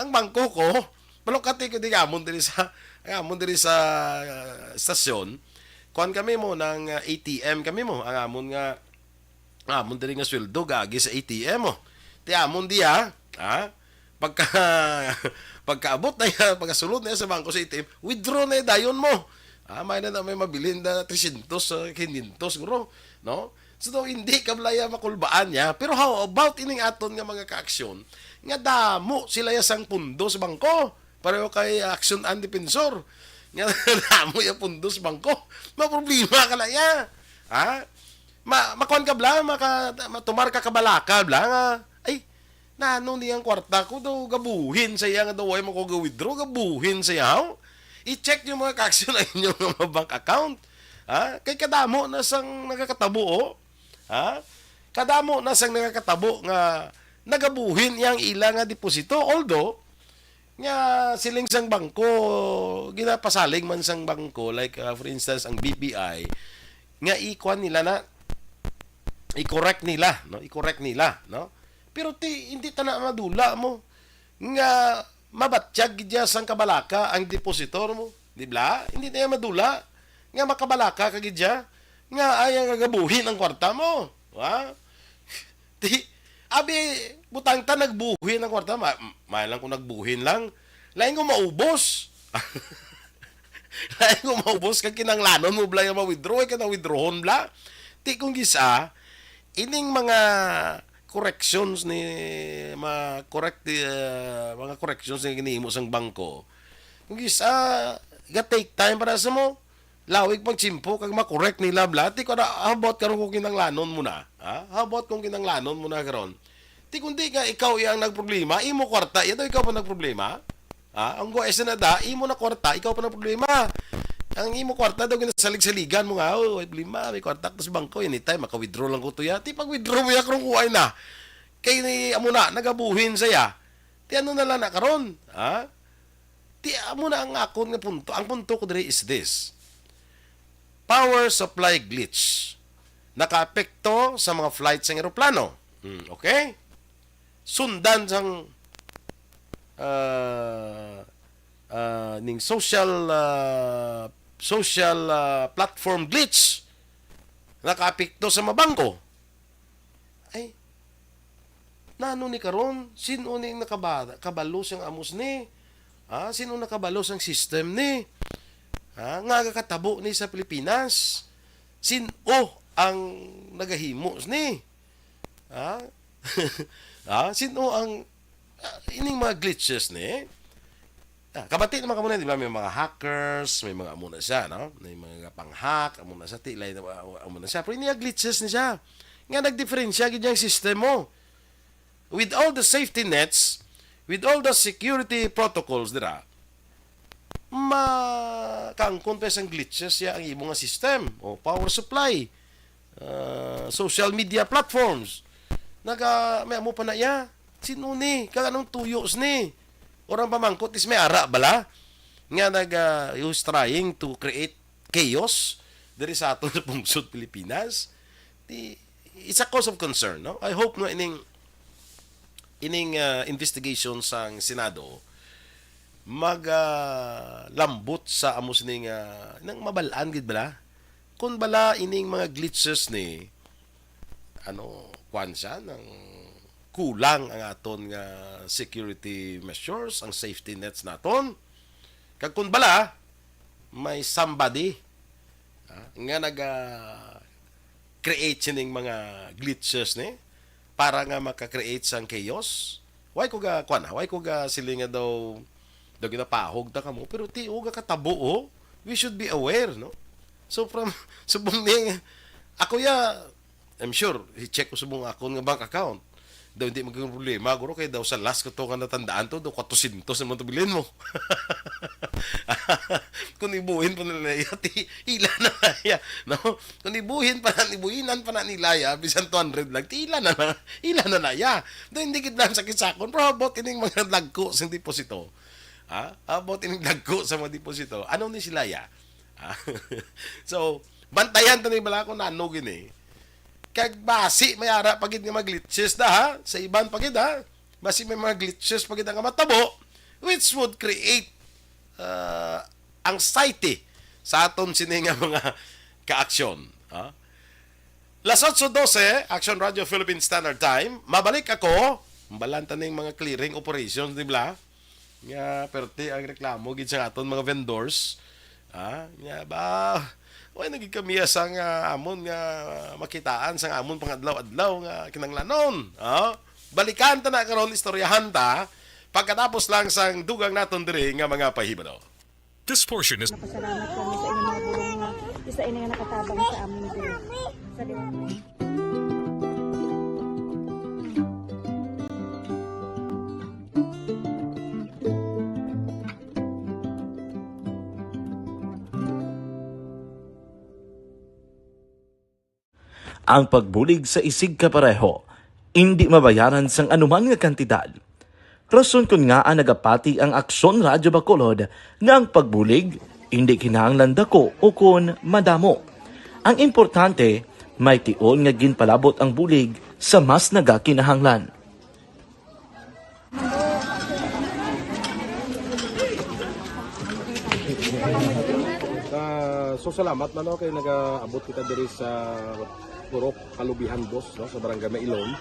Ang bangko ko, malukati ko di amon diri sa, ang amon diri sa, ah, stasyon. Kuan kami mo, nang, ah, A T M kami mo, ang amon nga, amon diri nga sweldo, gagi sa A T M mo. Ti amon di, ha? Ha? Pagka, pagkaabot na yan, pagkasulod na yan sa bangko sa A T M, withdraw na yan dayon mo. Ah, may na, na may mabilin na tresyentos, ah, kinyentos, guro, no? So, hindi ka bla ya makulbaan niya. Pero how about ining aton nga mga kaaksyon? Nga damo sila ya sang pundo sa bangko. Pareho kay Action and Defensor. Nga damo ya pundo sa bangko. Maproblema ka na ya. Ha? Ma, makuan ka bla, maka, matumar ka kabalaka bla nga, ay, nano ni ang kwarta ko daw gabuhin sa iya nga daw way mo ko ga-withdraw, gabuhin sa iya, haw? I-check niyo mga kaaksyon ang inyong mga bank account. Ha? Kay kadamo na sang nakakatabo, oh. Ha? Kadamo na sang nakakatabo nga nagabuhin iya ang ila nga deposito. Although, nga siling sang bangko, ginapasalig man sang bangko, like, ah, for instance, ang B P I, nga ikuan nila na, i-correct nila, no? I-correct nila, no? Pero ti, hindi ta na madula mo nga mabatyag gid ya sang kabalaka ang depositor mo, di ba? Hindi na ya madula nga makabalaka ka gid ya nga ay ang gagabuhin ang kwarta mo, ha? Di, abi, butang ta nagbuhin ang kwarta. Ma, may lang kung nagbuhin lang. Lain kung maubos. Lain kung maubos kag kinanglanon mo bla nga ma-withdraw, ay ka na-withdrawon bla. Ti kung gisa, ining mga corrections ni, mga correct, eh, mga corrections nga ginhimo sang bangko. Kung gisa, ga take time para sa mo. Lawig pang tiyempo kag ma-correct nila bla. Ti ko na, how about karon kung kinanglanon mo na? Ha? How about kung kinanglanon mo na karon? Ti kundi nga ikaw iya ang nagproblema, imo kwarta, iya daw ikaw pa nagproblema? Ha? Ang go esa na da, imo na kwarta, ikaw pa nagproblema. Ang imo kwarta daw ginasalig-saligan mo nga, "Oh, may problema, may kwarta ko sa bangko, anytime maka-withdraw lang ko to ya." Ti pag-withdraw mo ya karon kuhay na. Kay ni amo na nagabuhin saya. Ti ano na lang na karon? Ha? Ti amo na ang akon nga punto. Ang punto ko diri is this. Power supply glitch. Nakaapekto sa mga flight sang eroplano. Hmm, okay? Sundan sang, ah, ah, ning social, ah, social, ah, platform glitch. Nakaapekto sa mga bangko. Ay, nano ni karon? Sin-o ni nakaba-, kabalo sang amos ni? Ha? Sin-o nakabalo sang system ni? Ha? Nga gakatabo ni sa Pilipinas? Sin-o ang nagahimo ni? Ha? Ha? Sin-o ang, ah, ining mga glitches ni? Ah, kabati naman ka muna, di ba? May mga hackers, may mga amo na siya, no? May mga pang-hack, amo na siya, tilay na, amo na siya. Pero niya glitches ni siya. Nga nagdiferensya gid ang system mo. With all the safety nets, with all the security protocols, dira, makangkon pa sang glitches ya ang imo nga system o power supply, ah, social media platforms. Naga, may amo pa na iya. Sino ni? Kag anong tuyos ni? Orang pamangkot is may ara bala nga nag, ah, who's trying to create chaos diri sa aton sa pungsod Pilipinas. Di, it's a cause of concern, no? I hope no ining, ining, ah, investigation sang Senado mag, ah, lambot sa amo sining, ah, nang mabal-an gid bala. Kung bala ining mga glitches ni, ano, kwan siya, nang kulang ang aton nga security measures, ang safety nets naton. Kag kun bala, may somebody, ah, nga naga-create sining mga glitches ni para nga maka-create sang chaos. Why ko ga, kuwan, ah? Why ko ga sila nga daw, daw ginapahog ta kamo? Pero ti, o, ga katabo, oh. We should be aware, no? So, from, subong ni, ako ya, I'm sure, i-check ko subong akon nga bank account. Daw hindi maging problema, guro, kay daw sa last ko to nga natandaan to, daw kwatro syentos naman to bilhin mo. Kung ibuhin pa nila iya, ti, ila na na iya, no? Kung ibuhin pa na, ibuhinan pa na nila iya, bisan two hundred lang, ti, ila na na, ila na na iya. Daw hindi gid lang sakit sakon, pero about ining mga lagko sa deposito. Ha? About ining lagko sa mga deposito. Ano ni sila iya? Ha? So, bantayan ta ni bala kung ano gini. Kag basi may ara pa gid nga mag-glitches da, ha? Sa iban pa gid, ha? Basi may mga glitches pa gid nga matabo, which would create, uh, anxiety sa aton sini nga mga kaaksyon, ha? Las otso dose, Action Radio Philippine Standard Time. Mabalik ako. Balan ta ning mga clearing operations, di ba? Nga, perti ang reklamo gid sa aton mga vendors. Ah, nga ba? Way na gid kami sang, ah, amon nga makitaan sang amon pangadlaw-adlaw nga kinahanglanon. Ah, balikan ta na karon, istoryahan ta pagkatapos lang sang dugang naton diri nga mga pahibalo. This portion is Napasalamat kami sa inyong mga bulong nga isa ini nga nakatabang sa amon diri. Sa liwanag. Ang pagbulig sa isigkapareho, indi mabayaran sang anuman nga kantidad. Rason kon ngaa nagapati ang Aksyon Radyo Bacolod nga ang pagbulig indi kinahanglan dako ukon madamo. Ang importante, may tion nga ginpalabot ang bulig sa mas nagakinahanglan. Ah, so, salamat man, no, kay nagaabot kita diri sa Purok Kalubihan Dos, no, sa Barangay Mailom.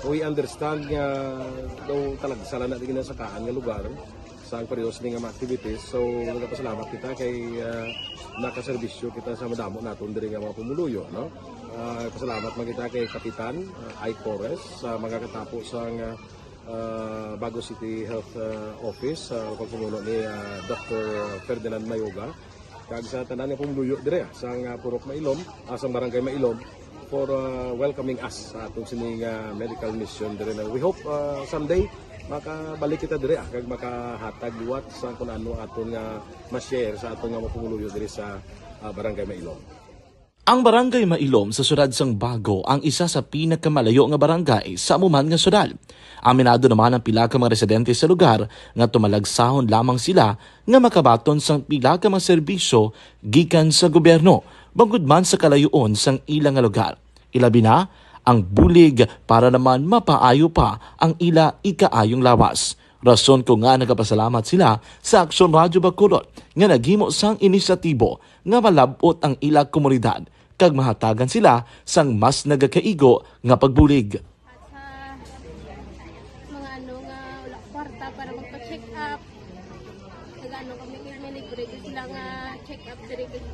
We understand nga daw talagsa lang na di ginasakaan nga lugar sa ang periodo sini nga mga activities. So, nagapasalamat kita kay, ah, nakaserbisyo kita sa madamo naton diri nga mga pumuluyo, no? Ah, pasalamat man kita kay Kapitan, ah, Ike Torres sa mga katapo sang, ah, ah, Bago City Health, ah, Office, sa pagpamuno ni, ah, Doctor Ferdinand Mayoga, kag sa tanan nga pumuluyo dire, ah, sang, ah, Purok Mailom, ah, sang Barangay Mailom, for, ah, welcoming us sa atong sining, ah, medical mission dire na. We hope, ah, someday makabalik kita dire, ah, kag makahatag liwat sa kung ano aton nga ma-share sa aton nga mga pumuluyo dire sa, ah, Barangay Mailom. Ang Barangay Mailom sa siyudad sang Bago ang isa sa pinakamalayo nga barangay sa amo man nga siyudad. Aminado naman ang pila ka mga residente sa lugar nga tumalagsahon lamang sila nga makabaton sang pila ka mga serbisyo gikan sa gobyerno, bangod man sa kalayoon sang ila nga lugar. Ilabi na ang bulig para naman mapaayo pa ang ila ikaayong lawas. Rason ko nga nagapasalamat sila sa Aksyon Radyo Bacolod nga naghimo sang inisyatibo nga malab-ot ang ila komunidad kag mahatagan sila sang mas nagakaigo nga pagbulig. At sa mga ano nga wala kwarta para magpa-check up, nag-ano kami, may libre gyud sila nga check up diri, kag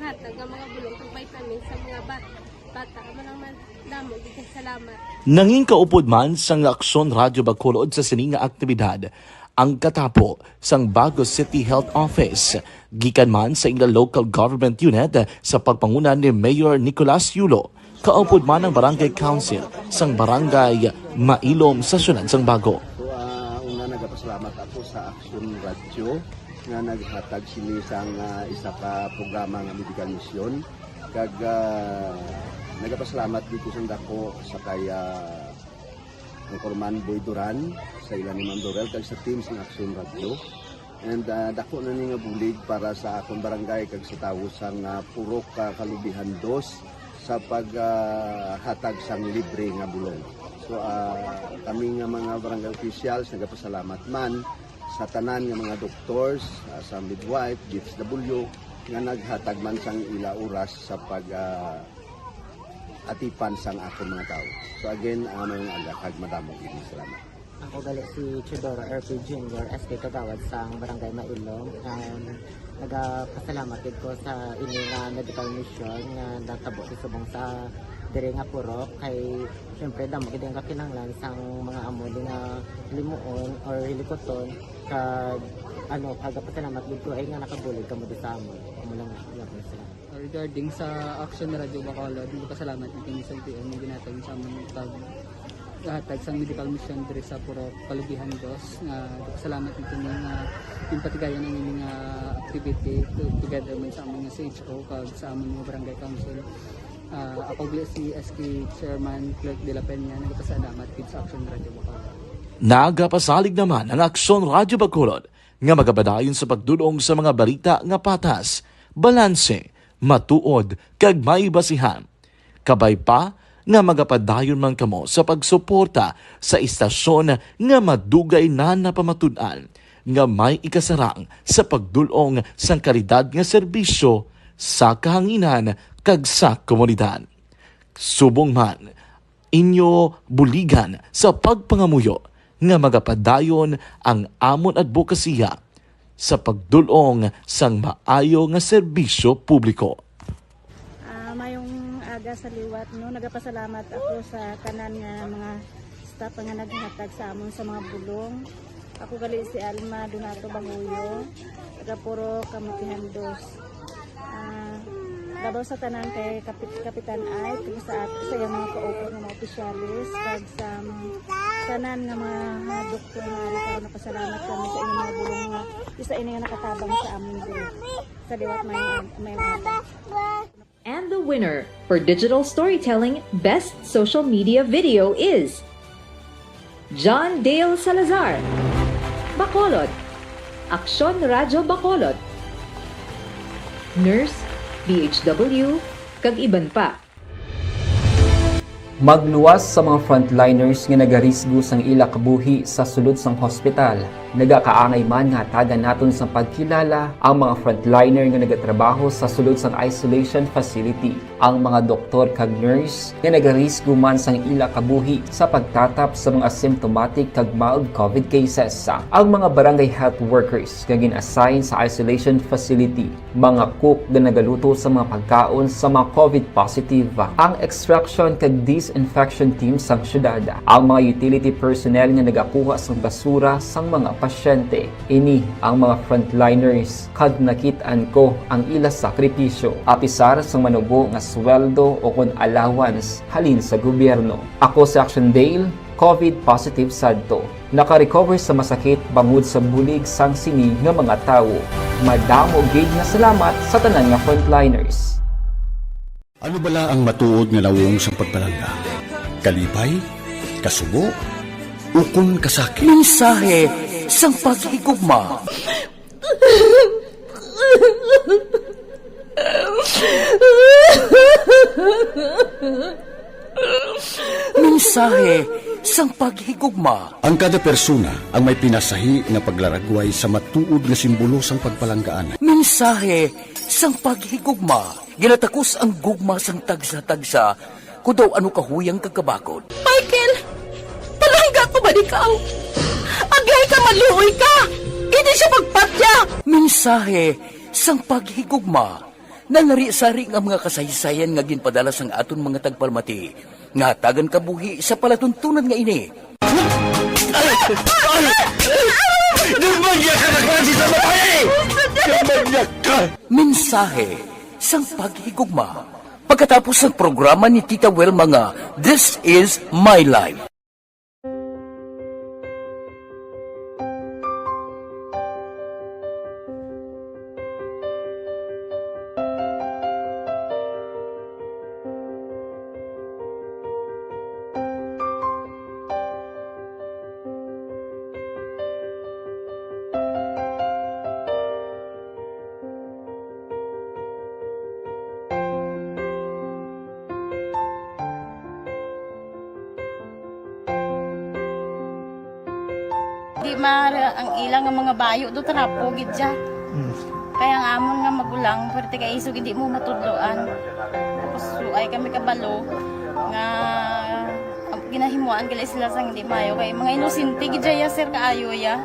hatag nga mga bulong kag vitamins sa mga bat-, bata. Amo lang man, damo gyud kay salamat. Nangin kaupod man sang Aksyon Radyo Bacolod sa sini nga aktibidad ang katapo sang Bago City Health Office, gikan man sa ila local government unit sa pagpanguna ni Mayor Nicolas Yulo, kaupod man ang Barangay Council sang Barangay Mailom sa siyudad sang Bago. So, ah, una, nagapasalamat ako sa Aksyon Radyo nga naghatag sini sang, ah, isa ka programa nga medical mission. Kag, ah, nagapasalamat dito sa dako sa kay, ah, Anchorman Boy Duran, sa ila ni Ma'am Dorel, kag sa team sa Aksyon Radyo. And, ah, dako na ni nga bulig para sa akon barangay kag sa tawo sang, ah, Purok, ah, Kalubihan Dos sa pag, ah, hatag sang libre nga bulong. So, ah, kami nga mga barangay officials nagapasalamat man sa tanan nga mga doctors, ah, sa midwife, D S W, nga naghatag man sang ila oras sa pag, ah, atipan sang akon mga tawo. So again, ah, maayong aga kag madamo gid nga salamat. Ako gali si Teodoro R P Junior, S K Kagawad sang Barangay Mailong. Um, nagapasalamat gid ko sa ini nga medical mission nga natabo sa subong sa diri nga purok, kay syempre damo gid ang kakinahanglan sang mga amo di nga limuon or hilikuton, kag ano, kagapasalamat gid ko ay nga nakabulig kamo di sa amon. Amo lang, salamat. Regarding sa Action Radio Bacolod, nagpasalamat gid kami sa L T O nga ginhatag sa amon pag hatag sang medical mission diri sa Purok Kalugihan Dos, nga nagpasalamat gid kami nga ginpatigayon ang ini nga activity to-, together man sa amon nga C H O kag sa amon nga barangay council. Ah, ako gali si S K Chairman Clerk de la Peña, nagpasalamat gid sa Action Radio Bacolod. Nagapasalig naman ang Aksyon Radyo Bacolod nga magapadayon sa pagdul-ong sa mga balita nga patas, balanse, matuod, kag may basihan. Kabay pa nga magapadayon man kamo sa pagsuporta sa istasyon nga madugay na napamatud-an nga may ikasarang sa pagdul-ong sang kalidad nga serbisyo sa kahanginan kag sa komunidad. Subong man, inyo buligan sa pagpangamuyo nga magapadayon ang amon adbokasiya sa pagdul-ong sang maayo nga serbisyo publiko. Ah, mayong aga sa liwat, no? Nagapasalamat ako sa tanan nga mga staff nga naghatag sa amon sa mga bulong. Ako gali si Alma Donato Banguyo, taga Purok Kamukihan Dos. Ah, labaw sa tanan kay Kapit-, Kapitan Ike, kag sa at-, sa iyang mga kaupat nga mga opisyalis, kag sa mga tanan nga mga, ah, doktor nga ari karon, napasalamat kami sa inyong mga bulong nga isa ini nga nakatabang sa amon diri. Sa liwat, may, may, may And the winner for Digital Storytelling Best Social Media Video is John Dale Salazar, Bacolod, Aksyon Radyo Bacolod, Nurse, D H W, kag iban pa. Magluwas sa mga frontliners nga nagarisgo sang ila kabuhi sa sulod sang hospital. Nagakaangay man nga hatagan naton sang pagkilala ang mga frontliner nga nagatrabaho sa sulod sang isolation facility. Ang mga doktor kag nurse nga nagarisgo man sang ila kabuhi sa pagtatap sa mga asymptomatic kag mild covid cases. Ang mga barangay health workers nga gin-assign sa isolation facility, mga cook nga nagaluto sa mga pagkaon sa mga covid positive, ang extraction kag disinfection team sang syudad, ang mga utility personnel nga nagakuha sang basura sang mga pasyente. Ini ang mga frontliners, kag nakit-an ko ang ila sakripisyo, apisar sang manubo nga sweldo o kon allowance halin sa gobyerno. Ako si Action Dale, covid positive sadto. Naka-recover sa masakit bangod sa bulig sang sini nga mga tawo. Madamo gid nga salamat sa tanan nga frontliners. Ano bala ang matuod nga nawong sang pagpalangga? Kalipay? Kasubo? Ukon kasakit? Mensahe sang paghigugma. Mensahe sang paghigugma. Ang kada persona ang may pinasahi nga paglaragway sa matuod nga simbolo sang pagpalanggaan. Mensahe sang paghigugma. Ginatakos ang gugma sang tagsa-tagsa, kon daw ano kahuyang kag kabakod. Michael, palangga ko man ikaw. Aglaay ka, maluoy ka. Indi siya magpatya. Mensahe sang paghigugma. Nalari-sari nga mga kasaysayan nga ginpadala sang aton mga tagpalamati nga hatagan kabuhi sa palatuntunan nga ini. Ay! Ay! Demonyo ka na klase sa babae! Demonyo ka! Mensahe sang paghigugma. Pagkatapos sang programa ni Tita Wilma nga This Is My Life. Di ma-, ang ila nga mga bayo do trapo gid siya. Mm. Kaya ang amon nga magulang, pwerte kay isog hindi mo matudloan. Tapos, suay kami kabalo. Nga ginahimuan gali sila sang hindi maayo kay mga inosente gid ya, sir, kaayo ya.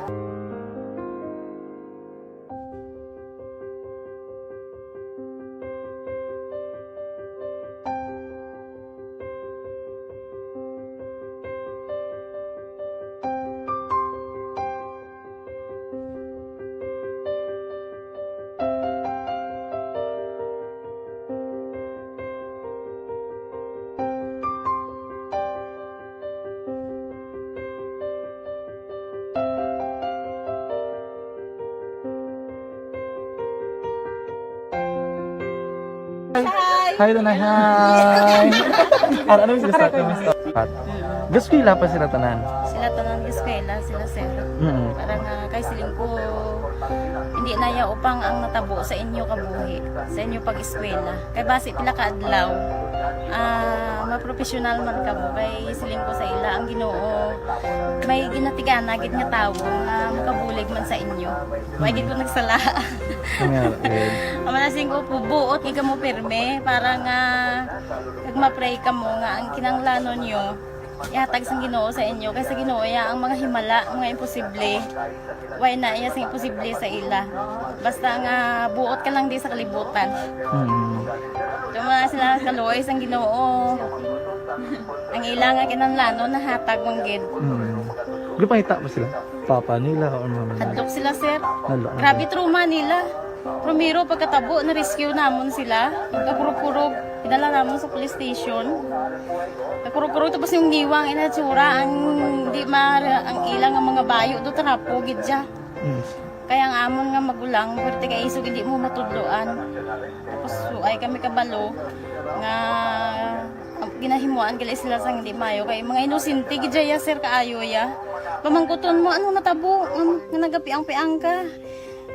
Hi! Hi, Tanay. Hi! Ano, ano yung sila sa akin? Hot. Gaskwela pa sila tanan. Sila tanan gaskwela, sila, sir. Mm. Para nga kay siling ko, hindi na ya upang ang natabo sa inyo kabuhi, sa inyo pag-eskwela. Kay basi pila ka adlaw, ah, mapropesyonal man kamo. Kay siling ko sa ila, ang Ginoo may ginatigana gid nga tawo nga makabulig man sa inyo. Wa gid ko nagsala. Nga, eh. Ang manasing ko po, buot nga kamo pirme para nga kag ma-pray kamo nga ang kinahanglanon nyo ihatag sang Ginoo sa inyo, kay sa Ginoo ya ang mga himala, mga imposible. Way na iya sing imposible sa ila. Basta nga buot ka lang di sa kalibutan. Mm. Yung mga sila kaluoy sang Ginoo. Ang ila nga kinahanglanon nahatag man gid. Mm. Gipangita ba sila? Papa nila or mama nila? Hadlok sila, sir. Hadlok, Grabe okay. trauma nila. Primero, pagkatabo, na-rescue namon sila. Kakurog-kurog, pinala namon sa police station. Kakurog-kurog, tapos yung niwang inatsura, ang di ma, ang ilang ang mga bayo do, trapo gid siya. Mm. Kaya ang amon nga magulang, pwerte kay isog, hindi mo matudloan. Tapos, so, ay kami kabalo nga ang ginahimuan gali sila sang hindi maayo. Kay mga inosente gid ya, sir, kaayo ya. Pamangkuton mo, ano natabo? Ano, nga nagapiang-piang ka?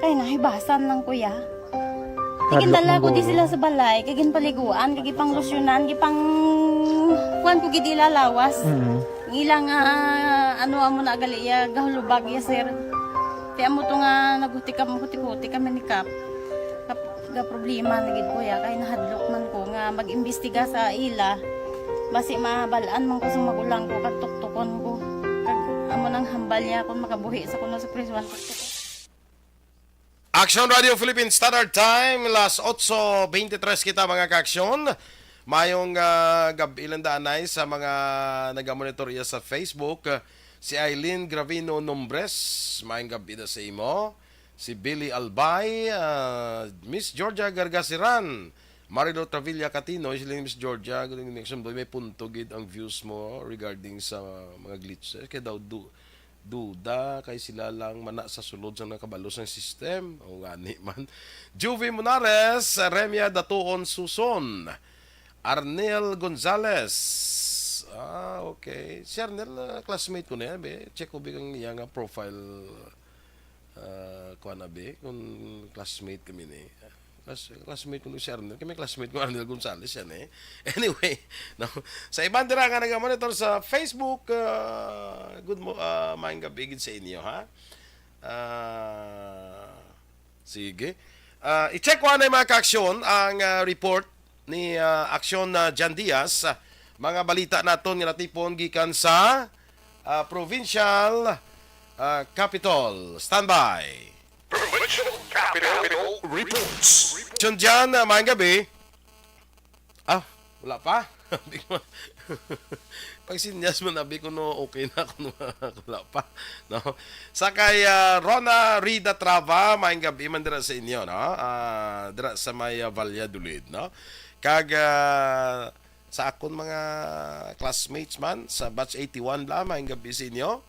Kay nahibasan lang, kuya. Hadlok Tigindala man ko di guro. sila sa balay, kay ginpaliguan, kay gipanglusyonan, gipang kuan ko gid ila lawas. Mm. Ang ila nga, ano, amo na gali ya, gahulubag ya, sir. Kay amo to nga naghuti kam-, huti-huti kami ni Kap. Kap-, ga problema na gid, kuya, kay nahadlok man ko nga mag-imbestiga sa ila. Basi mabal-an man ko sa magulang ko, kag tuktukon ko. Kag amo nang hambal niya kung makabuhi sa kuno sa prisuhan, tuktukon. Action Radio Philippines Standard Time, las otso veintitrés kita, mga ka-aksyon. Mayong, ah, gab-i lang danay sa mga nagamonitor iya sa Facebook. Si Eileen Gravino Nombres, mayong gab-i da sa imo. Si Billy Albay, ah, Miss Georgia Gargasiran, Marilo Travilla Catino, siling Miss Georgia, galing ni Action Boy, may punto gid ang views mo regarding sa mga glitches. Kaya daw du-, duda kay sila lang mana sa sulod sa nakabalo sang system. O gani man. Juvie Monares, Remia Datuon Suson, Arnel Gonzalez. Ah, okay. Si Arnel, ah, classmate ko na yan, be. Check ko, be, ang iya nga profile, ah, kuha na, be, kung classmate kami ni. Class-, classmate ko ni si Arnel. Kami classmate ko, Arnel Gonzalez yan, eh. Anyway, no? Sa iban dira nga nagamonitor sa Facebook, ah, good mo-, ah, maayong gabi gid sa inyo, ha? Ah, sige. Ah, i-check ko anay, mga ka-aksyon, ang, ah, report ni, ah, Aksyon, ah, Jan Diaz. Ah, mga balita naton nga natipon gikan sa, ah, provincial, ah, capital. Standby. Provincial Capital Reports. Aksyon Jan, ah, maayong gabi. Ah, wala pa. Abi ko, pagsinyas man, abi ko, no, okay na ako, no, wala pa, no? Sa kay, ah, Rona Rida Trava, maayong gabi man dira sa inyo, no? Ah, dira sa may, ah, Valladolid, no? Kag, ah, sa akon mga classmates man, sa batch eighty-one bala, maayong gabi sa inyo.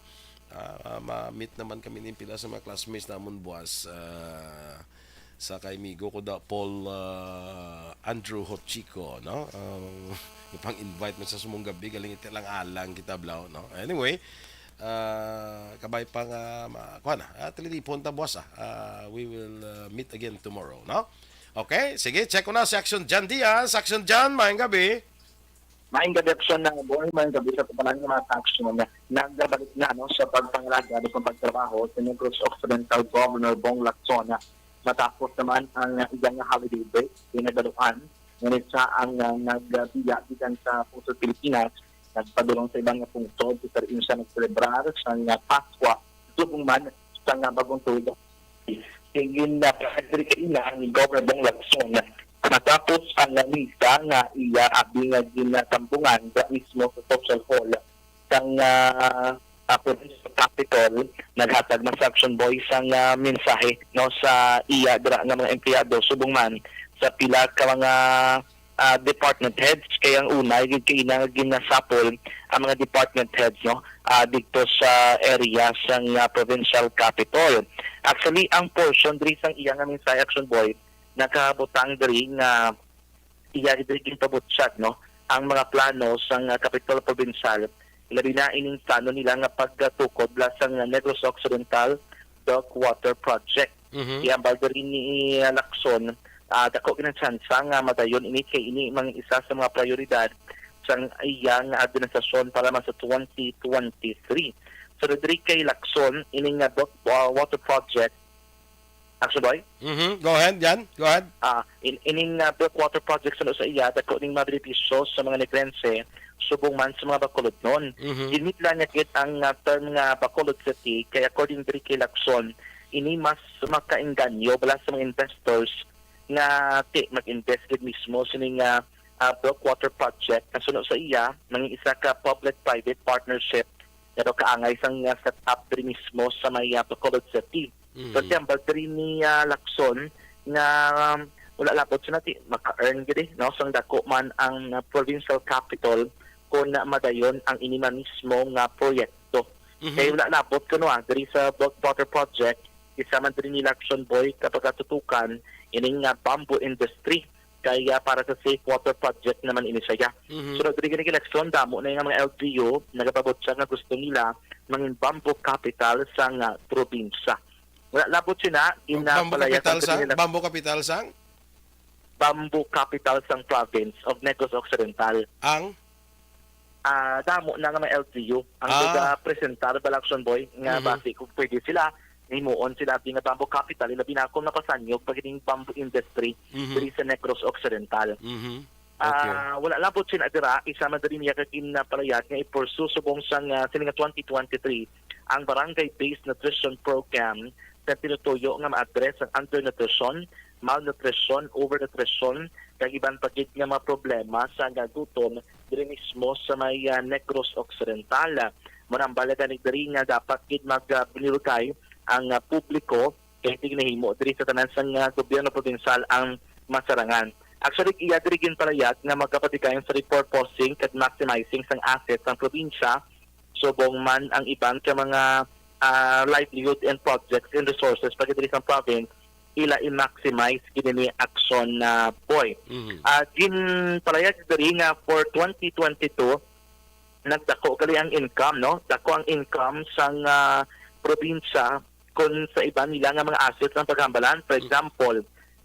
Ah, ma-meet naman kami ning pila sa mga classmates namon buwas, ah, sa kay migo ko da Paul, ah, Andrew Hochico, no? Ang ipang-invite man sa sumong gabi, galing iti lang alang kita, blaw, no? Anyway, ah, kabay pa nga ma-, kuha na, ah, tililipon ta buwas, ah. Ah, we will, ah, meet again tomorrow, no? Okay, sige, check ko na si Action Jan Diaz. Action Jan, maayong gabi. Maayong gabi, Action na boy, maayong gabi sa tanan nga mga ka-aksyon. Nagabalik na, no, sa pagpangalaga sa pagtrabaho si Negros Occidental Governor Bong Lacson matapos naman ang iyang holiday break, pinagdaluhan Ngunit sa ang, ah, nagbiya gikan sa pungsod Pilipinas, nagpadulong sa iban nga pungsod sa Sir Insya nagselebrar sang, ah, Paskwa subong man sa nga bagong tuig. Sige na, diri kaina ang Governor Bong Lacson matapos ang misa nga iya abi nga ginatambungan sa mismo sa social hall sang, ah, ah, provincial capital. Naghatag na sa Action Boy sang, ah, mensahe, no, sa iya dira nga mga empleyado subong man sa pila ka mga, ah, department heads. Kay ang una, gid kaina nga ginasapol ang mga department heads, no, ah, didto sa area sang, ah, provincial capital. Actually, ang portion diri sang iya nga mensahe, Action Boy, nakabutang diri nga iya diri ginpabutyag, no, ang mga plano sang, ah, Kapitulo Provincial, labi na ining plano nila nga pagtukod la sang Negros Occidental Bulk Water Project. Mhm. Ihambal diri ni, ah, Lacson, ah, dako gid ang tsansa nga madayon ini kay ini mang isa sa mga prioridad sang iyang administrasyon para man sa twenty twenty-three. So, diri kay Lacson, ining, ah, bulk, ah, water project, Action Boy? Mhm. Go ahead, Jan. Go ahead. Ah, in, ining, ah, bulk water project suno sa iya, dako ning mabenepisyo sa mga Negrense, subong man sa mga Bacolodnon. Mhm. Ginitla niya gid ang, ah, term nga Bacolod City, kay according diri kay Lacson, ini mas makaengganyo bala sa mga investors nga ti mag-invest gid mismo sini nga, ah, bulk water project nga suno sa iya, nangin isa ka public-private partnership nga daw kaangay sang, ah, set up diri mismo sa may, ah, Bacolod City. So, Mm. tiyambal diri ni, ah, Lacson nga, um, wala labot siya na ti maka-earn gid, eh, no, sang dako man ang, ah, provincial capital kung na madayon ang inima mismo nga proyekto. Mhm. Kay wala labot kuno, ah, diri sa bulk water project, isa man diri ni Lacson Boy kapag katutukan ining, ah, bamboo industry. Kay, ah, para sa safe water project naman ini siya. Mhm. Sunod diri gani kay Lacson, damo na nga mga L G U nagapabutsa nga gusto nila mangin bamboo capital sang, ah, probinsya. Wala labot sina, Bamboo ginapalaya capital sa sang, nila bamboo capital sang? Bamboo capital sang province of Negros Occidental. Ang? Ah, damo na nga mga L G U ang Ah. nagapresentar, Balaction Boy, nga Mhm. basi kung pwede sila, himuon sila abi nga bamboo capital, ilabi na kung napasanyog pa gid ang bamboo industry Mhm. diri sa Negros Occidental. Mhm. Okay. Ah, wala labot sina dira, isa man diri niya ka ginpalayag nga ipursu subong sang, ah, sini nga twenty twenty-three ang barangay-based nutrition program sa tinutuyo nga ma-address ang undernutrition, malnutrition, overnutrition, kag iban pa gid nga mga problema sa nga gutom diri mismo sa may, ah, Negros Occidental. Manambal gani diri nga dapat gid mag, ah, binulgay ang, ah, publiko kay ginahimo diri sa tanan sang, ah, gobyerno probinsal ang masarangan. Actually, iya diri ginpalayag nga magkapatigayon sa repurposing kag maximizing sang assets sang probinsya, subong man ang iban ka mga, ah, livelihood and projects and resources pa gid diri sa province, ila i-maximize gid ini aksyon na, Boy. Mhm. Ah, ginpalayag diri nga for twenty twenty-two, nagdako gali ang income, no? Dako ang income sang, ah, probinsya kung sa iban nila nga mga assets ang paghambalan. For Mm. example,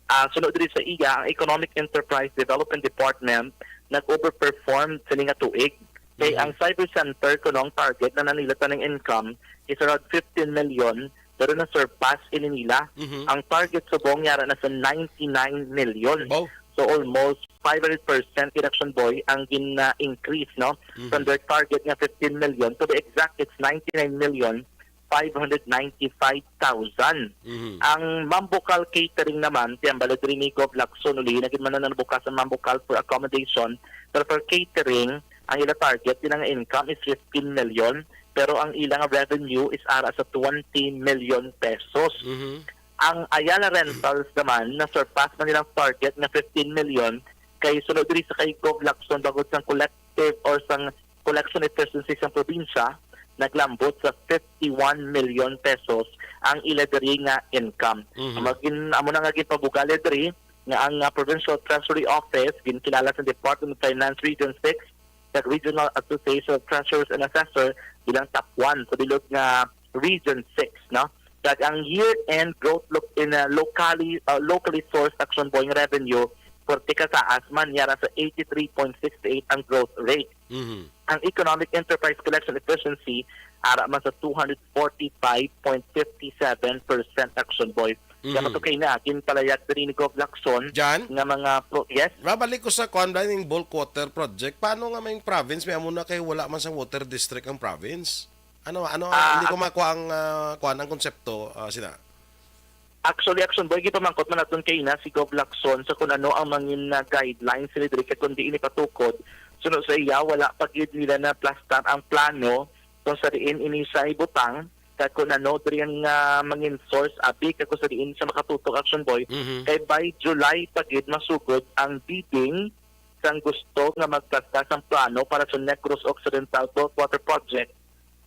ah, sunod diri sa iya, ang Economic Enterprise Development Department nag-overperform sini nga tuig. Kay Mhm. ang cyber center kuno ang target na nanila taning income is around fifteen million, pero na-surpass ini nila. Mhm. Ang target subong yara na sa ninety-nine million. Wow. So almost five hundred percent, Action Boy, ang gin-increase, no? Mhm. From their target nga fifteen million, to be exact, it's ninety-nine million five hundred ninety-five thousand. Mhm. Ang Mambukal Catering naman, tiyambal diri ni Gov Lacson, uli na gid man na nabukas ang Mambukal for accommodation, pero for catering, ang ila target, ila nga income is fifteen million, pero ang ila nga revenue is ara sa twenty million pesos. Mhm. Ang Ayala Rentals naman, na-surpass man nilang target nga fifteen million, kay sunod diri sa kay Gov Lacson, bangod sang collective or sang collection efficiency sang probinsya, naglambot sa fifty-one million pesos ang ila diri nga income. Mhm. Amo gin-, amo na nga ginpabugali diri nga ang, ah, Provincial Treasury Office, ginkilala sa Department of Finance Region six, kag Regional Association of Treasurers and Assessor bilang top one sa bilog nga Region six, no? Kag ang year-end growth look in, uh, locally, uh, locally sourced, Action Boy, nga revenue, forty ka taas man, yara sa eighty-three point six eight ang growth rate. Mhm. Ang economic enterprise collection efficiency, ara man sa two hundred forty-five point fifty-seven percent, Action Boy. Kaya Mhm. Kato kay na, ginpalayag diri ni Gov Lacson Jan? Nga mga pro-, yes? Mabalik ko sa kuan, ba, ning bulk water project. Paano nga may province, may amo na kay wala man sa water district ang province? Ano, ano, Ah, hindi ko ak- makuha ang, ah, kuan, ang konsepto, ah, sina? Actually, Action Boy, gipamangkot man naton kay na si Gov Lacson sa kung ano ang mangin na guidelines nila diri, kag kung diin ipatukod. Suno sa iya, wala pa gyud nila na plastar ang plano kung sa diin ini sa ibutang, kag kung ano diri ang, ah, mangin source abi, kag kung sa diin sa makatutok, Action Boy. Mhm. Kay by July pa gyud masugod ang bidding sang gusto nga magplastar sang plano para sa Negros Occidental Bulk Water Project.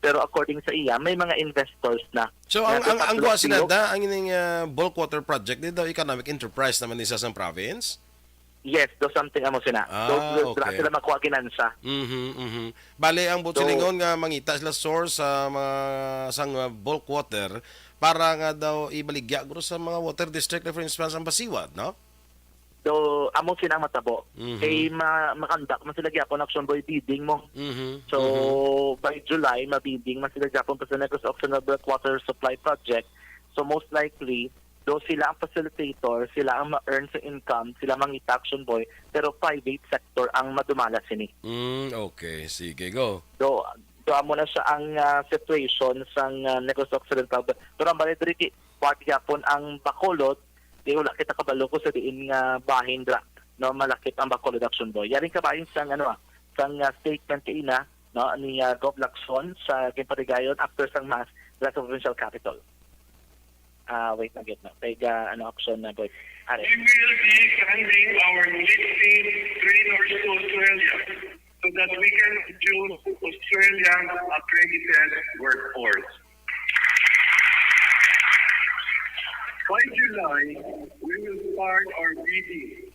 Pero according sa iya, may mga investors na. So, ang, Nga ang, ang guwa sila, nagpapalok-pilok. Da, ang ining, ah, bulk water project, di daw economic enterprise naman ni sa sang province? Yes, do something amo sina. Ah, So, dira okay. Sila makuha ginansa. Mhm, mhm. Bale, ang So, buot silingon nga mangita sila source sa mga, sang, ah, bulk water para nga daw ibaligya guro sa mga water district, like, for instance, ang Basiwad, no? So, amo sina ang matabo. Mhm. Kay ma-, makandak man sila gyapon, Action Boy, bidding mo. Mhm, So, mhm. By July, mabidding man sila gyapon pa sa Negros Occidental Bulk Water Supply Project. So, most likely, do sila ang facilitator, sila ang ma-earn sa income, sila mangita, Action Boy, pero private sector ang madumala sini. Mm, okay. Sige, go. So, so amo na siya ang, ah, situation sang, ah, Negros Occidental. Pero ang balay diri, ki-, part gyapon ang Bacolod, di wala kita kabalo ko sa diin nga bahin dra, no, malakip ang Bacolod, Action Boy. Yaring kabahin sang, ano, ah, sang, ah, statement kaina, no, ni, ah, Gov Lacson sa ginpatigayon after sang mass dira sa provincial capital. Ah, wait, na-get na. Kay, ah, ano, Action na, boy. Are. We will be sending our lifting trainers to Australia so that we can produce Australian accredited workforce. By July, we will start our bidding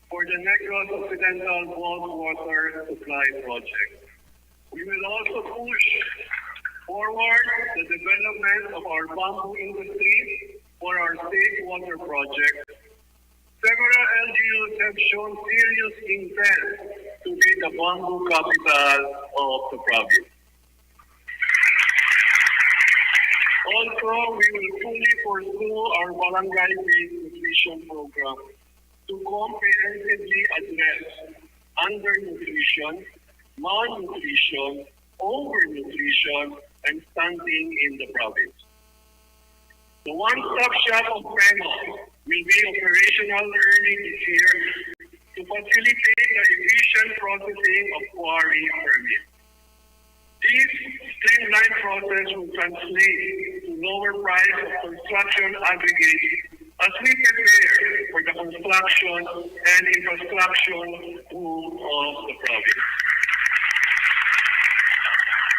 for the Negros Occidental Bulk Water Supply Project. We will also push forward the development of our bamboo industry for our safe water project. Several L G Us have shown serious intent to be the bamboo capital of the province. Also, we will fully pursue our barangay-based nutrition program to comprehensively address undernutrition, malnutrition, overnutrition, and stunting in the province. The one-stop shop of PEMO will be operational early this year to facilitate the efficient processing of quarry permits. This streamlined process will translate to lower price of construction aggregates as we prepare for the construction and infrastructure boom of the province.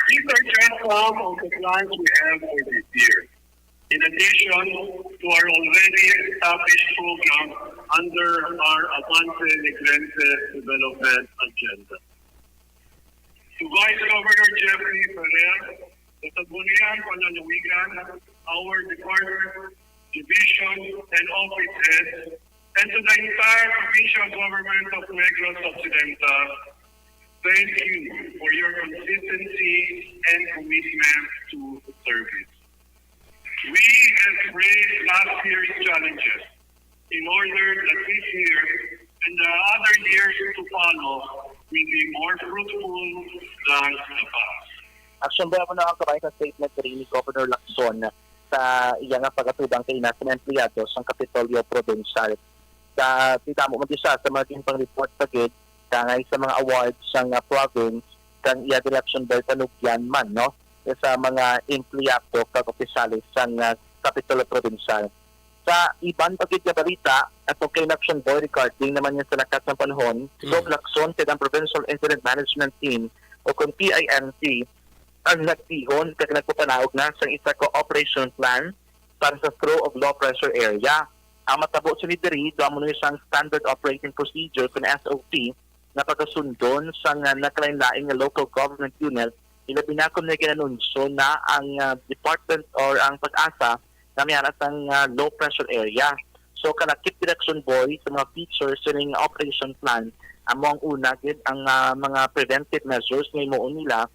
These are just some of the plans we have for this year. In addition to our already established program under our Avance Negrente Development Agenda. To Vice Governor Jeffrey Ferrer, the Sangguniang Panlalawigan, our department, division, and office heads, and to the entire provincial government of Negros Occidental, thank you for your consistency and commitment to service. We embrace last year's challenges in order that this year and the other years to follow will be more fruitful than the past. Action ba mo na ang kabayan sa statement diri ni Governor Lacson sa iya nga pagatubang kay na sa mga empleyado sang Kapitolyo Provincial? Sa, kita mo man siya sa mga ginpang-report pa gid, kangay sa mga awards sang, ah, province, kang iya direksyon ba panugyan man, no? Sa mga empleyado kag opisyales sang, ah, Kapitulo Provincial. Sa iban pa gid nga balita, atong kay Action Boy regarding naman niya sa lakat sang panahon, si Mm. Gov Lacson kag ang Provincial Incident Management Team o kung P I M T ang nagtihon kag nagpapanaog na sang isa ka operation plan para sa throw of low pressure area. Ang matabo sini diri, do amo na sang standard operating procedure kun S O P nga pagasundon sang, ah, nagkalain-lain nga local government unit, ilabi na kon may ginanunsyo na ang, ah, department or ang PAGASA nga may ara sang, ah, low pressure area. So, kalakip direksyon, boy, sa mga features sining operation plan, amo ang una gid ang, ah, mga preventive measures nga himuon nila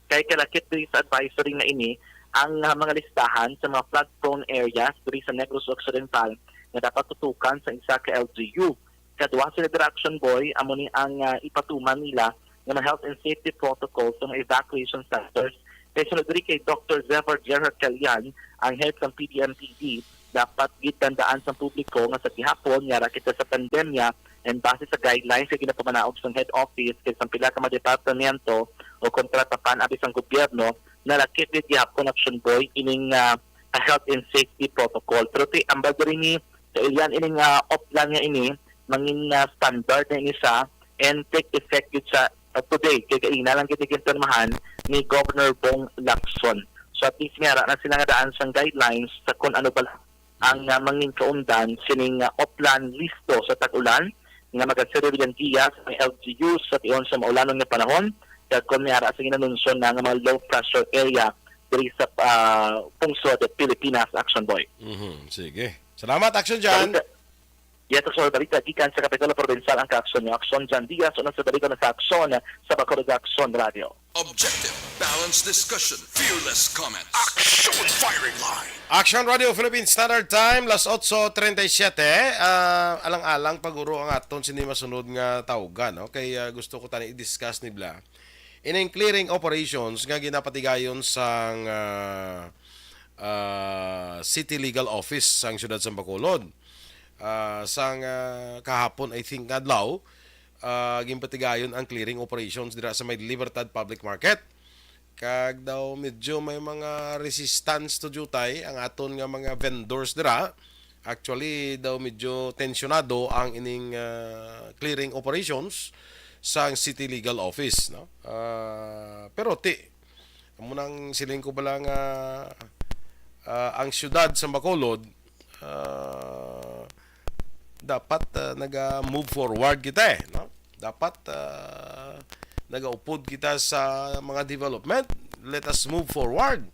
kay kalakip diri sa advisory nga ini ang, ah, mga listahan sa mga flood-prone areas diri sa Negros Occidental nga dapat tutukan sa isa ka L G U. Kaduha sila dira, Action Boy, amo ni ang, ah, ipatuman nila nga mga health and safety protocols sa mga evacuation centers. Kay sunod diri kay Doctor Zephyr Gerhard Calian, ang head sang P D M P D, dapat gid tandaan sang publiko nga sa gihapon, yara kita sa pandemya, and base sa guidelines nga ginapamanaog sang head office kay sang pila ka mga departamento o kontrata pa abi sang gobyerno, nalakip gid gihapon, Action Boy, ining, ah, health and safety protocol. Pero ti, ambal diri ni Calian, ining, ah, oplan nga ini, mangin, ah, standard na ini sa and take effect gid sa, ah, today. Kay kaina lang gid ni ginpirmahan ni Governor Bong Lacson. So at least may ara na sila nga daan sang guidelines sa kung ano pala ang, ah, mangin kaundan sining, ah, oplan listo sa tag-ulan nga magasirib ang giya sa mga L G Us sa tion sa maulanon nga panahon, kag kon may ara sa ginanunson na nga mga low pressure area diri sa, ah, pungsod Pilipinas, Action Boy. Mhm. Sige. Salamat, Action John. Balita. Yes, Action Boy, balita gikan sa Kapitulo Provincial ang kaaksyon ni Action John Diaz, una sa balita na sa Action sa Bacolod Action Radio. Objective, balanced discussion, fearless comments. Action Firing Line. Action Radio Philippine Standard Time, las otso treinta y siete. Ah, alang-alang paguro ang aton sini masunod nga tawgan, no? Kay, ah, gusto ko tani i-discuss ni Bla. Ining clearing operations nga ginapatigayon sang, ah, ah, City Legal Office sang siyudad sang Bacolod. Ah, sang, ah, kahapon, I think, nga adlaw, ah, ginpatigayon ang clearing operations dira sa may Libertad Public Market. Kag daw medyo may mga resistance to diutay ang aton nga mga vendors dira. Actually, daw medyo tensyonado ang ining, ah, clearing operations sang City Legal Office, no? Ah, pero ti, amo nang siling ko bala nga, ah, ang siyudad sa Bacolod, ah, dapat, ah, naga-move forward kita, eh, no? Dapat, ah, nagaupod kita sa mga development. Let us move forward.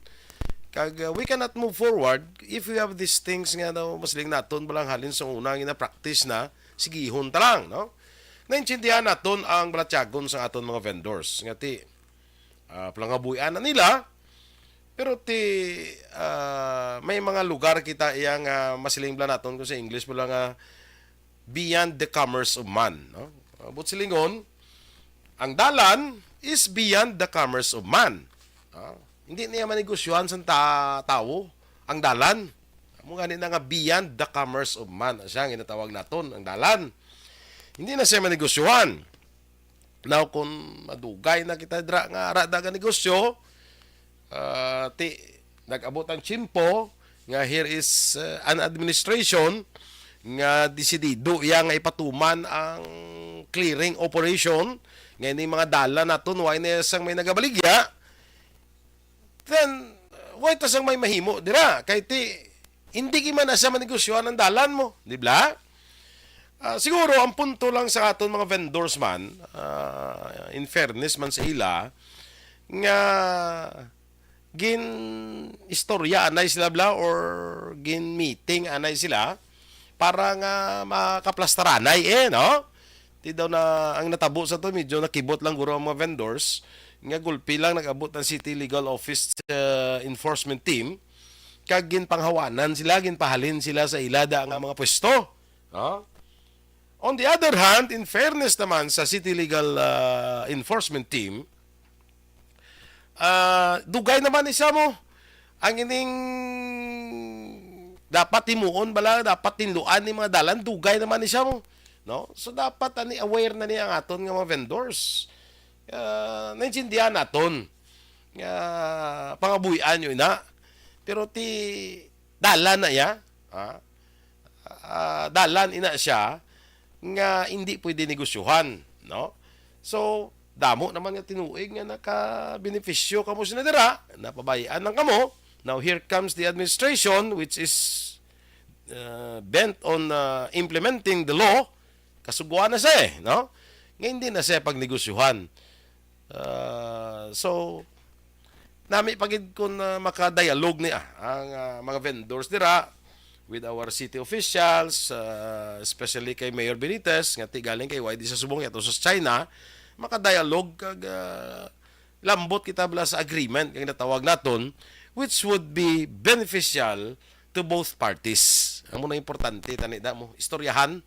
Kag, ah, we cannot move forward if we have these things nga daw masiling naton balang halin sa una nga na-practice na, sigihon ta lang, no? Naintindihan naton ang balatyagon sa aton mga vendors nga ti, ah, palangabuhian na nila, pero ti, ah, may mga lugar kita iya nga masiling bala naton kung sa English bala nga beyond the commerce of man, no? Ah, buot silingon, ang dalan is beyond the commerce of man. Ah, hindi niya manegosyohan sa ta tawo ang dalan. Amo gani na nga beyond the commerce of man, siya ang ginatawag naton ang dalan. Hindi na siya manegosyohan. Now, kung madugay na kita dira nga ara daga negosyo, ah, ti, nag-abot ang tiyempo nga here is, uh, an administration nga desidido iya nga ipatuman ang clearing operation nga ining mga dalan naton, wala na sang may nagabaligya, then, uh, wala ta sang may mahimo dira. Kay ti, hindi gid man na siya manegosyohan ang dalan mo, di ba? Ah, siguro, ang punto lang sa aton mga vendors man, ah, in fairness man sa ila, nga gin-istorya anay sila bala or gin-meeting anay sila para nga makaplastaranay, eh, no? Ti daw na ang natabo sa to, medyo nakibot lang guro ang mga vendors nga gulpi lang nag-abot ang City Legal Office, uh, enforcement team kag ginpanghawanan sila, ginpahalin sila sa ila da nga mga pwesto. No? On the other hand, in fairness naman sa City Legal, uh, Enforcement Team, ah, dugay naman ni siya mo ang ining dapat himuon bala, dapat tinluan ni mga dalan, dugay naman ni siya mo, no? So dapat ani aware na ni ang aton nga mga vendors. Ah, naintindihan naton nga pangabuhian nyo ina. Pero ti dalan na iya, ah, ah, dalan ina siya nga hindi pwede negosyohan, no? So, damo naman nga tinuig nga nakabenepisyo kamo sina dira, napabayaan lang kamo. Now, here comes the administration which is, uh, bent on, uh, implementing the law. Kasuguan na siya, eh, no? Nga hindi na siya pagnegosyohan. Uh, so, nami pa gid kung, uh, makadialogue ni, ah, ang, uh, mga vendors dira with our city officials, uh, especially kay Mayor Benitez, nga ti galing kay Y D sa subong ato sa China, makadialogue kag, uh, lambot kita bala sa agreement nga ginatawag naton which would be beneficial to both parties. Amo na importante, tani da mo istoryahan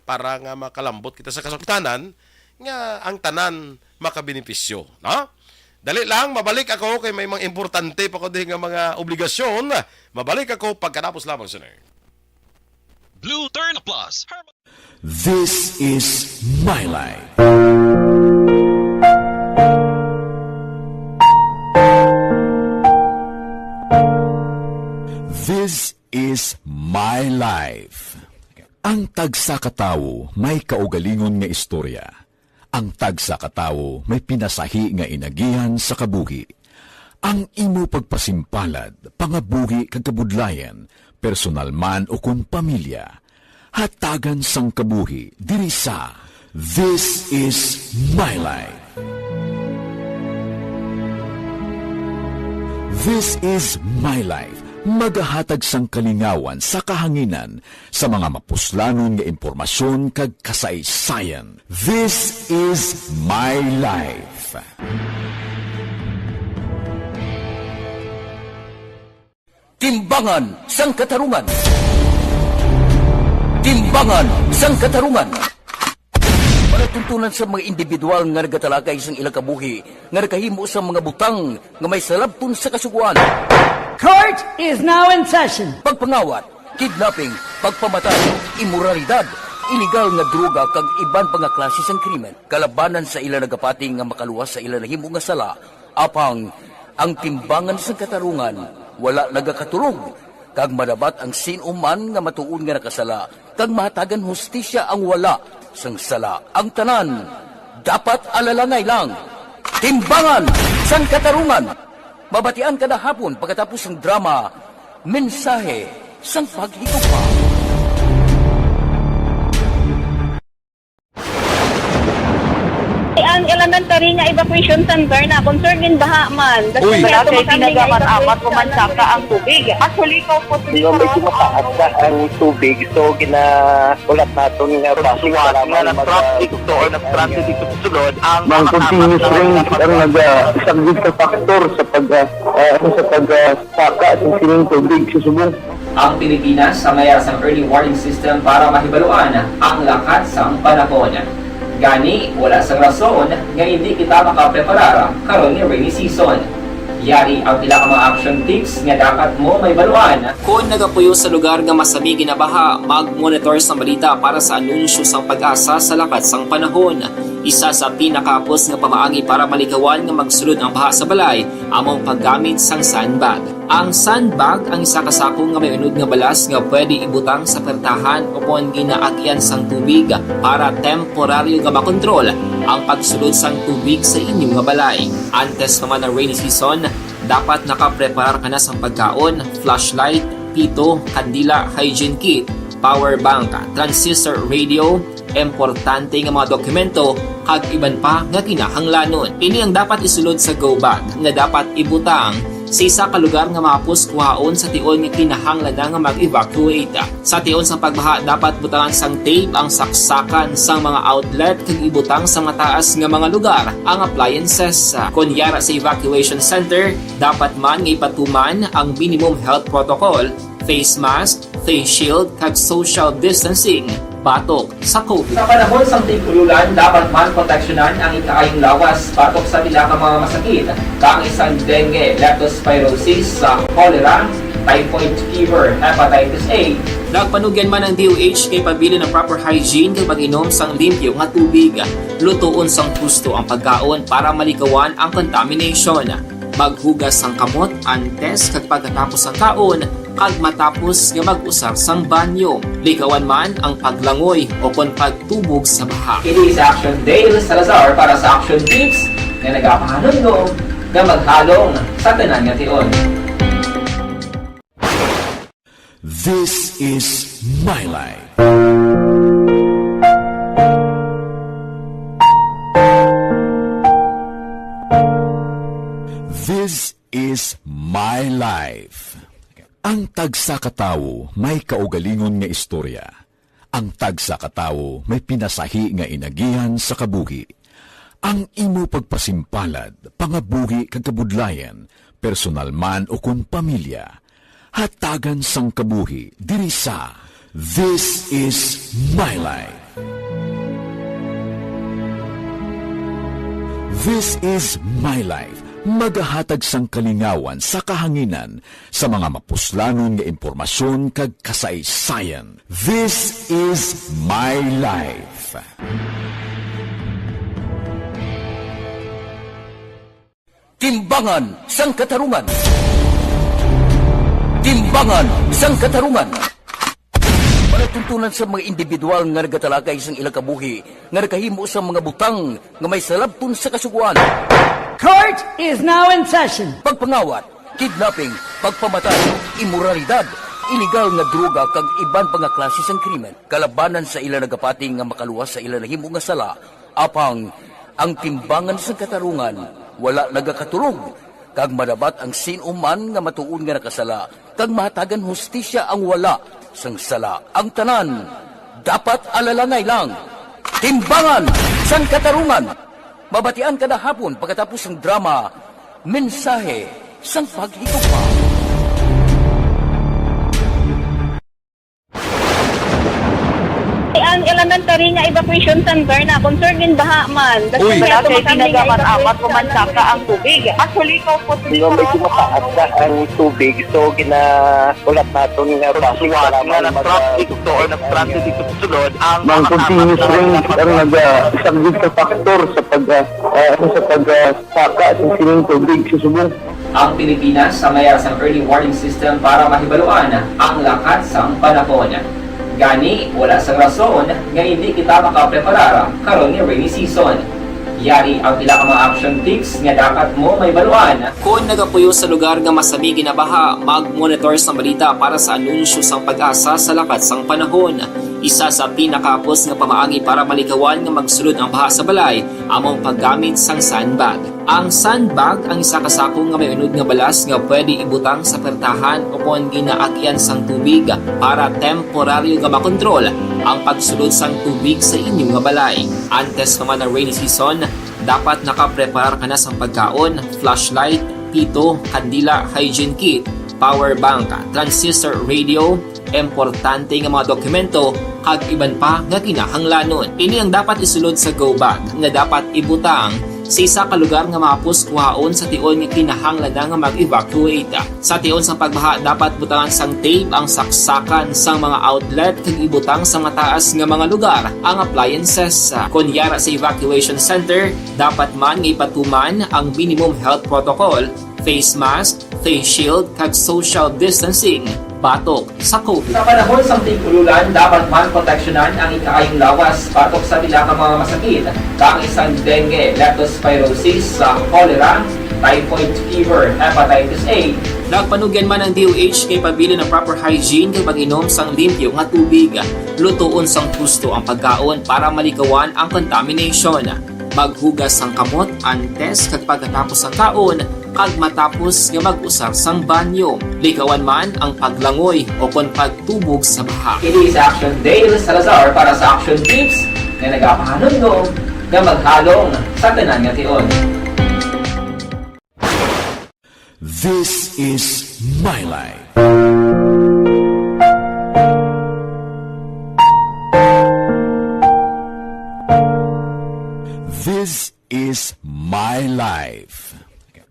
para nga makalambot kita sa kasugtanan nga ang tanan makabenepisyo, no? Dali lang, mabalik ako kay may mga importante pa ko din nga mga obligasyon. Mabalik ako pagkatapos lamang sini. Blue Turn Plus. This is my life. This is my life. Ang tagsa ka tawo may kaugalingon nga istorya. Ang tagsa ka tawo may pinasahi nga inagihan sa kabuhi. Ang imo pagpasimpalad, pangabuhi kag kabudlayan, personal man ukon pamilya, hatagan sang kabuhi diri sa This Is My Life. This Is My Life, magahatag sang kalingawan sa kahanginan sa mga mapuslanon nga impormasyon kag kasaysayan. This Is My Life. Timbangan sang Katarungan. Timbangan sang Katarungan. Palatuntunan sa mga individual nga nagatalakay sang ilang kabuhi nga nakahimo sa mga butang nga may salabton sa Kasugoan. Court is now in session. Pagpangawat, kidnapping, pagpamatay, imoralidad, iligal nga droga kag iban pa nga klase sang krimen kalabanan sa ila nagapati nga makaluwas sa ila nahimo nga sala. Apang ang Timbangan sang Katarungan wala nagakatulog, kag madapat ang sin-o man nga matuod nga nakasala kag mahatagan hustisya ang wala sang sala. Ang tanan dapat alalangay lang. Timbangan sang Katarungan, mabatian kada hapon pagkatapos sang drama Mensahe sang Paghigugma. Ang elementary nga evacuation center na concerned in baha man. Uy. Wala kay ginagaman amat pumansaka ang tubig. Actually, ikaw po, medyo mataas na ang tubig. So, gina-, ulat naton nga base sa lamang nag-traffic to or nag-traffic dito sa sulod, ang mga continuous rain ang nag-, ah, isang big factor sa pag, ah, ah, ano, sa pag, ah, saka sa sining tubig sa subong. Ang Pilipinas sa mayara sang early warning system para mahibaluan ang lakat sang panahon. Gani, wala sang rason nga hindi kita makapreparar karon nga rainy season. Yari ang pila ka mga action tips nga dapat mo mahibaluan. Kon nagapuyo sa lugar nga masami ginabaha, mag-monitor sang balita para sa anunsyo sang PAGASA sa lakat sang panahon. Isa sa pinakahapos nga pamaagi para malikawan nga magsulod ang baha sa balay amo ang paggamit sang sandbag. Ang sandbag ang isa ka sako nga may unod nga balas nga pwede ibutang sa pertahan o kon ginaagyan sang tubig para temporaryo nga makontrol ang pagsulod sang tubig sa inyo nga balay. Antes pa man ang rainy season, dapat nakapreparar ka na sang pagkaon, flashlight, pito, kandila, hygiene kit, power bank, transistor radio, importante nga mga dokumento, kag iban pa nga kinahanglanon. Ini ang dapat isulod sa go bag nga dapat ibutang sa isa ka lugar nga mahapos kuhaon sa tion nga kinahanglan na nga mag-evacuate. Sa tion sang pagbaha, dapat butangan sang tape ang saksakan sang mga outlet kag ibutang sa mataas nga mga lugar ang appliances. Kon yara sa evacuation center, dapat man nga ipatuman ang minimum health protocol, face mask, face shield, kag social distancing batok sa COVID. Sa panahon sang tig-ululan, dapat man proteksyonan ang ikaayong lawas batok sa pila ka mga masakit, kaangay sang dengue, leptospirosis, sa cholera, typhoid fever, hepatitis A. Nagpanugyan man ang D O H nga ipabilin ang proper hygiene kag pag-inom sang limpyo nga tubig. Lutoon sang husto ang pagkaon para malikawan ang contamination. Maghugas sang kamot antes kag pagkatapos sang kaon, kag matapos nga mag-usar sang banyo. Likawan man ang paglangoy o kon pagtubog sa baha. Ini si Action Dale Salazar para sa Action Tips nga nagapahanumdom nga maghalong sa tanan nga tion. This is my life. This is my life. Ang tagsa ka tawo may kaugalingon nga istorya. Ang tagsa ka tawo may pinasahi nga inagihan sa kabuhi. Ang imo pagpasimpalad, pangabuhi kag kabudlayan, personal man ukon pamilya, hatagan sang kabuhi diri sa This Is My Life. This Is My Life, magahatag sang kalingawan sa kahanginan sa mga mapuslanon nga impormasyon kag kasaysayan. This Is My Life. Timbangan sang Katarungan. Timbangan sang Katarungan. Palatuntunan sa mga individual nga nagatalakay sang ilang kabuhi nga nakahimo sa mga butang nga may salabton sa Kasugoan. Court is now in session. Pagpangawat, kidnapping, pagpamatay, imoralidad, iligal nga droga kag iban pa nga klase sang krimen kalabanan sa ila nagapati nga makaluwas sa ila nahimo nga sala. Apang ang timbangan sang katarungan wala nagakatulog, kag madabat ang sin-o man nga matuod nga nakasala, kag mahatagan hustisya ang wala sang sala. Ang tanan dapat alalangay lang. Timbangan sang Katarungan, mabatian kada hapon pagkatapos sang drama, Mensahe sang Paghigugma. Ang elementary nga evacuation center na concerned in baha man. Uy. Wala kay tinaga man amat ko man saka ang tubig. Actually, ko po di ba medyo mataas na ang tubig, so ginahulat naton nga basi nga nag-transit to or nag-transit ito sulod ang mga continuous rain ang nagasaglit sa factor sa pag, ah, ah, ano, sa pag, ah, saka sa sining tubig sa subong. Ang Pilipinas sa mayar sang early warning system para mahibaluan ang lakat sang panahon. Gani, wala sang rason nga hindi kita makapreparar karon nga rainy season. Yari ang pila ka mga action tips nga dapat mo mahibaluan. Kon nagapuyo sa lugar nga masami ginabaha, mag-monitor sang balita para sa anunsyo sang PAGASA sa lakat sang panahon. Isa sa pinakahapos nga pamaagi para malikawan nga magsulod ang baha sa balay amo ang paggamit sang sandbag. Ang sandbag ang isa ka sako nga may unod nga balas nga pwede ibutang sa pertahan o kon ginaagian sang tubig para temporaryo nga makontrol ang pagsulod sang tubig sa inyo nga balay. Antes pa man ang rainy season, dapat nakapreparar ka na sang pagkaon, flashlight, pito, kandila, hygiene kit, power bank, transistor radio, importante nga mga dokumento, kag iban pa nga kinahanglanon. Ini ang dapat isulod sa go bag nga dapat ibutang sa isa ka lugar nga mahapos kuhaon sa tion nga kinahanglan na nga mag-evacuate. Sa tion sang pagbaha, dapat butangan sang tape ang saksakan sang mga outlet kag ibutang sa mataas nga mga lugar ang appliances. Kon yara sa evacuation center, dapat man nga ipatuman ang minimum health protocol, face mask, face shield, kag social distancing batok sa COVID. Sa panahon sang tig-ululan, dapat man proteksyonan ang ikaayong lawas batok sa pila ka mga masakit, kaangay sang dengue, leptospirosis, sa cholera, typhoid fever, hepatitis A. Nagpanugyan man ang D O H nga ipabilin ang proper hygiene kag pag-inom sang limpyo nga tubig. Lutoon sang husto ang pagkaon para malikawan ang contamination. Maghugas sang kamot antes kag pagkatapos sang kaon, kag matapos nga mag-usar sang banyo. Likawan man ang paglangoy o kon pagtubog sa baha. Ini si Action Dale Salazar para sa Action Tips nga nagapahanumdom nga maghalong sa tanan nga tion. This is my life. This is my life.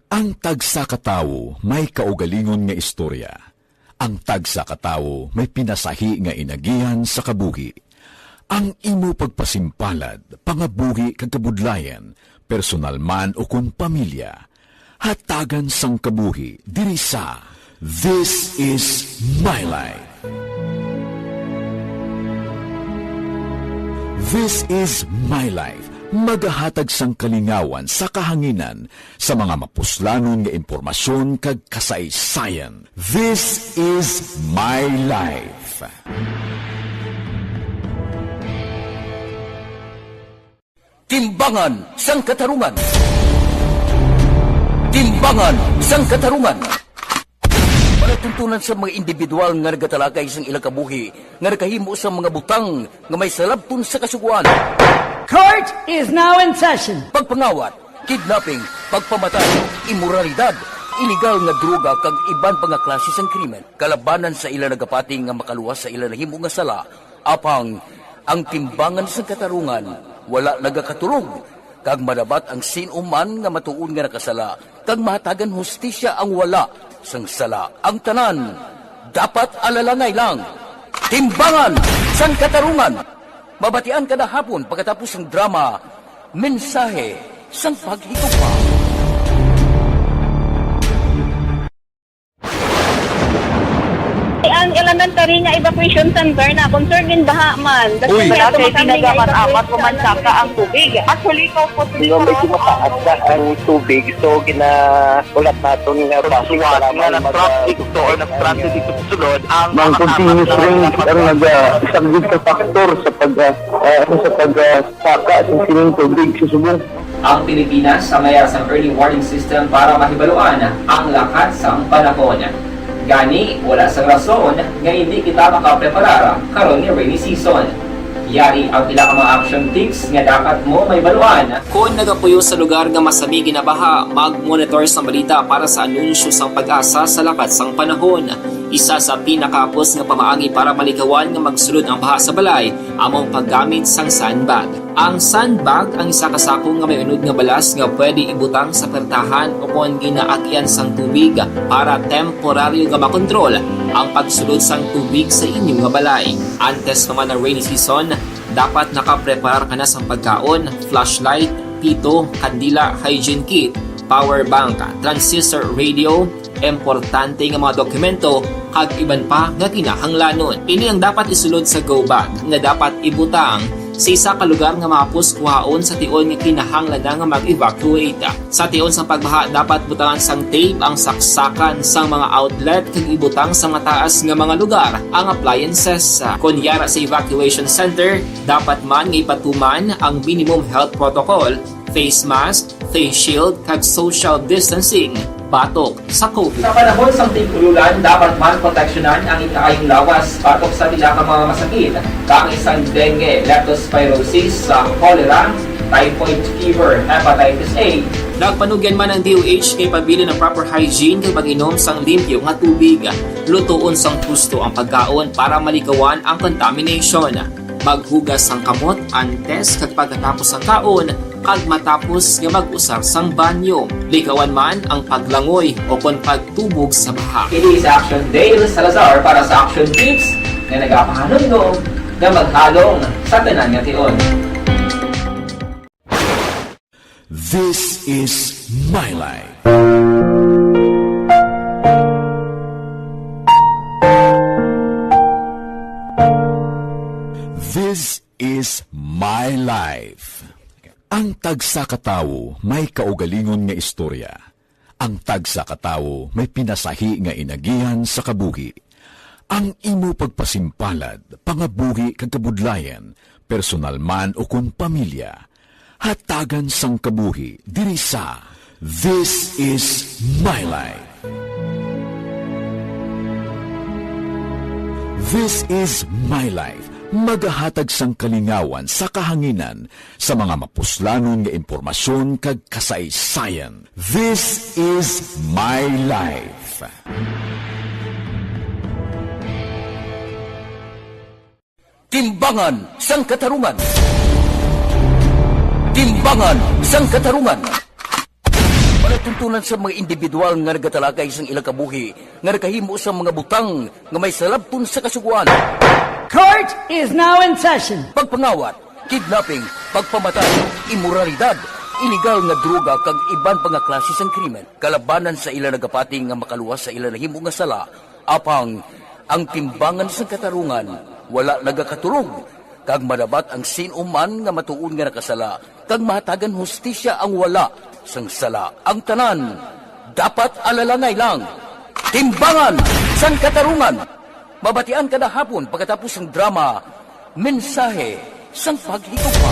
Ang tagsa ka tawo may kaugalingon nga istorya. Ang tagsa ka tawo may pinasahi nga inagihan sa kabuhi. Ang imo pagpasimpalad, pangabuhi kag kabudlayan, personal man ukon pamilya, hatagan sang kabuhi diri sa This Is My Life. This Is My Life, magahatag sang kalingawan sa kahanginan sa mga mapuslanon nga impormasyon kag kasaysayan. This Is My Life. Timbangan sang Katarungan. Timbangan sang Katarungan. Palatuntunan sa mga individual nga nagatalakay sang ilang kabuhi nga nakahimo sa mga butang nga may salabton sa Kasugoan. Court is now in session. Pagpangawat, kidnapping, pagpamatay, imoralidad, iligal nga droga kag iban pa nga klase sang krimen kalabanan sa ila nagapati nga makaluwas sa ila nahimo nga sala, apang ang timbangan sang katarungan wala nagakatulog, kag madapat ang sin-o man nga matuod nga nakasala kag mahatagan hustisya ang wala sang sala. Ang tanan dapat alalangay lang. Timbangan sang katarungan. Mabatian kada hapon pagkatapos sang drama, Mensahe sang Paghigugma. Ang elementary nga evacuation center na concerned in baha man. Uy. Wala kay tinaga man amat ko man saka ang tubig. Actually, ko po. Di ba, medyo mataas na ang tubig, so gina- Ulat naton nga base nga nag-transit ito or nag-transit ito sa sulod, ang Ang continuous rain ang naga-, isa gid ka factor sa pag, ah, ah, sa pag, ah, saka sa sining tubig sa subong. Ang Pilipinas sa mayar sang early warning system para mahibaluan ang lakat sang panahon. Gani, wala sang rason nga hindi kita makapreparar karon nga rainy season. Yari ang pila ka mga action tips nga dapat mo mahibaluan. Kon nagapuyo sa lugar nga masami ginabaha, mag-monitor sang balita para sa anunsyo sang PAGASA sa lakat sang panahon. Isa sa pinakahapos nga pamaagi para malikawan nga magsulod ang baha sa balay amo ang paggamit sang sandbag. Ang sandbag ang isa ka sako nga may unod nga balas nga pwede ibutang sa pertahan o kon ginaagyan sang tubig para temporaryo nga makontrol ang pagsulod sang tubig sa inyo nga balay. Antes pa man ang rainy season, dapat nakapreparar ka na sang pagkaon, flashlight, pito, kandila, hygiene kit, power bank, transistor radio, importante nga mga dokumento, kag iban pa nga kinahanglanon. Ini ang dapat isulod sa go bag nga dapat ibutang sa isa ka lugar nga mahapos kuhaon sa tion nga kinahanglan na nga mag-evacuate. Sa tion sang pagbaha, dapat butangan sang tape ang saksakan sang mga outlet kag ibutang sa mataas nga mga lugar ang appliances. Kon yara sa evacuation center, dapat man nga ipatuman ang minimum health protocol, face mask, face shield, kag social distancing batok sa COVID. Sa panahon sang tig-ululan, dapat man proteksyonan ang ikaayong lawas batok sa pila ka mga masakit, kaangay sang dengue, leptospirosis, sa cholera, typhoid fever, hepatitis A. Nagpanugyan man ang D O H nga ipabilin ang proper hygiene kag pag-inom sang limpyo nga tubig. Lutoon sang husto ang pagkaon para malikawan ang contamination. Maghugas sang kamot antes kag pagkatapos sang kaon, kag matapos nga mag-usar sang banyo. Likawan man ang paglangoy o kon pagtubog sa baha. Ini si Action Dale Salazar para sa Action Tips nga nagapahanumdom nga maghalong sa tanan nga tion. This is my life. This is my life. Ang tagsa ka tawo may kaugalingon nga istorya. Ang tagsa ka tawo may pinasahi nga inagihan sa kabuhi. Ang imo pagpasimpalad, pangabuhi kag kabudlayan, personal man ukon pamilya, hatagan sang kabuhi diri sa This Is My Life. This Is My Life, magahatag sang kalingawan sa kahanginan sa mga mapuslanon nga impormasyon kag kasaysayan. This Is My Life. Timbangan sang Katarungan. Timbangan sang Katarungan. Palatuntunan sa mga individual nga nagatalakay sang ilang kabuhi nga nakahimo sa mga butang nga may salabton sa Kasugoan. Court is now in session. Pagpangawat, kidnapping, pagpamatay, imoralidad, iligal nga droga kag iban pa nga klase sang krimen kalabanan sa ila nagapati nga makaluwas sa ila nahimo nga sala. Apang ang timbangan sang katarungan wala nagakatulog, kag madapat ang sin-o man nga matuod nga nakasala, kag mahatagan hustisya ang wala sang sala. Ang tanan dapat alalangay lang. Timbangan sang Katarungan. Mabatian kada hapon pagkatapos sang drama, Mensahe sang Paghigugma.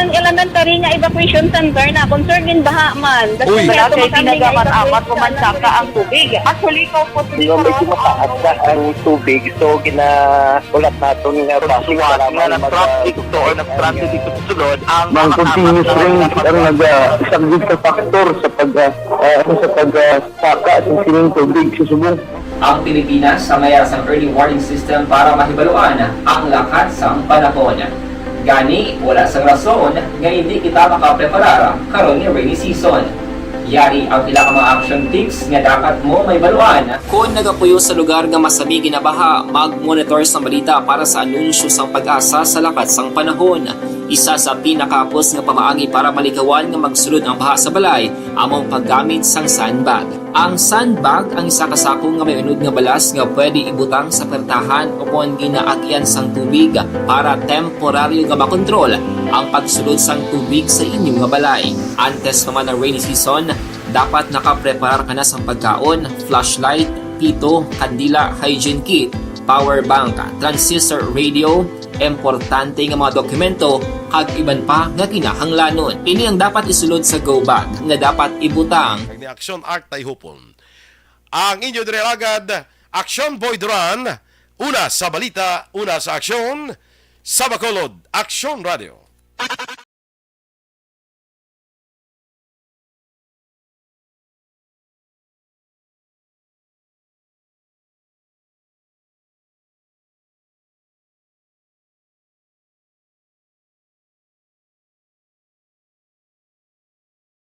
Ang elementary nga evacuation center na concern in baha man. That's Uy. Why Wala ato kay makami nga pinagamat-amat evacuation ko man saka ang tubig. Actually, ikaw po, Di ba, medyo mataas na ang tubig, so ginaulat naton nga traffic nga nag-traffic to or nag-transit dito sa sulod ang Ang mga continuous rain ang nag-, ah, isang big factor sa pag, ah, ah, ano, sa pag, ah, saka sa sining tubig sa subong. Ang Pilipinas sa mayara sang early warning system para mahibaluan ang lakat sang panahon. Gani, wala sang rason nga hindi kita makapreparar karon nga rainy season. Yari ang pila ka mga action tips nga dapat mo mahibaluan. Kon nagapuyo sa lugar nga masami ginabaha, mag-monitor sang balita para sa anunsyo sang PAGASA sa lakat sang panahon. Isa sa pinakahapos nga pamaagi para malikawan nga magsulod ang baha sa balay amo ang paggamit sang sandbag. Ang sandbag ang isa ka sako nga may unod nga balas nga pwede ibutang sa pertahan o kon ginaagyan sang tubig para temporaryo nga makontrol ang pagsulod sang tubig sa inyo nga balay. Antes pa man ang rainy season, dapat nakapreparar ka na sang pagkaon, flashlight, pito, kandila, hygiene kit, power bank, transistor radio, importante nga mga dokumento, kag iban pa nga kinahanglanon. Ini ang dapat isulod sa go bag nga dapat ibutang. Kag ni Action Art Tayhupon. Ang inyo diri alagad, Action Boy Duran, una sa balita, una sa aksyon, sa Bacolod, Action Radio.